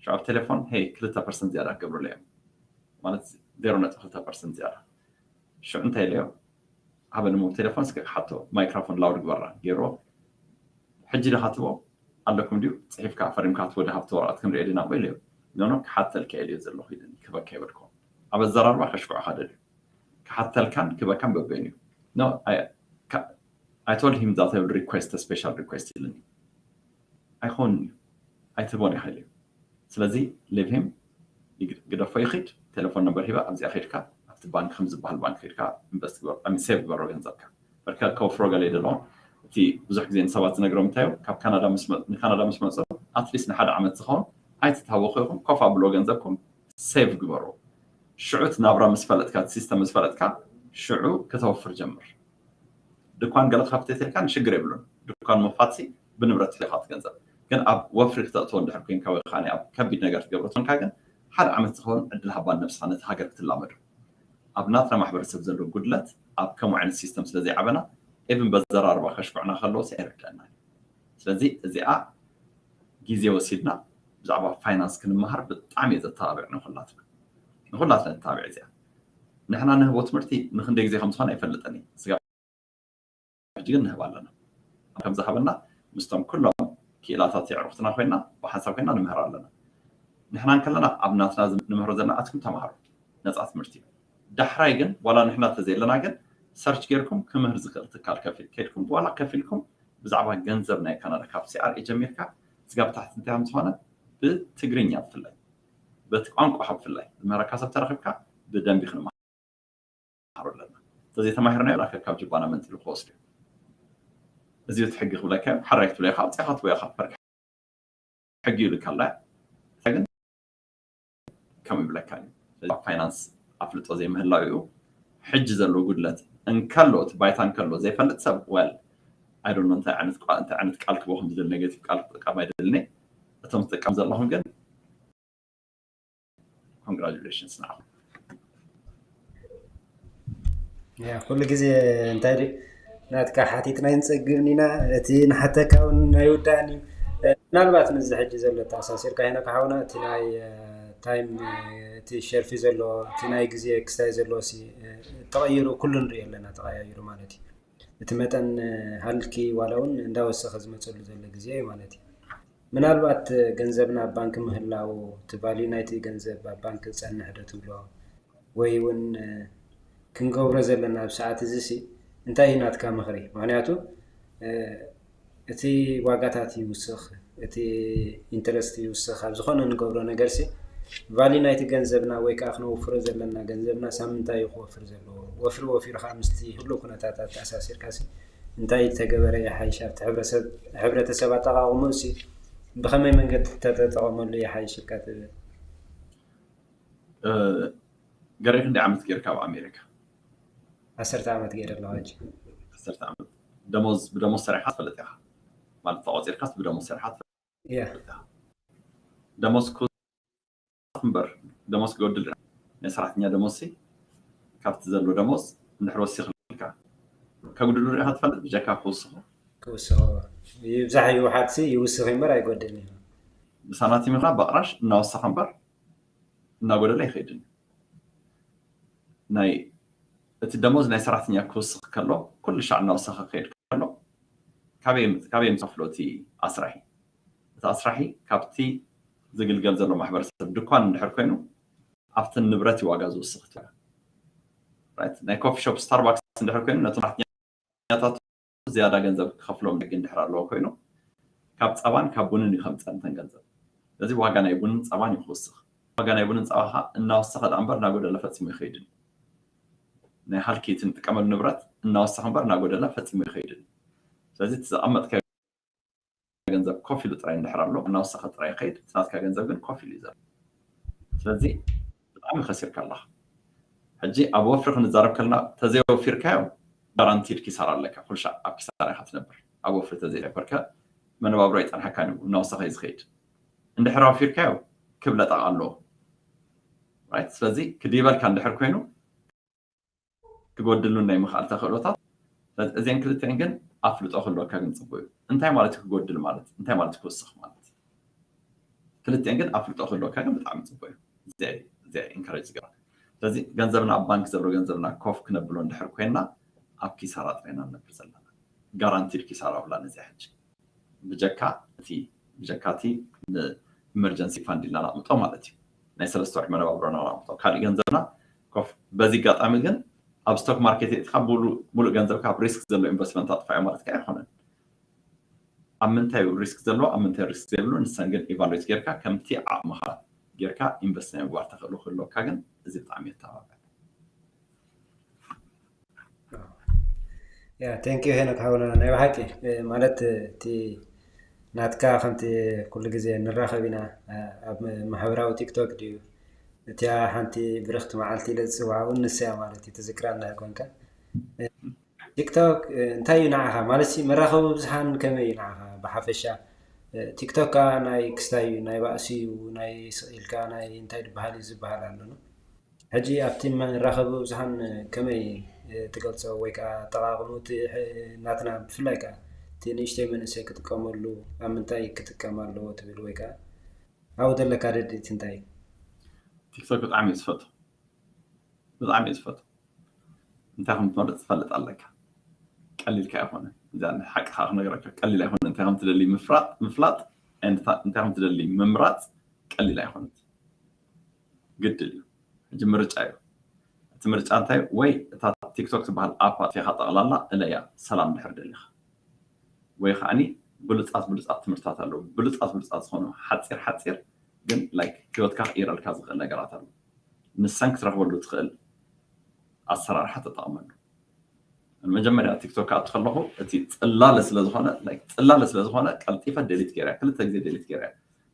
ሽዑ ኣብ ቴሌፎን ሄይ ክልተ ፐርሰንት ዝያዳ ክገብሩለይ እዮም ማለት ዜሮ ነጥቢ ክልተ ፐርሰንት ዝያዳ። ሽዑ እንታይ ኢለዮ? ሃበኒ ሞ ቴሌፎን እስከ ክሓቶ ማይክሮፎን ላውድ ግበራ ገይርዎ። ሕጂ ዲኻ ትቦ ኣለኩም ድዩ? ጽሒፍካ ፈሪምካ ትቦ ዲኻ ኣብቲ ወረቐት ክንሪኦ ዲና እሞ ኢለዮ። ኖኖ ክሓተልካ ኢለዮ ዘለኹ ኢለኒ ክበካ ይበልኮ። ኣብ ኣዘራርባ ከሽኩዕኻ ደልዩ ክሓተልካን ክበካን በበይኑ እዩ። No, I, I told him that I will request a special request ኢለኒ። ኣይኮን እዩ ኣይትቦን ኢኻ ኢለዮ። ስለዚ leave him ግደፎ ይኺድ። ቴሌፎን ነምበር ሂባ ኣብዚኣ ከድካ ኣብቲ ባንክ ከም ዝበሃል ባንክ ከድካ ኢንቨስት ግበር ሴቭ ግበሮ ገንዘብካ። በርከ ከወፍሮ ገለ ይደለኹም እቲ ብዙሕ ግዜ ንሰባት ዝነግሮም እንታይ እዩ ካብ ካናዳ ንካናዳ ምስ መፁ ኣትሊስት ንሓደ ዓመት ዝኸውን ኣይትታወኹ ኢኹም ኮፍ ኣብልዎ ገንዘብኩም ሴቭ ግበሩ። ሽዑ እቲ ናብራ ምስ ፈለጥካ እቲ ሲስተም ምስ ፈለጥካ ሽዑ ከተወፍር ጀምር። ድኳን ገለ ክኸፍት ተልካ ንሽግር የብሉን። ድኳን ምኽፋት ብንብረት ኢኻ ትገንዘብ ግን ኣብ ወፍሪ ክተእትዎ እንድሕር ኮንካ ወይ ከዓ ኣብ ከቢድ ነገር ትገብሮ ትኾንካ ግን ሓደ ዓመት ዝኸውን ዕድል ሃባን ነብስኻ ነቲ ሃገር ክትላመዶ ኣብ ናትና ማሕበረሰብ ዘሎ ጉድለት ኣብ ከምኡ ዓይነት ሲስተም ስለ ዘይዓበና ኤብን በዘራርባ ከሽኩዕና ከለዎ ኣይርድአና እዩ። ስለዚ እዚኣ ግዜ ወሲድና ብዛዕባ ፋይናንስ ክንመሃር ብጣዕሚ እየ ዘተባብዕ ንኩላትና ንኩላትና ተባብዕ እዚኣ ንሕና ንህቦ ትምህርቲ ንክንደይ ግዜ ከም ዝኾነ ኣይፈልጥን እዩ ስጋ ሕጂ ግን ንህብ ኣለና ከምዝሃበና ምስቶም ኩሎም ክኢላታት የዕሩክትና ኮይና ብሓንሳብ ኮይና ንምህር ኣለና ንሕና እንከለና ኣብ ናትና ንምህሮ ዘለና ኣትኩም ተምሃሩ ነፃ ትምህርቲ እዩ ዳሕራይ ግን ዋላ ንሕና ተዘየለና ግን ሰርች ጌርኩም ክምህር ዝኽእል ትካል ከፊል ከድኩም ዋላ ከፊልኩም ብዛዕባ ገንዘብ ናይ ካናዳ ካብ ሲኣርኤ ጀሚርካ ስጋብ ታሕቲ እንታይ ከም ዝኾነ ብትግርኛ ብፍላይ በቲ ቋንቋኻ ብፍላይ ዝምህረካ ሰብ ተረኺብካ ብደንቢ ክንመሃሮ ኣለና ተዘይተማሂርናዮ ላከ ካብ ጅባና መንጢሉ ክወስዱ እዩ እዚ እቲ ሕጊ ክብለካ እዮም ሓራይ ክትብሎ ኢኻ ኣውፅእኻ ትወያ ካብ ፈርካ ሕጊ ይብልካ ኣላ ግን ከም ይብለካ እዩ ፋይናንስ ኣፍልጦ ዘይምህላው እዩ ሕጂ ዘሎ ጉድለት እንከሎ እቲ ባይታ እንከሎ ዘይፈልጥ ሰብ well I don't know እንታይ ዓይነት እንታይ ዓይነት ቃል ክቦ ከም ዝደል ኔጌቲቭ ቃል ክጥቀም ኣይደልኒ እቶም ትጥቀም ዘለኹም ግን congratulations ንዓኹም ኩሉ ግዜ እንታይ ናትካ ሓቲትና ይንፀግብን ኢና እቲ ንሓተካ እውን ኣይውዳእን እዩ ምናልባት ምዚ ሕጂ ዘሎ ተኣሳሲርካ ሄኖክ ሓውና እቲ ናይ ታይም እቲ ሸርፊ ዘሎ እቲ ናይ ግዜ ክስታይ ዘሎ ተቐይሩ ኩሉ ንሪኦ ኣለና ተቐያይሩ ማለት እዩ እቲ መጠን ሃልኪ ዋላ እውን እንዳወሰኸ ዝመፀሉ ዘሎ ግዜ እዩ ማለት እዩ ምናልባት ገንዘብና ኣብ ባንክ ምህላው እቲ ቫልዩ ናይቲ ገንዘብ ኣብ ባንክ ዝፀንሕ ዶ ትብሎ ወይ እውን ክንገብሮ ዘለና ኣብ ሰዓት እዚ ሲ እንታይ እዩ ናትካ ምኽሪ ምክንያቱ እቲ ዋጋታት ይውስኽ እቲ ኢንተረስት ይውስኽ ኣብ ዝኾነ ንገብሮ ነገር ሲ ቫልዩ ናይቲ ገንዘብና ወይ ከዓ ክነውፍሮ ዘለና ገንዘብና ሳምንታ እዩ ክወፍር ዘለዎ ወፍሪ ወፊሩ ከዓ ምስቲ ህሉ ኩነታት ኣተኣሳሲርካ ሲ እንታይ ተገበረ ይሓይሽ ኣብቲ ሕብረተሰብ ኣጠቃቅሙ ሲ ብኸመይ መንገዲ ተተጠቀመሉ ይሓይሽ ኢልካ ትብል ገሬ ክንደይ ዓመት ጌርካ ኣብ ኣሜሪካ ዓሰርተ ዓመት ገይረ ኣለኹ ሕጂ ዓሰርተ ዓመት ደሞዝ ብደሞዝ ሰሪሕካ ትፈልጥ ኢኻ ማለት ተቆፂርካስ ብደሞዝ ሰሪሕካ ትፈልጥ እያ ኢኻ ደሞዝ ክውስኽ እምበር ደሞዝ ክጎድል ናይ ሰራሕተኛ ደሞዝ ሲ ካብቲ ዘሎ ደሞዝ እንድሕር ወሲኽልካ ከጉድሉ ሪኢኻ ትፈልጥ ብጀካ ክውስኹ ክውስኹ ይብዛሕ ይውሓድ ሲ ይውስኽ እምበር ኣይጎድልን እዩ ብሳናቲም ይኹን ብኣቕራሽ እናወሰኸ እምበር እናጎደለ ኣይኸይድን እዩ ናይ እቲ ደሞዝ ናይ ሰራሕተኛ ክውስኽ ከሎ ኩሉ ሻዕ እናወሰኸ ክኸይድ ከሎ ካበይ ምፅፍሎ እቲ ኣስራሒ እቲ ኣስራሒ ካብቲ ዝግልገል ዘሎ ማሕበረሰብ ድኳን እንድሕር ኮይኑ ኣብቲ ንብረት ዋጋ ዝውስኽ ናይ ኮፊ ሾፕ ስታርባክስ እንድሕር ኮይኑ ነቶም ሰራሕተኛታት ዝያዳ ገንዘብ ክኸፍሎም ሕጊ እንድሕር ኣለዎ ኮይኑ ካብ ፀባን ካብ ቡንን እዩ ከምፀንተን ገንዘብ ስለዚ ዋጋ ናይ ቡንን ፀባን እዩ ክውስኽ ዋጋ ናይ ቡንን ፀባ ከዓ እናወሰኸ ዳኣ እምበር እናጎደለ ፈፂሙ ይኸይድን ናይ ሃልኪ እቲ ንጥቀመሉ ንብረት እናወሰኸ እምበር እናጎደለ ፈፂሙ ይኸይድን ስለዚ እቲ ዘቐመጥካዮ ገንዘብ ኮፍ ኢሉ ጥራይ እንድሕር ኣሎ እናወሰኸ ጥራይ ይኸይድ እቲ ናትካ ገንዘብ ግን ኮፍ ኢሉ እዩ ዘሎ ስለዚ ብጣዕሚ ከሲርካ ኣለኻ ሕጂ ኣብ ወፍሪ ክንዛረብ ከለና ተዘይወፊርካዮ ጋራንቲድ ኪሳራ ኣለካ ኩልሻ ኣብ ኪሳራ ኢኻ ትነብር ኣብ ወፍሪ ተዘይወፈርከ መነባብሮ ኣይፀንሐካን እዩ እናወሰኸ እዩ ዝኸይድ እንድሕር ኣውፊርካዮ ክብለጠቕ ኣለዎ ስለዚ ክድይበልካ እንድሕር ኮይኑ ክጎድሉ ናይ ምኽኣል ተኽእሎታት እዚአን ክልተን ግን ኣፍልጦ ክህልወካ ግን ፅቡቅ እዩ። እንታይ ማለት እዩ ክጎድል ማለት እንታይ ማለት ክውስኽ ማለት? ክልተን ግን ኣፍልጦ ክህልወካ ግን ብጣዕሚ ፅቡቅ እዩ። እዚኣ ኢንካሬጅ ዝገብራ። ስለዚ ገንዘብና ኣብ ባንክ ዘሎ ገንዘብና ኮፍ ክነብሎ እንድሕር ኮይና ኣብ ኪሳራ ጥራይና ንነብር ዘለና። ጋራንቲድ ኪሳራ ብላ ነዚኣ ሕጂ ብጀካ እቲ ብጀካ እቲ ንኢመርጀንሲ ፋንድ ኢልና ነቕምጦ ማለት እዩ። ናይ ሰለስተ ወርሒ መነባብሮና ነቕምጦ። ካሊእ ገንዘብና ኮፍ። በዚ ኣጋጣሚ ግን ኣብ ስቶክ ማርኬት የእትኻ ሙሉእ ገንዘብካ ኣብ ሪስክ ዘሎ ኢንቨስትመንት ኣጥፋዮ ማለት ከ ኣይኮነን። ኣብ ምንታይ ሪስክ ዘለዎ ኣብ ምንታይ ሪስክ ዘይብሉ ንሰን ግን ኢቫሉዌት ጌርካ ከምቲ ዓቕምኻ ጌርካ ኢንቨስት ናይ ምግባር ተኽእሎ ክህልወካ ግን እዚ ብጣዕሚ የተባብዕ። ያ ቴንክ ዩ ሄኖክ ሓውና፣ ናይ ብሓቂ ማለት እቲ ናትካ ከምቲ ኩሉ ግዜ ንራኸብ ኢና ኣብ ማሕበራዊ ቲክቶክ ድዩ እቲያ ሓንቲ ብርኽቲ መዓልቲ ኢለ ዝፅዋዓ እውን ንስያ ማለት እዩ ትዝክራ እንድሕር ኮንካ ቲክቶክ እንታይ እዩ ንዓኻ ማለት ሲ መራኸቢ ብዙሓን ከመይ እዩ ንዓኻ ብሓፈሻ ቲክቶክ ከዓ ናይ ክስታይ እዩ ናይ ባእሲ እዩ ናይ ስቕ ኢልካ ናይ እንታይ ዝበሃል እዩ ዝበሃል ኣለና ሕጂ ኣብቲ መራኸቢ ብዙሓን ከመይ ትገልፆ ወይ ከዓ ኣጠቓቕሙ ናትና ብፍላይ ከዓ እቲ ንእሽተይ መንእሰይ ክጥቀመሉ ኣብ ምንታይ ክጥቀም ኣለዎ ትብል ወይ ከዓ ኣብኡ ዘለካ ደድእቲ እንታይ እዩ? ቲክቶክ ብጣዕሚ እዩ ዝፈቱ ብጣዕሚ እዩ ዝፈቱ እንታይ ከም ትመርፅ ትፈልጥ ኣለካ ቀሊልካ ኣይኮነ እዛ ሓቂ ከዓ ክነግረካ ቀሊል ኣይኮነ እንታይ ከም ትደሊ ምፍራጥ ምፍላጥ እንታይ ከም ትደሊ ምምራፅ ቀሊል ኣይኮነት ግድል እዩ ሕጂ ምርጫ እዩ እቲ ምርጫ እንታይ ወይ እታ ቲክቶክ ትበሃል ኣፕ ኣጥፊኻ ጠቕላላ እለያ ሰላም ድሕር ደሊኻ ወይ ከዓኒ ብሉፃት ብሉፃት ትምህርታት ኣለዉ ብሉፃት ብሉፃት ዝኾኑ ሓፂር ሓፂር ግን ላይክ ህይወትካ ክቅይረልካ ዝኽእል ነገራት ኣሎ ንሳን ክትረኽበሉ ትኽእል ኣሰራርሓ ተጠቕመሉ መጀመርያ ቲክቶክ ክኣቱ ከለኹ እቲ ፅላለ ስለዝኾነ ፅላለ ስለዝኾነ ቀልጢፈ ደሊት ገይረ ክልተ ግዜ ደሊት ገይረ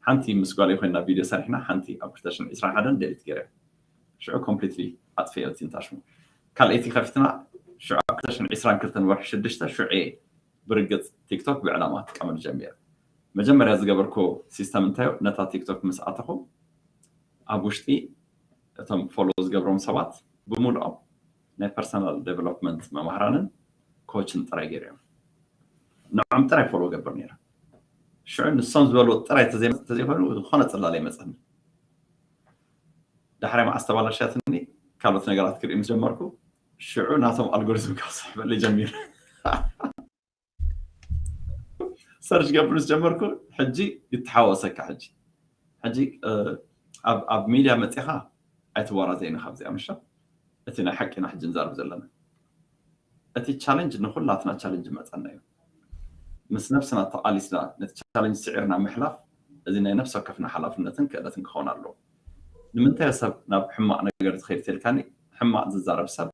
ሓንቲ ምስ ጓለይ ኮይና ቪድዮ ሰሪሕና ሓንቲ ኣብ ክልተ ሽሕን ዕስራን ሓደን ደሊት ገይረ ሽዑ ኮምፕሊትሊ ኣጥፍኤ እቲ ንታሽሙ ካልኣይቲ ከፊትና ሽዑ ኣብ ክልተ ሽሕን ዕስራን ክልተን ወርሒ ሽዱሽተ ሽዑ እየ ብርግፅ ቲክቶክ ብዕላማ ክጥቀመሉ ጀሚረ መጀመርያ ዝገበርኩ ሲስተም እንታዩ ነታ ቲክቶክ ምስ ኣተኹ ኣብ ውሽጢ እቶም ፎሎ ዝገብሮም ሰባት ብምሉኦም ናይ ፐርሰናል ዴቨሎፕመንት መማህራንን ኮችን ጥራይ ገይሮም ንዖም ጥራይ ፎሎ ገብር ነይረ ሽዑ ንሶም ዝበልዎ ጥራይ ተዘይኮይኑ ዝኾነ ፅላለ ይመፀኒ ዳሕራይ መዓስ ተባላሽያትኒ ካልኦት ነገራት ክርኢ ምስ ጀመርኩ ሽዑ ናቶም ኣልጎሪዝም ካብ ስሕበለይ ጀሚሩ ሰርች ገብር ምስ ጀመርኩ ሕጂ ይተሓወሰካ ሕጂ ሕጂ ኣብ ሚድያ መፂኻ ኣይትወራዘይኒ ካብዚኣ ምሻ እቲ ናይ ሓቂና ሕጂ ንዛርብ ዘለና እቲ ቻለንጅ ንኩላትና ቻለንጅ መፀና እዩ ምስ ነብስና ተቃሊስና ነቲ ቻለንጅ ስዒርና ምሕላፍ እዚ ናይ ነፍሲ ወከፍና ሓላፍነትን ክእለትን ክኸውን ኣለዎ ንምንታይ ሰብ ናብ ሕማቅ ነገር ትኸይድ ተልካኒ ሕማቅ ዝዛረብ ሰብ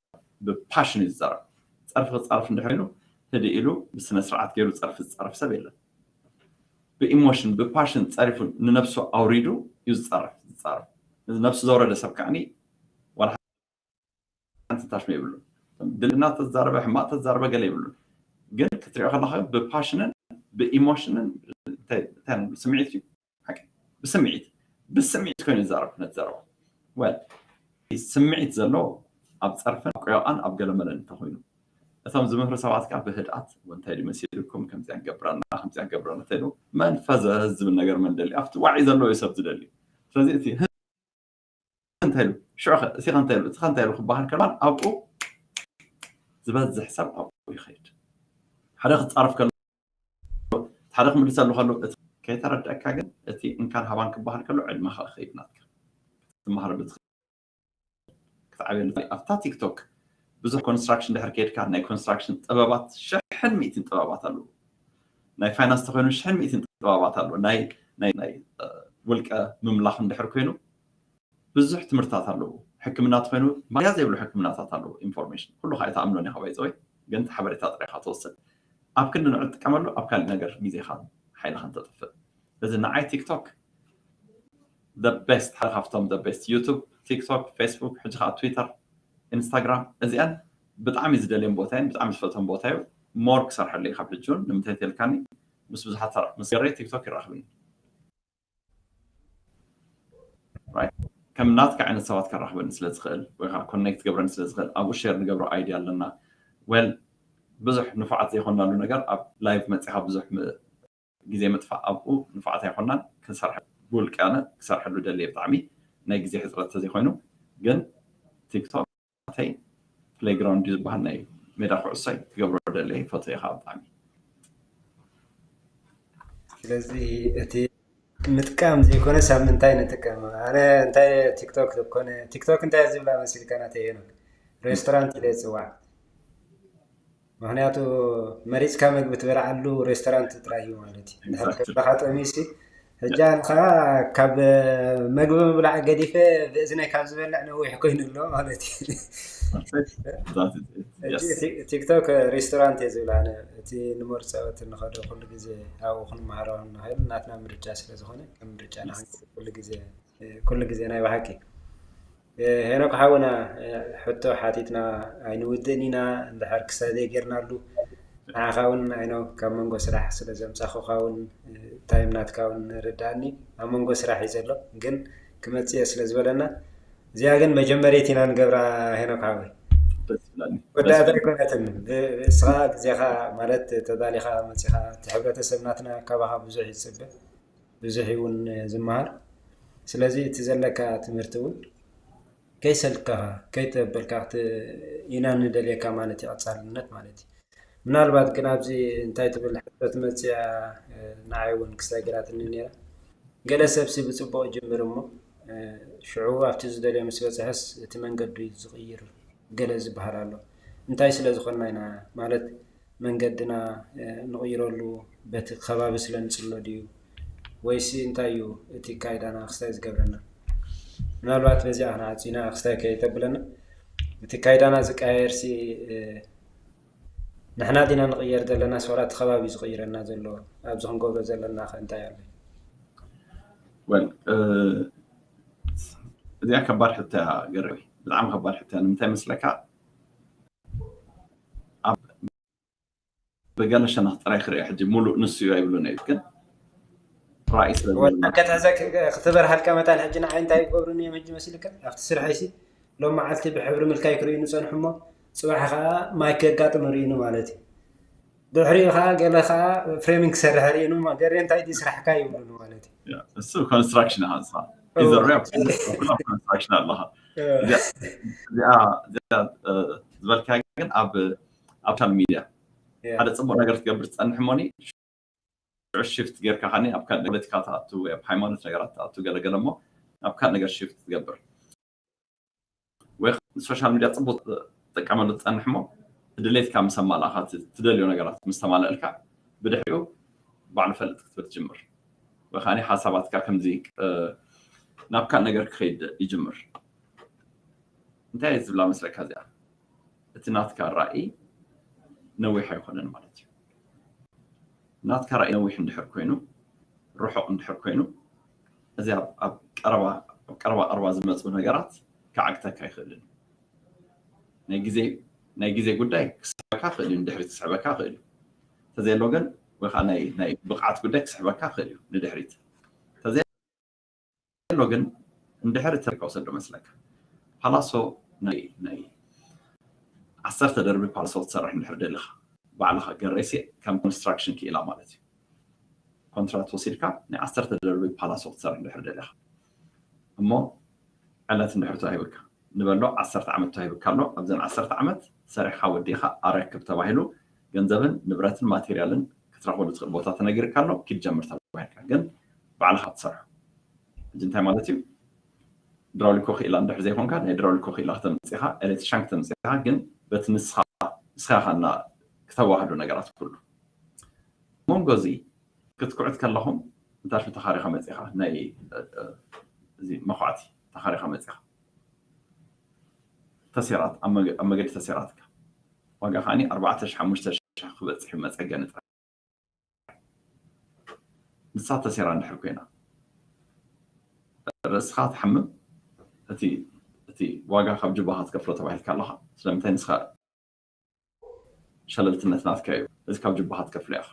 ብፓሽን እዩ ዝዛረብ ፀርፊ ክፃርፍ እንድሕር ኢሉ ህድእ ኢሉ ብስነ ስርዓት ገይሩ ፀርፊ ዝፃረፍ ሰብ የለን ብኢሞሽን ብፓሽን ፀሪፉ ንነብሱ ኣውሪዱ እዩ ዝፃረፍ ዝፃረፍ ነብሱ ዘውረደ ሰብ ከዓኒ ዋላ ሓንቲ ታሽመ ይብሉ ድልና ተዛረበ ሕማቅ ተዛረበ ገለ ይብሉ ግን ክትሪኦ ከለካ ብፓሽንን ብኢሞሽንን ስምዒት እዩ ብስምዒት ብስምዒት ኮይኑ ዝዛረብ ነቲ ዘረባ ወል ስምዒት ዘለዎ ኣብ ፀርፍን ኣብ ቅዮቃን ኣብ ገለመለን እንተኮይኑ እቶም ዝምህሩ ሰባት ከዓ ብህድኣት እንታይ ድመሲልኩም ከምዚኣ ገብረና ከምዚኣ ገብረና እንተይሉ መንፈዘ ዝብል ነገር መን ደሊ ኣብቲ ዋዒ ዘለዎ እዩ ሰብ ዝደሊ ስለዚ እቲ እንታይ ኢሉ ሽዑ እቲ እንታይ ኢሉ እቲ እንታይ ኢሉ ክበሃል ከሎ ኣብኡ ዝበዝሕ ሰብ ኣብኡ ይኸይድ ሓደ ክፃረፍ ከሎ ሓደ ክምልሰሉ ከሎ ከይተረደእካ ግን እቲ እንካን ሃባን ክበሃል ከሎ ዕድመኻ ክኸይድ ናትካ ክትመሃረሉ ክትዓብየሉ ኣብታ ቲክቶክ ብዙሕ ኮንስትራክሽን ድሕር ከይድካ ናይ ኮንስትራክሽን ጥበባት ሽሕን ሚእትን ጥበባት ኣለዉ ናይ ፋይናንስ ተኮይኑ ሽሕን ሚእትን ጥበባት ኣለዉ ናይ ውልቀ ምምላኽ እንድሕር ኮይኑ ብዙሕ ትምህርትታት ኣለዉ ሕክምና ተኮይኑ ማያ ዘይብሉ ሕክምናታት ኣለዉ ኢንፎርሜሽን ኩሉ ከዓ ኣይተኣምኖን ኢኻ ባይፀወይ ግን ሓበሬታ ጥራይካ ትወስድ ኣብ ክንዲ ንዑ ትጥቀመሉ ኣብ ካሊእ ነገር ግዜኻን ሓይልኻን ተጥፍእ እዚ ንዓይ ቲክቶክ the best ሓደ ካብቶም the best ዩቱብ ቲክቶክ ፌስቡክ ሕጂ ከዓ ትዊተር ኢንስታግራም እዚኣን ብጣዕሚ ዝደልዮም ቦታ እየን ብጣዕሚ ዝፈትዎም ቦታ እዩ ሞር ክሰርሐሉ እዩ ካብ ሕጂ እውን ንምንታይ ተልካኒ ምስ ብዙሓት ምስ ገረይ ቲክቶክ ይራኽብኒ ከም ናትካ ዓይነት ሰባት ከራኽበኒ ስለ ዝኽእል ወይ ከዓ ኮኔክት ገብረኒ ስለ ዝኽእል ኣብኡ ሼር ንገብሮ ኣይድያ ኣለና well ብዙሕ ንፉዓት ዘይኮንናሉ ነገር ኣብ ላይቭ መፂኻ ብዙሕ ም- ግዜ ምጥፋእ ኣብኡ ንፉዓት ኣይኮንናን። ክንሰርሐ ብውልቂ ኣነ ክሰርሐሉ ደልየ ብጣዕሚ ናይ ግዜ ሕፅረት ተዘይኮይኑ ግን ቲክቶክ ናተይ ፕሌይግራውንድ እዩ ዝበሃል ናይ ሜዳ ኩዕሶይ ክገብሮ ደልየ ይፈትዮ ኢኻ ብጣዕሚ። ስለዚ እቲ ምጥቃም ዘይኮነ ሳብ ምንታይ ንጥቀም? ኣነ እንታይ ቲክቶክ ኮነ ቲክቶክ እንታይ ዝብላ መሲልካ ናተይ ሄኖክ ሬስቶራንት ኢለ ይፅዋዕ። ምክንያቱ መሪፅካ መግቢ ትበልዓሉ ሬስቶራንት ጥራይ እዩ ማለት እዩ። እንድሕር ከብድኻ ጠሚዩሲ ሕጂ ኣነ ከዓ ካብ መግቢ ምብላዕ ገዲፈ ብእዝነይ ካብ ዝበልዕ ነዊሕ ኮይኑ ኣሎ ማለት እዩ። ሕጂ ቲ- ቲክቶክ ሬስቶራንት እየ ዝብል ኣነ። እቲ ንመርፆ እቲ ንኸዶ ኩሉ ግዜ ኣብኡ ክንመሃሮ ንኽእል ናትና ምርጫ ስለ ዝኾነ ከም ምርጫና ክንከይድ ኩሉ ግዜ ኩሉ ግዜ ናይ ብሓቂ ሄኖክ ሓውና ሕቶ ሓቲትና ኣይንውድእን ኢና። እንድሕር ክሳብ ዘይጌርናሉ ንዓኻ እውን ኣይኖ ካብ መንጎ ስራሕ ስለ ዘምፃኹኻ እውን ታይም ናትካ እውን ንርዳእኒ ኣብ መንጎ ስራሕ እዩ ዘሎ ግን ክመፅእ እየ ስለ ዝበለና እዚኣ ግን መጀመሪት ኢና ንገብራ ሄኖክ ሓወይ። ደስ ይብላኒ። ወዳእታ ኣይኮነትን። ብ- እስኻ ግዜኻ ማለት ተዳሊኻ መፂኻ እቲ ሕብረተሰብ ናትና ካባኻ ብዙሕ ይፅበ ብዙሕ እውን ዝመሃር። ስለዚ እቲ ዘለካ ትምህርቲ እውን ከይሰልከኻ ከይተበልካ ክት- ኢና ንደልየካ ማለት እዩ ቀፃልነት ማለት እዩ። ምናልባት ግን ኣብዚ እንታይ ትብል ሕቶ ትመፅእ እያ ንዓይ እውን ክስታይ ገይራትኒ ነይራ። ገለ ሰብሲ ብፅቡቕ ይጅምር እሞ ሽዑ ኣብቲ ዝደልዮ ምስ በፅሐስ እቲ መንገዱ እዩ ዝቕይር ገለ ዝበሃል ኣሎ። እንታይ ስለ ዝኾንና ኢና ማለት መንገድና ንቕይረሉ በቲ ከባቢ ስለ ንፅሎ ድዩ ወይሲ እንታይ እዩ እቲ ካይዳና ክስታይ ዝገብረና? ምናልባት በዚኣ ክንዓፂና ክስታይ ከይተብለና እቲ ካይዳና ዝቀያየርሲ ንሕና ዲና ንቕየር ዘለና ስዋላ እቲ ከባቢ ዝቕይረና ዘሎ ኣብዚ ክንገብሮ ዘለና ከ እንታይ ኣሎ? ወል እዚኣ ከባድ ሕቶ እያ ገረቢ ብጣዕሚ ከባድ ሕቶ እያ ንምንታይ መስለካ ኣብ ብገለ ሸነኽ ጥራይ ክሪኦ ሕጂ ሙሉእ ንሱ እዩ ኣይብሉን እዩ ግን ራእይ ስለ ወላ ከተሕዘ ክትበርሃልካ መታን ሕጂ ንዓይ እንታይ ይገብሩኒ እዮም ሕጂ መሲልካ ኣብቲ ስርሐይሲ ሎም መዓልቲ ብሕብሪ ምልካይ ክርእዩ ንፀንሑ እሞ ፅባሕ ከዓ ማይክ የጋጥም ርእዩኒ ማለት እዩ። ድሕሪኡ ከዓ ገለ ከዓ ፍሬሚንግ ክሰርሕ ርእዩኒ እሞ ገሬ እንታይ ድዩ ስራሕካ ይብሉኒ ማለት እዩ። እሱ ኮንስትራክሽን ኢኻ ንስኻ ኢዘሪያ ኮንስትራክሽን ኣለኻ እዚኣ ዝበልካ ግን ኣብ ኣብ ሶሻል ሚድያ ሓደ ፅቡቅ ነገር ትገብር ትፀንሕ እሞኒ ሽፍት ጌርካ ከኒ ኣብ ካልእ ፖለቲካ ትኣቱ ወይ ኣብ ሃይማኖት ነገራት ትኣቱ ገለገለ እሞ ናብ ካልእ ነገር ሽፍት ትገብር ወይ ሶሻል ሚድያ ፅቡቅ ትጥቀመሉ ትፀንሕ እሞ ድሌትካ ምስ ኣማላእካ ትደልዮ ነገራት ምስ ተማለእልካ ብድሕሪኡ ባዕሉ ፈልጥ ክትብል ትጅምር ወይ ከዓ ሓሳባትካ ከምዚ ናብ ካልእ ነገር ክኸይድ ይጅምር እንታይ ዝብላ መስለካ እዚኣ እቲ ናትካ ራእይ ነዊሕ ኣይኮነን ማለት እዩ ናትካ ራእይ ነዊሕ እንድሕር ኮይኑ ርሑቕ እንድሕር ኮይኑ እዚ ኣብ ቀረባ ቀረባ ዝመፁ ነገራት ክዓግተካ ይኽእልን ናይ ግዜ ጉዳይ ክስሕበካ ክእል እዩ ንድሕሪት ክስሕበካ ክእል እዩ ተዘየሎ ግን ወይ ከዓ ናይ ብቕዓት ጉዳይ ክስሕበካ ክእል እዩ ንድሕሪት ተዘየሎ ግን እንድሕር ተሪካ ውሰዶ መስለካ ፓላሶ ናይ ዓሰርተ ደርቢ ፓላሶ ክትሰርሕ እንድሕር ደሊኻ ባዕልኻ ገረሲ ከም ኮንስትራክሽን ክኢላ ማለት እዩ ኮንትራት ወሲድካ ናይ ዓሰርተ ደርቢ ፓላሶ ክትሰርሕ እንድሕር ደሊኻ እሞ ዕለት እንድሕር ተዋሂብካ ንበሎ ዓሰርተ ዓመት ተዋሂብካ ኣሎ ኣብዘን ዓሰርተ ዓመት ሰሪሕካ ወዲእካ ኣረክብ ተባሂሉ ገንዘብን ንብረትን ማቴርያልን ክትረኽበሉ ትኽእል ቦታ ተነጊርካ ኣሎ ኪድ ጀምር ተባሂልካ ግን ባዕልኻ ትሰርሖ ሕጂ እንታይ ማለት እዩ ድራውሊኮ ክኢላ እንድሕር ዘይኮንካ ናይ ድራውሊኮ ክኢላ ክተምፅኻ ኤሌክትሪሻን ክተምፅኻ ግን በቲ ንስኻ ንስኻ ኢኻ እና ክተዋህዶ ነገራት ኩሉ መንጎ እዚ ክትኩዕት ከለኹም እንታሹ ተኻሪኻ መፂኻ ናይ እዚ መኹዓቲ ተኻሪኻ መፂኻ ተሴራት ኣብ መገዲ ተሴራትካ ዋጋ ከዓኒ ኣርባዕተ ሺሕ ሓሙሽተ ሺሕ ክበፅሕ እዩ መፀገኒ ጥራሕ ንሳ ተሴራ እንድሕር ኮይና ርእስኻ ትሓምም እቲ እቲ ዋጋ ካብ ጅባኻ ትከፍሎ ተባሂልካ ኣለኻ ስለምንታይ ንስኻ ሸለልትነት ናትካ እዩ እዚ ካብ ጅባኻ ትከፍሎ ኢኻ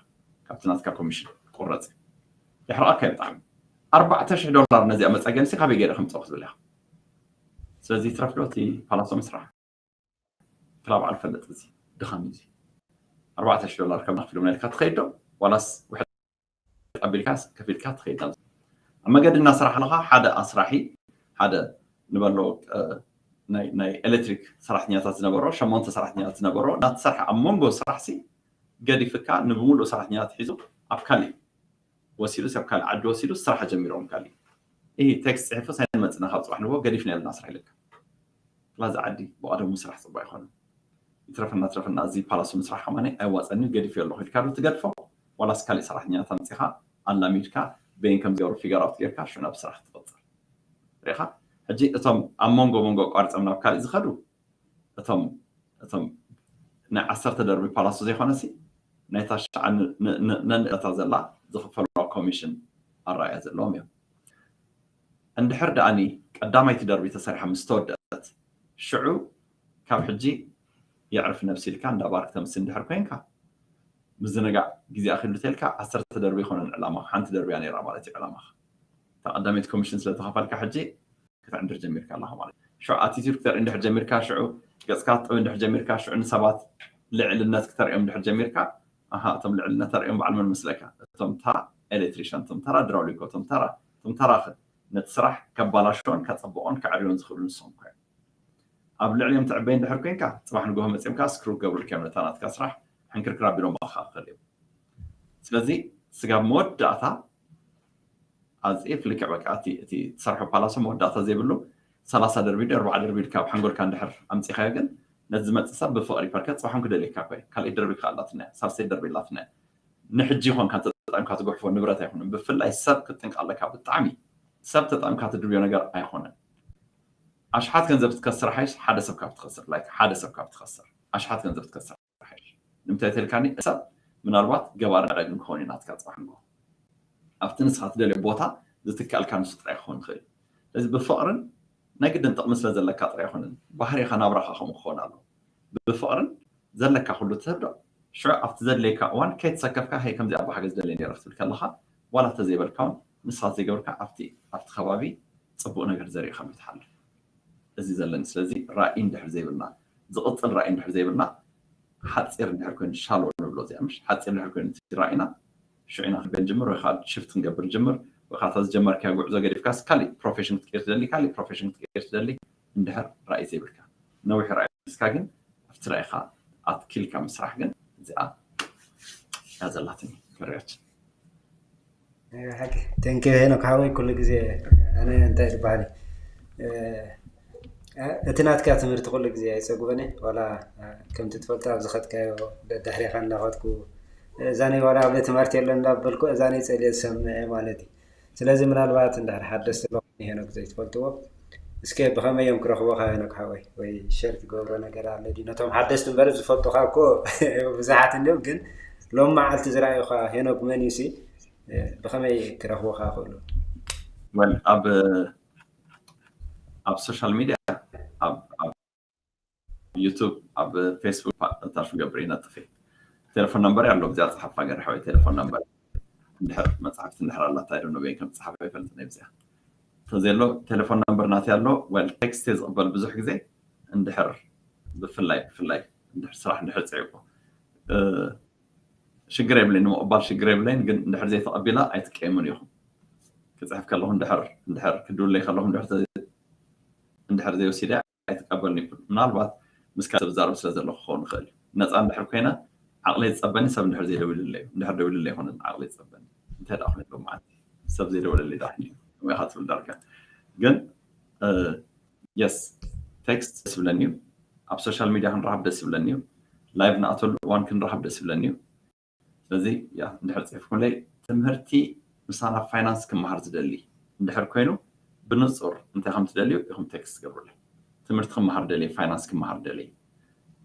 ካብቲ ናትካ ኮሚሽን ትቁረፅ የሕርቐካ እዩ ብጣዕሚ ኣርባዕተ ሽሕ ዶላር ነዚኣ መፀገንሲ ካበይ ገይረ ከምፀው ክትብል ኢኻ ስለዚ ትረፍዶ እቲ ፓላሶ ምስራሕ ክላ ባዕሉ ፈልጥ እዚ ድኻም እዩ ኣርባዕተ ሽሕ ዶላር ከም ክፍሎም ኢልካ ትኸይድ ዶ ዋላስ ውሕድ ኣቢልካ ከፊልካ ትኸይድ? ኣብ መገዲ እናሰራሕ ኣለኻ ሓደ ኣስራሒ ሓደ ንበሎ ናይ ኤሌክትሪክ ሰራሕተኛታት ዝነበሮ ሸሞንተ ሰራሕተኛታት ዝነበሮ እናተሰርሐ ኣብ መንጎ ስራሕ ሲ ገዲፍካ ንብምሉእ ሰራሕተኛታት ሒዙ ኣብ ካሊእ ወሲዱ ሰብ ካልእ ዓዲ ወሲዱ ስራሕ ጀሚሮም ካልእ ይህ ቴክስት ፅሒፉ ሳይንመፅና ካብ ፅባሕ ንቦ ገዲፍና የለና ስራሕ ኢለካ ላዚ ዓዲ ብቐደሙ ስራሕ ፅቡቅ ኣይኮነን ይትረፈና ትረፈና እዚ ፓላሱ ምስራሕ ከማኒ ኣይዋፀኒ ገዲፍ ኣለኹ ኢልካ ዶ ትገድፎ ዋላስ ካሊእ ሰራሕተኛታት ኣምፂኻ ኣላሚድካ በይን ከም ዝገብሩ ፊገር ኣውት ጌርካ ሽዑ ናብ ስራሕ ትቐፅል ሪኻ ሕጂ እቶም ኣብ መንጎ መንጎ ኣቋሪፆም ናብ ካልእ ዝኸዱ እቶም እቶም ናይ ዓሰርተ ደርቢ ፓላሶ ዘይኮነሲ ናይታ ሽዓ ነንእታ ዘላ ዝኽፈሉ ኮሚሽን ኣረኣያ ዘለዎም እዮም። እንድሕር ደኣኒ ቀዳማይቲ ደርቢ ተሰሪሓ ምስ ተወደአት ሽዑ ካብ ሕጂ የዕርፍ ነብሲ ኢልካ እንዳ ባርክ ተምሲ እንድሕር ኮይንካ ምዝንጋዕ ግዜ ኣኺሉ ተልካ ዓሰርተ ደርቢ ይኮነን ዕላማ ሓንቲ ደርቢ እያ ነይራ ማለት እዩ ዕላማኻ እታ ቀዳመይቲ ኮሚሽን ስለተኸፈልካ ሕጂ ክትዕንድር ጀሚርካ ኣለኻ ማለት እዩ። ሽዑ ኣቲቲዩድ ክተርኢ እንድሕር ጀሚርካ፣ ሽዑ ገጽካ ክትጥብ እንድሕር ጀሚርካ፣ ሽዑ ንሰባት ልዕልነት ክተርእዮም እንድሕር ጀሚርካ፣ ኣሃ እቶም ልዕልነት ተርእዮም በዓል መን መስለካ? እቶም ተራ ኤሌክትሪሻን፣ እቶም ተራ ድራውሊኮ፣ እቶም ተራ እቶም ተራኸ ነቲ ስራሕ ከባላሽዎን ከጸብቖን ከዕርዮን ዝኽእሉ ንሶም እኮ እዮም። ኣብ ልዕሊኦም ትዕበይ እንድሕር ኮይንካ ጽባሕ ንግሆ መጺኦም ከዓ ስክሩ ክገብሩልካ እዮም ነታ ናትካ ስራሕ ሕንክርክር ኣቢሎም ባኻ ክኽእል እዮም። ስለዚ ስጋብ መወዳእታ ኣዚ ፍልክዕ በቃ እቲ እቲ ትሰርሖ ፓላሶ መወዳእታ ዘይብሉ ሰላሳ ደርቢ ዶ ኣርባዓ ደርቢ ኢልካ ኣብ ሓንጎልካ እንድሕር ኣምፂኻዮ ግን ነቲ ዝመፅእ ሰብ ብፍቕሪ ፐርከ ፅባሖም ክደልየካ ኮይ ካልኣይ ደርቢ ክኣላትና እያ ሳልሰይ ደርቢ ኣላትና እያ ንሕጂ ይኾን ካብ ተጠቀምካ ትጉሕፎ ንብረት ኣይኮነን ብፍላይ ሰብ ክትጥንቀ ኣለካ ብጣዕሚ ሰብ ተጠቀምካ ትድብዮ ነገር ኣይኮነን ኣሽሓት ገንዘብ ትከስር ሓይሽ ሓደ ሰብ ካብ ትኸስር ላይክ ሓደ ሰብ ካብ ትኸስር ኣሽሓት ገንዘብ ትከስር ንምንታይ ተልካኒ ሰብ ምናልባት ገባር ዕዳግን ክኸውን እዩ ናትካ ፅባሕ ንጎ ኣብቲ ንስኻ ትደልዮ ቦታ ዝትካልካ ንሱ ጥራይ ክኸውን ይኽእል እዚ ብፍቕርን ናይ ግድን ጥቕሚ ስለ ዘለካ ጥራይ ኣይኮነን ባህሪኻ ናብራኻ ከምኡ ክኸውን ኣሎ ብፍቕርን ዘለካ ኩሉ ትህብ ዶ ሽዑ ኣብቲ ዘድለየካ እዋን ከይተሰከፍካ ሀይ ከምዚ ኣባሓገዝ ደልየ ነረ ክትብል ከለኻ ዋላ ተዘይበልካ እውን ንስኻ ዘይገበርካ ኣብቲ ኣብቲ ከባቢ ፅቡቕ ነገር ዘርኢ ከም ትሓልፍ እዚ ዘለኒ ስለዚ ራእይ እንድሕር ዘይብልና ዝቕፅል ራእይ እንድሕር ዘይብልና ሓፂር እንድሕር ኮይኑ ሻሎ ንብሎ እዚኣ ምሽ ሓፂር እንድሕር ኮይኑ እቲ ራእይና ሽዑ ኢና ክንበል ጅምር ወይ ከዓ ሽፍት ክንገብር ጅምር ወይ ከዓ ዝጀመርካዮ ጉዕዞ ገዲፍካስ ካሊእ ፕሮፌሽን ክትቀይር ትደሊ ካሊእ ፕሮፌሽን ክትቀይር ትደሊ እንድሕር ራእይ ዘይብልካ ነዊሕ ራእይ ንስካ ግን ኣብቲ ራእይካ ኣትኪልካ ምስራሕ ግን እዚኣ እያ ዘላትኒ ክሪያችን ተንኪ ሄኖክ ሓወይ ኩሉ ግዜ ኣነ እንታይ ዝበሃል እቲ ናትካ ትምህርቲ ኩሉ ግዜ ኣይፀጉበኒ ዋላ ከምቲ ትፈልጦ ኣብ ዝኸድካዮ ደድሕሬኻ እንዳኸድኩ እዛነይ ዋላ ኣብ ትምህርቲ የለን እንዳበልኩ እዛነይ ፀልየ ዝሰምዐ ማለት እዩ ስለዚ ምናልባት እንድሕር ሓደስቲ ኣለኹም ንሄኖክ ዘይትፈልጥዎ እስከ ብኸመይ እዮም ክረኽቡኻ ሄኖክ ሓወይ ወይ ሸር ትገብሮ ነገር ኣሎ ድዩ ነቶም ሓደስቲ እምበር ዝፈልጡኻ እኮ ብዙሓት እንዲዮም ግን ሎም መዓልቲ ዝረኣዩኻ ሄኖክ መን እዩ ሲ ብኸመይ ክረኽቡኻ ክእሉ ኣብ ኣብ ሶሻል ሚድያ ኣብ ዩቱብ ኣብ ፌስቡክ ታሽ ገብር ይነጥፍ ቴሌፎን ነምበር ኣሎ ብዚኣ ፀሓፋ ገርሐ ወይ ቴሌፎን ነምበር እንድሕር መፅሓፍቲ እንድሕር ኣላታ ዶ ነበይ ከም ፀሓፍ ኣይፈልጥ ናይ ብዚኣ ተዘሎ ቴሌፎን ነምበር ናት ኣሎ ወል ቴክስት ዝቕበል ብዙሕ ግዜ እንድሕር ብፍላይ ብፍላይ እንድሕር ስራሕ እንድሕር ፅዒቁ ሽግር የብለይ ንምቕባል ሽግር የብለይን ግን እንድሕር ዘይተቐቢላ ኣይትቀየሙን ኢኹም ክፅሕፍ ከለኹ እንድሕር እንድሕር ክድውለይ ከለኹ እንድሕር ዘይወሲደ ኣይትቀበልን ይኩን ምናልባት ምስካ ሰብ ዛረብ ስለ ዘለኹ ክኸውን ይኽእል እዩ ነፃ እንድሕር ኮይነ ዓቕለይ ዝፀበኒ ሰብ እንድሕር ዘይደውልለይ እንድሕር ደውልለይ ይኮነ ዓቕለይ ዝፀበኒ እንታይ ደኣ ኮይኑ ሎማዓንቲ ሰብ ዘይደወለለይ ደኣ ኮይኑ ኢኻ ትብል ዳርጋ ግን የስ ቴክስት ደስ ይብለኒ እዩ ኣብ ሶሻል ሚድያ ክንረሃብ ደስ ይብለኒ እዩ ላይቭ ንኣተሉ እዋን ክንረሃብ ደስ ይብለኒ እዩ ስለዚ ያ እንድሕር ፅሒፍኩምለይ ትምህርቲ ምሳና ፋይናንስ ክመሃር ዝደሊ እንድሕር ኮይኑ ብንፁር እንታይ ከም ትደልዩ ኢኹም ቴክስት ትገብሩለይ ትምህርቲ ክመሃር ደልየ ፋይናንስ ክመሃር ደልየ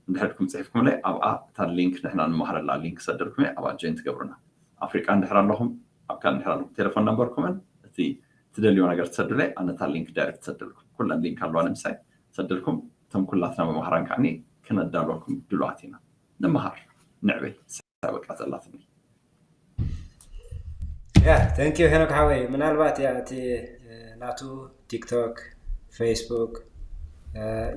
እንድሕር ድኩም ፅሒፍኩምለይ ኣብኣ እታ ሊንክ ንሕና ንመሃረላ ሊንክ ክሰደልኩም እየ ኣብኣ ጆይን ትገብሩና ኣፍሪቃ እንድሕር ኣለኹም ኣብ ካልእ እንድሕር ኣለኹም ቴሌፎን ነምበርኩምን እቲ ትደልዮ ነገር ትሰዱለይ ኣነታ ሊንክ ዳይሬክት ትሰደልኩም ኩለን ሊንክ ኣለዋ ንምሳይ ትሰደልኩም እቶም ኩላትና መምሃራን ከዓኒ ክነዳልወኩም ድሉዋት ኢና ንምሃር ንዕበይ በቃ ዘላትኒ ያ ተንኪዩ ሄኖክ ሓወይ ምናልባት ያ እቲ ናቱ ቲክቶክ ፌስቡክ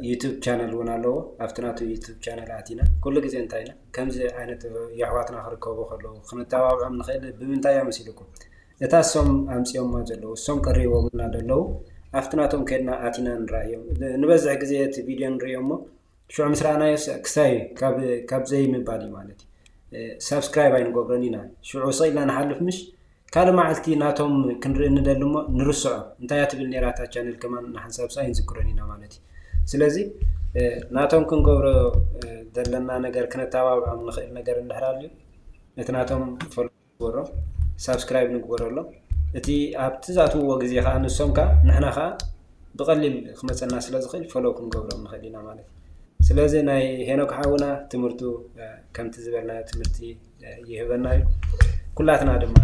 ዩቱብ ቻነል እውን ኣለዎ። ኣብቲ ናቱ ዩቱብ ቻነል ኣቲና ኩሉ ግዜ እንታይ ኢና ከምዚ ዓይነት የሕዋትና ክርከቡ ከለዉ ክንተባብዖም ንኽእል ብምንታይ እያ መሲልኩም? እታ እሶም ኣምፅኦማ ዘለዉ እሶም ቀሪቦምና ዘለዉ ኣብቲ ናቶም ከድና ኣቲና ንረኣዮም። ንበዝሕ ግዜ እቲ ቪድዮ ንርእዮ እሞ ሽዑ ምስ ረኣናዮ ክስታይ ካብ ዘይምባል እዩ ማለት እዩ። ሳብስክራይብ ኣይንገብሮን ኢና። ሽዑ ስቕ ኢልና ንሓልፍ ምሽ ካልእ መዓልቲ ናቶም ክንርኢ ንደሊ እሞ ንርስዖ። እንታይ እያ ትብል ነይራ እታ ቻነል ከማን ንሓንሳብ ሰ ኣይንዝክሮን ኢና ማለት እዩ። ስለዚ ናቶም ክንገብሮ ዘለና ነገር ክነተባብዖም ንኽእል ነገር እንድሕር ኣልዩ እቲ ናቶም ንግበሮ፣ ሳብስክራይብ ንግበረሎም። እቲ ኣብቲ ዝኣትውዎ ግዜ ከዓ ንሶም ከዓ ንሕና ከዓ ብቐሊል ክመፀና ስለ ዝኽእል ፈሎ ክንገብሮም ንኽእል ኢና ማለት እዩ። ስለዚ ናይ ሄኖክ ሓውና ትምህርቱ ከምቲ ዝበልናዮ ትምህርቲ ይህበና እዩ። ኩላትና ድማ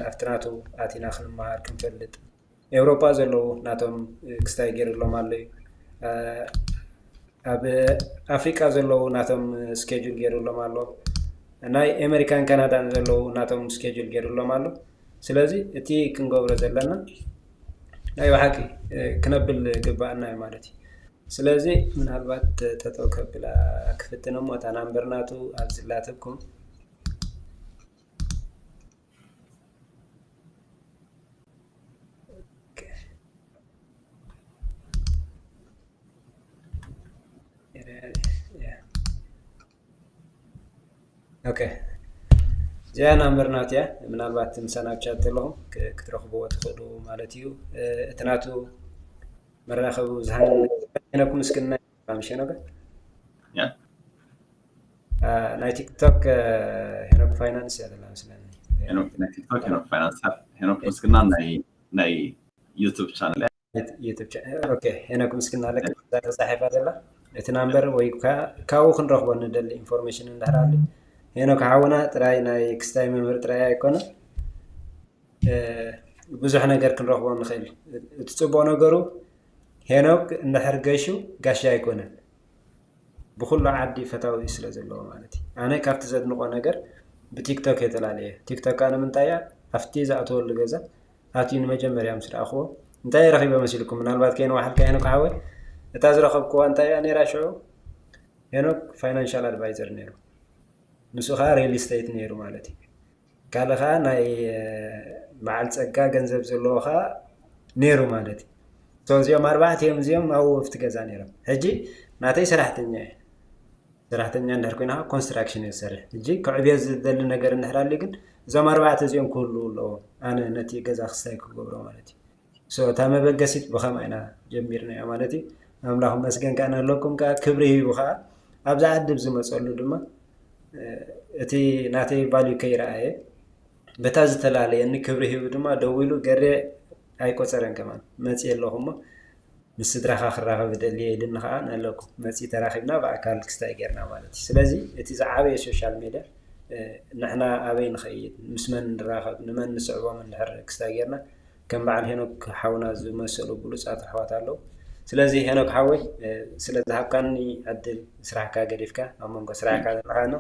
ኣብቲ ናቱ ኣቲና ክንመሃር ክንፈልጥ ኤውሮጳ ዘለዉ ናቶም ክስታይ ገይሩሎም ኣሎ እዩ። ኣብ ኣፍሪቃ ዘለዉ ናቶም ስኬጁል ገይሩሎም ኣሎ። ናይ ኣሜሪካን ካናዳን ዘለዉ ናቶም ስኬጁል ገይሩሎም ኣሎ። ስለዚ እቲ ክንገብሮ ዘለና ናይ ብሓቂ ክነብል ግባኣና እዩ ማለት እዩ። ስለዚ ምናልባት ጠጠው ከብላ ክፍትን እሞ እታ ናምበር ናቱ ኣብዚ ላተኩም ኦኬ እዚኣ ናምበር ናት እያ። ምናልባት ምሳና ኣብ ቻት ዘለኹም ክትረኽብዎ ትኽእሉ ማለት እዩ። እቲ ናቱ መራኸቢ ብዙሃን ነኩም እስክና ምሽ ነገር ናይ ቲክቶክ ሄኖክ ፋይናንስ እያ ዘላ መስለኒ። ናይ ቲክቶክ ሄኖክ ፋይናንስ፣ ሄኖክ ምስግና ናይ ዩቱብ ቻነል። ሄኖክ ምስግና ኣለክ ተፃሒፋ ዘላ እቲ ናምበር ወይ ካብኡ ክንረኽቦ ንደሊ ኢንፎርሜሽን እንድሕር ኣሎ። ሄኖክ ሓውና ጥራይ ናይ ክስታይ መምህር ጥራይ ኣይኮነ፣ ብዙሕ ነገር ክንረኽቦ ንኽእል። እቲ ፅቡቕ ነገሩ ሄኖክ እንድሕር ገሹ ጋሻ ኣይኮነን። ብኩሉ ዓዲ ፈታዊ ስለ ዘለዎ ማለት እዩ። ኣነ ካብቲ ዘድንቆ ነገር ብቲክቶክ እየ ተላለየ። ቲክቶክ ከዓ ንምንታይ እያ ኣብቲ ዝኣተወሉ ገዛ ኣትዩ ንመጀመርያ ምስ ረኣኽዎ እንታይ ረኺበ መሲልኩም? ምናልባት ከይነዋሓልካ ሄኖክ ሓወይ እታ ዝረኸብክዋ እንታይ እያ ነይራ ሽዑ? ሄኖክ ፋይናንሻል ኣድቫይዘር ነይሩ። ንሱ ከዓ ሪል ስቴት ነይሩ ማለት እዩ። ካልእ ከዓ ናይ በዓል ፀጋ ገንዘብ ዘለዎ ከዓ ነይሩ ማለት እዩ። እዚኦም ኣርባዕተ እዮም እዚኦም ኣብኡ ኣብቲ ገዛ ነይሮም። ሕጂ ናተይ ሰራሕተኛ እየ። ሰራሕተኛ እንድሕር ኮይና ከዓ ኮንስትራክሽን እየ ዝሰርሕ። ሕጂ ክዕብዮ ዝደሊ ነገር እንድሕር ኣልዩ ግን እዞም ኣርባዕተ እዚኦም ክህልዉ ኣለዎም። ኣነ ነቲ ገዛ ክስታይ ክገብሮ ማለት እዩ። እታ መበገሲት ብኸምኣ ኢና ጀሚርናዮ ማለት እዩ። ኣምላኽ መስገን ከዓ ነለኩም ከዓ ክብሪ ሂቡ ከዓ ኣብዚ ዓዲ ዝመፀሉ ድማ እቲ ናተይ ቫልዩ ከይረኣየ በታ ዝተፈላለየኒ ክብሪ ሂቡ ድማ ደዊሉ ገሬ ኣይቆፀረን ከማን መፅየ ኣለኹ እሞ ምስ ስድራኻ ክራኸብ ደልየ ኢልኒ ከዓ ነለኩ መፂ ተራኺብና ብኣካል ክስታይ ጌርና ማለት እዩ። ስለዚ እቲ ዝዓበየ ሶሻል ሜድያ ንሕና ኣበይ ንኸይድ ምስ መን ንራኸብ ንመን ንስዕቦም እንድሕር ክስታይ ጌርና ከም በዓል ሄኖክ ሓውና ዝመሰሉ ብሉፃት ኣሕዋት ኣለዉ። ስለዚ ሄኖክ ሓወይ ስለ ዝሃብካኒ ዕድል ስራሕካ ገዲፍካ ኣብ መንጎ ስራሕካ ዘለካ ኖ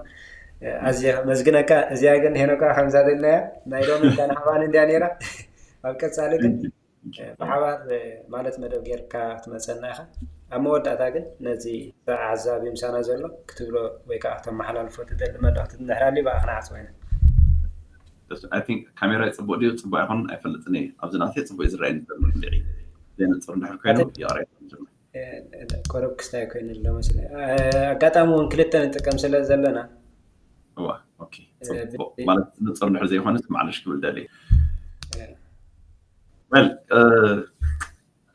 ኣዝየ ከመስግነካ። እዚኣ ግን ሄኖካ ከምዛ ዘለያ ናይ ሎሚ እንታ ንሓባን እንድያ ነይራ ኣብ ቀፃሊ ግን ብሓባር ማለት መደብ ጌርካ ክትመፀና ኢኻ። ኣብ መወዳእታ ግን ነዚ ተዓዛቢ ምሳና ዘሎ ክትብሎ ወይ ከዓ ክተመሓላልፎ ትደሊ መልእኽቲ እንድሕር ኣልዩ ብኣ ክንዓፅዎ ኢና። I think ካሜራ ፅቡቅ ድዩ ፅቡቅ ኣይኮነን ኣይፈልጥን እየ። ኣብዚ ናተይ ፅቡቅ እዩ ዝረኣየኒ ዘሎ እንድዒ ዘይንፅር እንድሕር ኮይኑ ይቕሬታ። ቆረብ ክስታይ ኮይኑ ኣሎ መስለ ኣጋጣሚ እውን ክልተ ንጥቀም ስለ ዘለና እዋ ኦኬ ፅቡቅ ማለት ንፅር እንድሕር ዘይኮነስ ማዕለሽ ክብል ደሊ well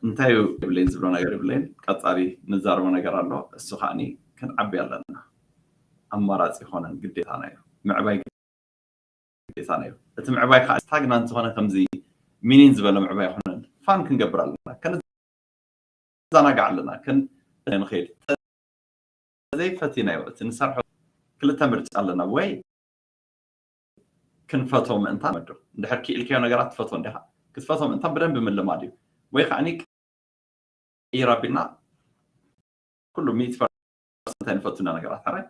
እንታይ እዩ የብለይን ዝብሎ ነገር የብለይን። ቀፃሊ ንዛረቦ ነገር ኣሎ። እሱ ከዓኒ ክንዓቢ ኣለና። ኣማራፂ ይኮነን ግዴታና እዩ። ምዕባይ ግዴታና እዩ። እቲ ምዕባይ ከዓ ስታግናንት ዝኾነ ከምዚ ሚኒን ዝበለ ምዕባይ ኣይኮነን። ፋን ክንገብር ኣለና። ከነዘናጋዕ ኣለና። ክንኸይድ ዘይፈቲናዮ እቲ ንሰርሖ ክልተ ምርጫ ኣለና። ወይ ክንፈቶ ምእንታን መዶ እንድሕር ክኢልካዮ ነገራት ትፈቶ እንዲኻ። ክትፈቶ ምእንታን ብደንብ ምልማድ እዩ። ወይ ከዓ ቀይር ኣቢልና ኩሉ ሚእቲ ፐርሰንት ኣይንፈቱና ነገራት ሓራይ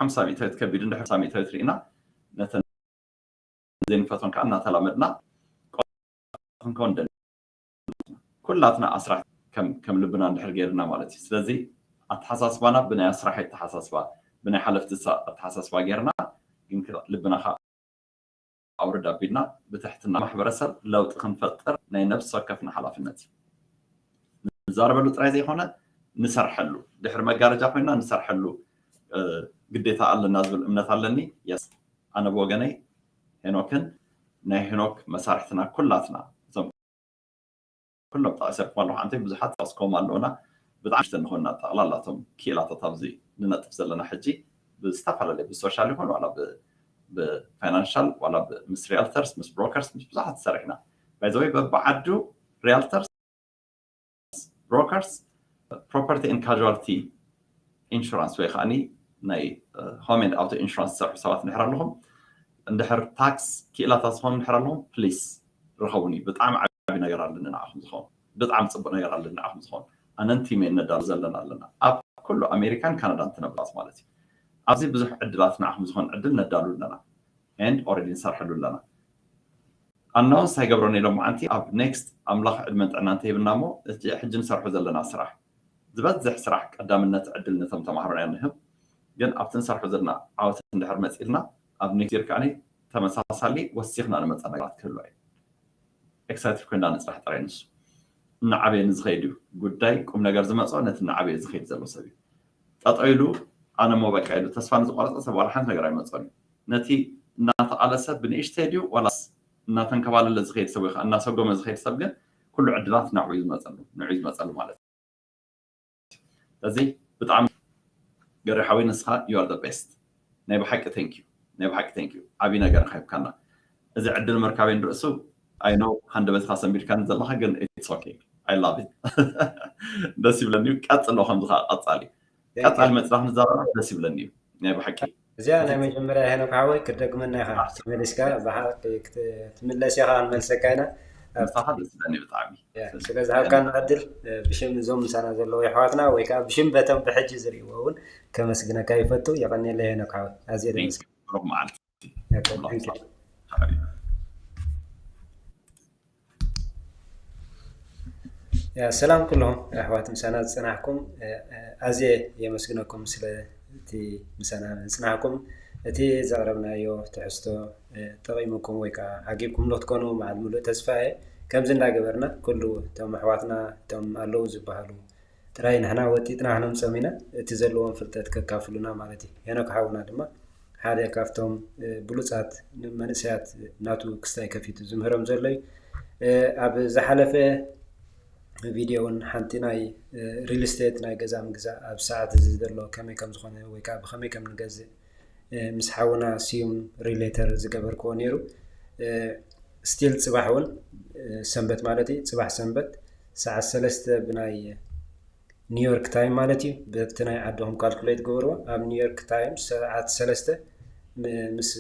ሓምሳ ሚእታዊት ከቢድ እንድሕር ሓምሳ ሚእታዊት ርኢና ነተን ዘይንፈቶን ከዓ እናተላመድና ክንከውን ደሊ ኩላትና ኣስራት ከም ልብና እንድሕር ገይርና ማለት እዩ። ስለዚ ኣተሓሳስባና ብናይ ኣስራሒ ኣተሓሳስባ፣ ብናይ ሓለፍቲ ኣተሓሳስባ ገይርና፣ ግን ልብና ከዓ ኣውርድ ኣቢልና ብትሕትና ማሕበረሰብ ለውጢ ክንፈጥር ናይ ነብሲ ወከፍና ሓላፍነት እዩ። ንዛረበሉ ጥራይ ዘይኮነ ንሰርሐሉ፣ ድሕሪ መጋረጃ ኮይና ንሰርሐሉ ግዴታ ኣለና ዝብል እምነት ኣለኒ። የስ ኣነ ብወገነይ ሄኖክን ናይ ሄኖክ መሳርሕትና ኩላትና እዞም ኩሎም ጠቐሰልኩም ኣለኹ ዓንተይ ብዙሓት ጠቕስኩም ኣለውና። ብጣዕሚ ሽተ ንኾንና ጠቕላላቶም ክኢላታት ኣብዚ ንነጥፍ ዘለና ሕጂ ብዝተፈላለየ ብሶሻል ይኹን ዋላ ብፋይናንሻል ዋላ ምስ ሪያልተርስ ምስ ብሮከርስ ምስ ብዙሓት ዝሰርሕ ኢና። ባይዘወይ በብዓዱ ሪያልተርስ ብሮከርስ ፕሮፐርቲ ን ካዋልቲ ኢንሹራንስ ወይ ከዓ ናይ ሆም ን ኣውቶ ኢንሹራንስ ዝሰርሑ ሰባት እንድሕር ኣለኹም እንድሕር ታክስ ክኢላታት ዝኾኑ እንድሕር ኣለኹም ፕሊስ ርኸቡኒ። ብጣዕሚ ዓብዪ ነገር ኣለኒ ንዓኹም ዝኸውን ብጣዕሚ ፅቡቅ ነገር ኣለኒ ንዓኹም ዝኸውን ኣነን ቲመይን ነዳሉ ዘለና ኣለና ኣብ ኩሉ ኣሜሪካን ካናዳን ትነብራት ማለት እዩ። ኣብዚ ብዙሕ ዕድላት ንዓኹም ዝኾን ዕድል ነዳሉ ኣለና ን ኦረዲ ንሰርሐሉ ኣለና። ኣናውንስ ኣይገብሮን ኢሎም መዓንቲ ኣብ ኔክስት ኣምላኽ ዕድመን ጥዕና እንተሂብና እሞ እቲ ሕጂ ንሰርሖ ዘለና ስራሕ ዝበዝሕ ስራሕ ቀዳምነት ዕድል ነቶም ተማሃሮና ንህብ። ግን ኣብቲ ንሰርሖ ዘለና ዓወት እንድሕር መፂልና ኣብ ኔክስት ይር ከዓ ተመሳሳሊ ወሲኽና ንመፃ ነገራት ክህሉ እዩ። ኤክሳይትድ ኮይና ንፅራሕ ጥራይ ንሱ እናዓበየ ንዝኸይድ እዩ ጉዳይ ቁም ነገር ዝመፅኦ ነቲ እናዓበየ ዝኸይድ ዘሎ ሰብ እዩ። ጠጠው ኢሉ ኣነ ሞ በቃ ኢሉ ተስፋ ንዝቆረፀ ሰብ ዋላ ሓንቲ ነገር ኣይመፅኦን እዩ። ነቲ እናተቓለሰ ብንእሽተይ ድዩ ዋላስ እናተንከባለለ ዝኸይድ ሰብ ወይ ከዓ እናሰጎመ ዝኸይድ ሰብ ግን ኩሉ ዕድላት ናዕኡ እዩ ዝመፀሉ ንዑ እዩ ዝመፀሉ ማለት እዩ። ስለዚ ብጣዕሚ ገሪ ሓወይ ንስኻ you are the best ናይ ብሓቂ thank you ናይ ብሓቂ thank you ዓብዪ ነገር ካ ሂብካና እዚ ዕድል ምርካበይ ንርእሱ I know ሃንደበትካ ሰንቢድካኒ ዘለኻ ግን it's okay I love it ደስ ይብለኒ እዩ ቀፅሎ ከምዚ ከዓ ቀፃሊ ቀፃሊ መፅናኽ ንዛረባ ደስ ይብለኒ እዩ ናይ ብሓቂ እዚኣ ናይ መጀመርያ ሄኖክ ሓወይ ክትደግመና ኢኻ ተመሊስካ ብሓቂ ክትምለስ ኢኻ ክንመልሰካ ኢና ምሳኻ ደስ ይብለኒ ብጣዕሚ ስለዝሃብካና ዕድል ብሽም እዞም ምሳና ዘለዉ ኣሕዋትና ወይ ከዓ ብሽም በቶም ብሕጂ ዝርእይዎ እውን ከመስግነካ ይፈቱ። የቐንየለይ ሄኖክ ሓወይ ኣዝየ ደስ ብሩኽ መዓልቲ Thank you. ያ ሰላም ኩሎም ኣሕዋት ምሳና ዝፅናሕኩም ኣዝየ የመስግነኩም ስለ እቲ ምሳና ዝፅናሕኩም እቲ ዘቕረብናዮ ትሕዝቶ ጠቒሙኩም ወይ ከዓ ዓጊብኩም ንክትኮኑ በዓል ሙሉእ ተስፋ እየ ከምዚ እንዳገበርና ኩሉ እቶም ኣሕዋትና እቶም ኣለዉ ዝበሃሉ ጥራይ ንሕና ወጢጥና ክነምፀም ኢና እቲ ዘለዎም ፍልጠት ከካፍሉና ማለት እዩ ሄኖክ ሓውና ድማ ሓደ ካብቶም ብሉፃት መንእሰያት ናቱ ክስታይ ከፊቱ ዝምህሮም ዘሎ እዩ ኣብ ዝሓለፈ ቪድዮ እውን ሓንቲ ናይ ሪል ስቴት ናይ ገዛ ምግዛእ ኣብ ሰዓት እዚ ዘሎ ከመይ ከም ዝኾነ ወይ ከዓ ብከመይ ከም ንገዝእ ምስ ሓውና ስዩም ሪሌተር ዝገበርክዎ ነይሩ ስቲል ፅባሕ እውን ሰንበት ማለት እዩ ፅባሕ ሰንበት ሰዓት ሰለስተ ብናይ ኒውዮርክ ታይም ማለት እዩ በቲ ናይ ዓድኹም ካልኩሌት ግበርዎ ኣብ ኒውዮርክ ታይም ሰዓት ሰለስተ ምስ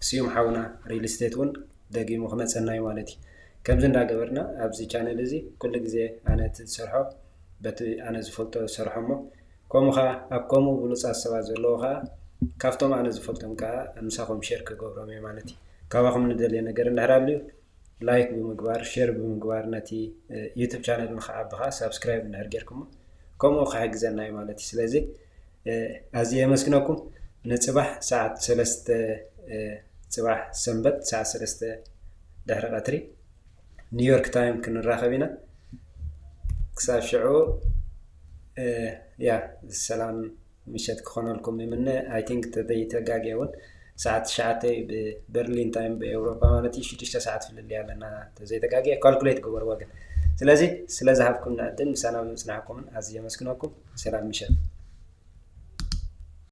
ስዩም ሓውና ሪል ስቴት እውን ደጊሙ ክመፀና እዩ ማለት እዩ ከምዚ እንዳገበርና ኣብዚ ቻነል እዚ ኩሉ ግዜ ኣነ እቲ ዝሰርሖ በቲ ኣነ ዝፈልጦ ዝሰርሖ እሞ ከምኡ ከዓ ኣብ ከምኡ ብሉፃት ሰባት ዘለዎ ከዓ ካብቶም ኣነ ዝፈልጦም ከዓ ምሳኹም ሼር ክገብሮም እየ ማለት እዩ ካባኹም ንደልየ ነገር እንድሕር ኣልዩ ላይክ ብምግባር ሼር ብምግባር ነቲ ዩቱብ ቻነል ንክዓቢ ከዓ ሳብስክራይብ እንድሕር ጌርኩሞ ከምኡ ክሕግዘና እዩ ማለት እዩ ስለዚ ኣዝየ የመስግነኩም ንፅባሕ ሰዓት ሰለስተ ፅባሕ ሰንበት ሰዓት ሰለስተ ድሕሪ ቀትሪ ኒውዮርክ ታይም ክንራኸብ ኢና ክሳብ ሽዑ ያ ሰላም ምሸት ክኾነልኩም ይምነ I think ተዘይተጋግየ እውን ሰዓት ትሽዓተ እዩ ብበርሊን ታይም ብኤውሮጳ ማለት እዩ ሽዱሽተ ሰዓት ፍልልይ ኣለና ተዘይተጋግየ ካልኩሌት ግበርዎ ግን ስለዚ ስለዝሃብኩም ንዕድል ምሳና ብምፅናሕኩምን ኣዝየ የመስግነኩም ሰላም ምሸት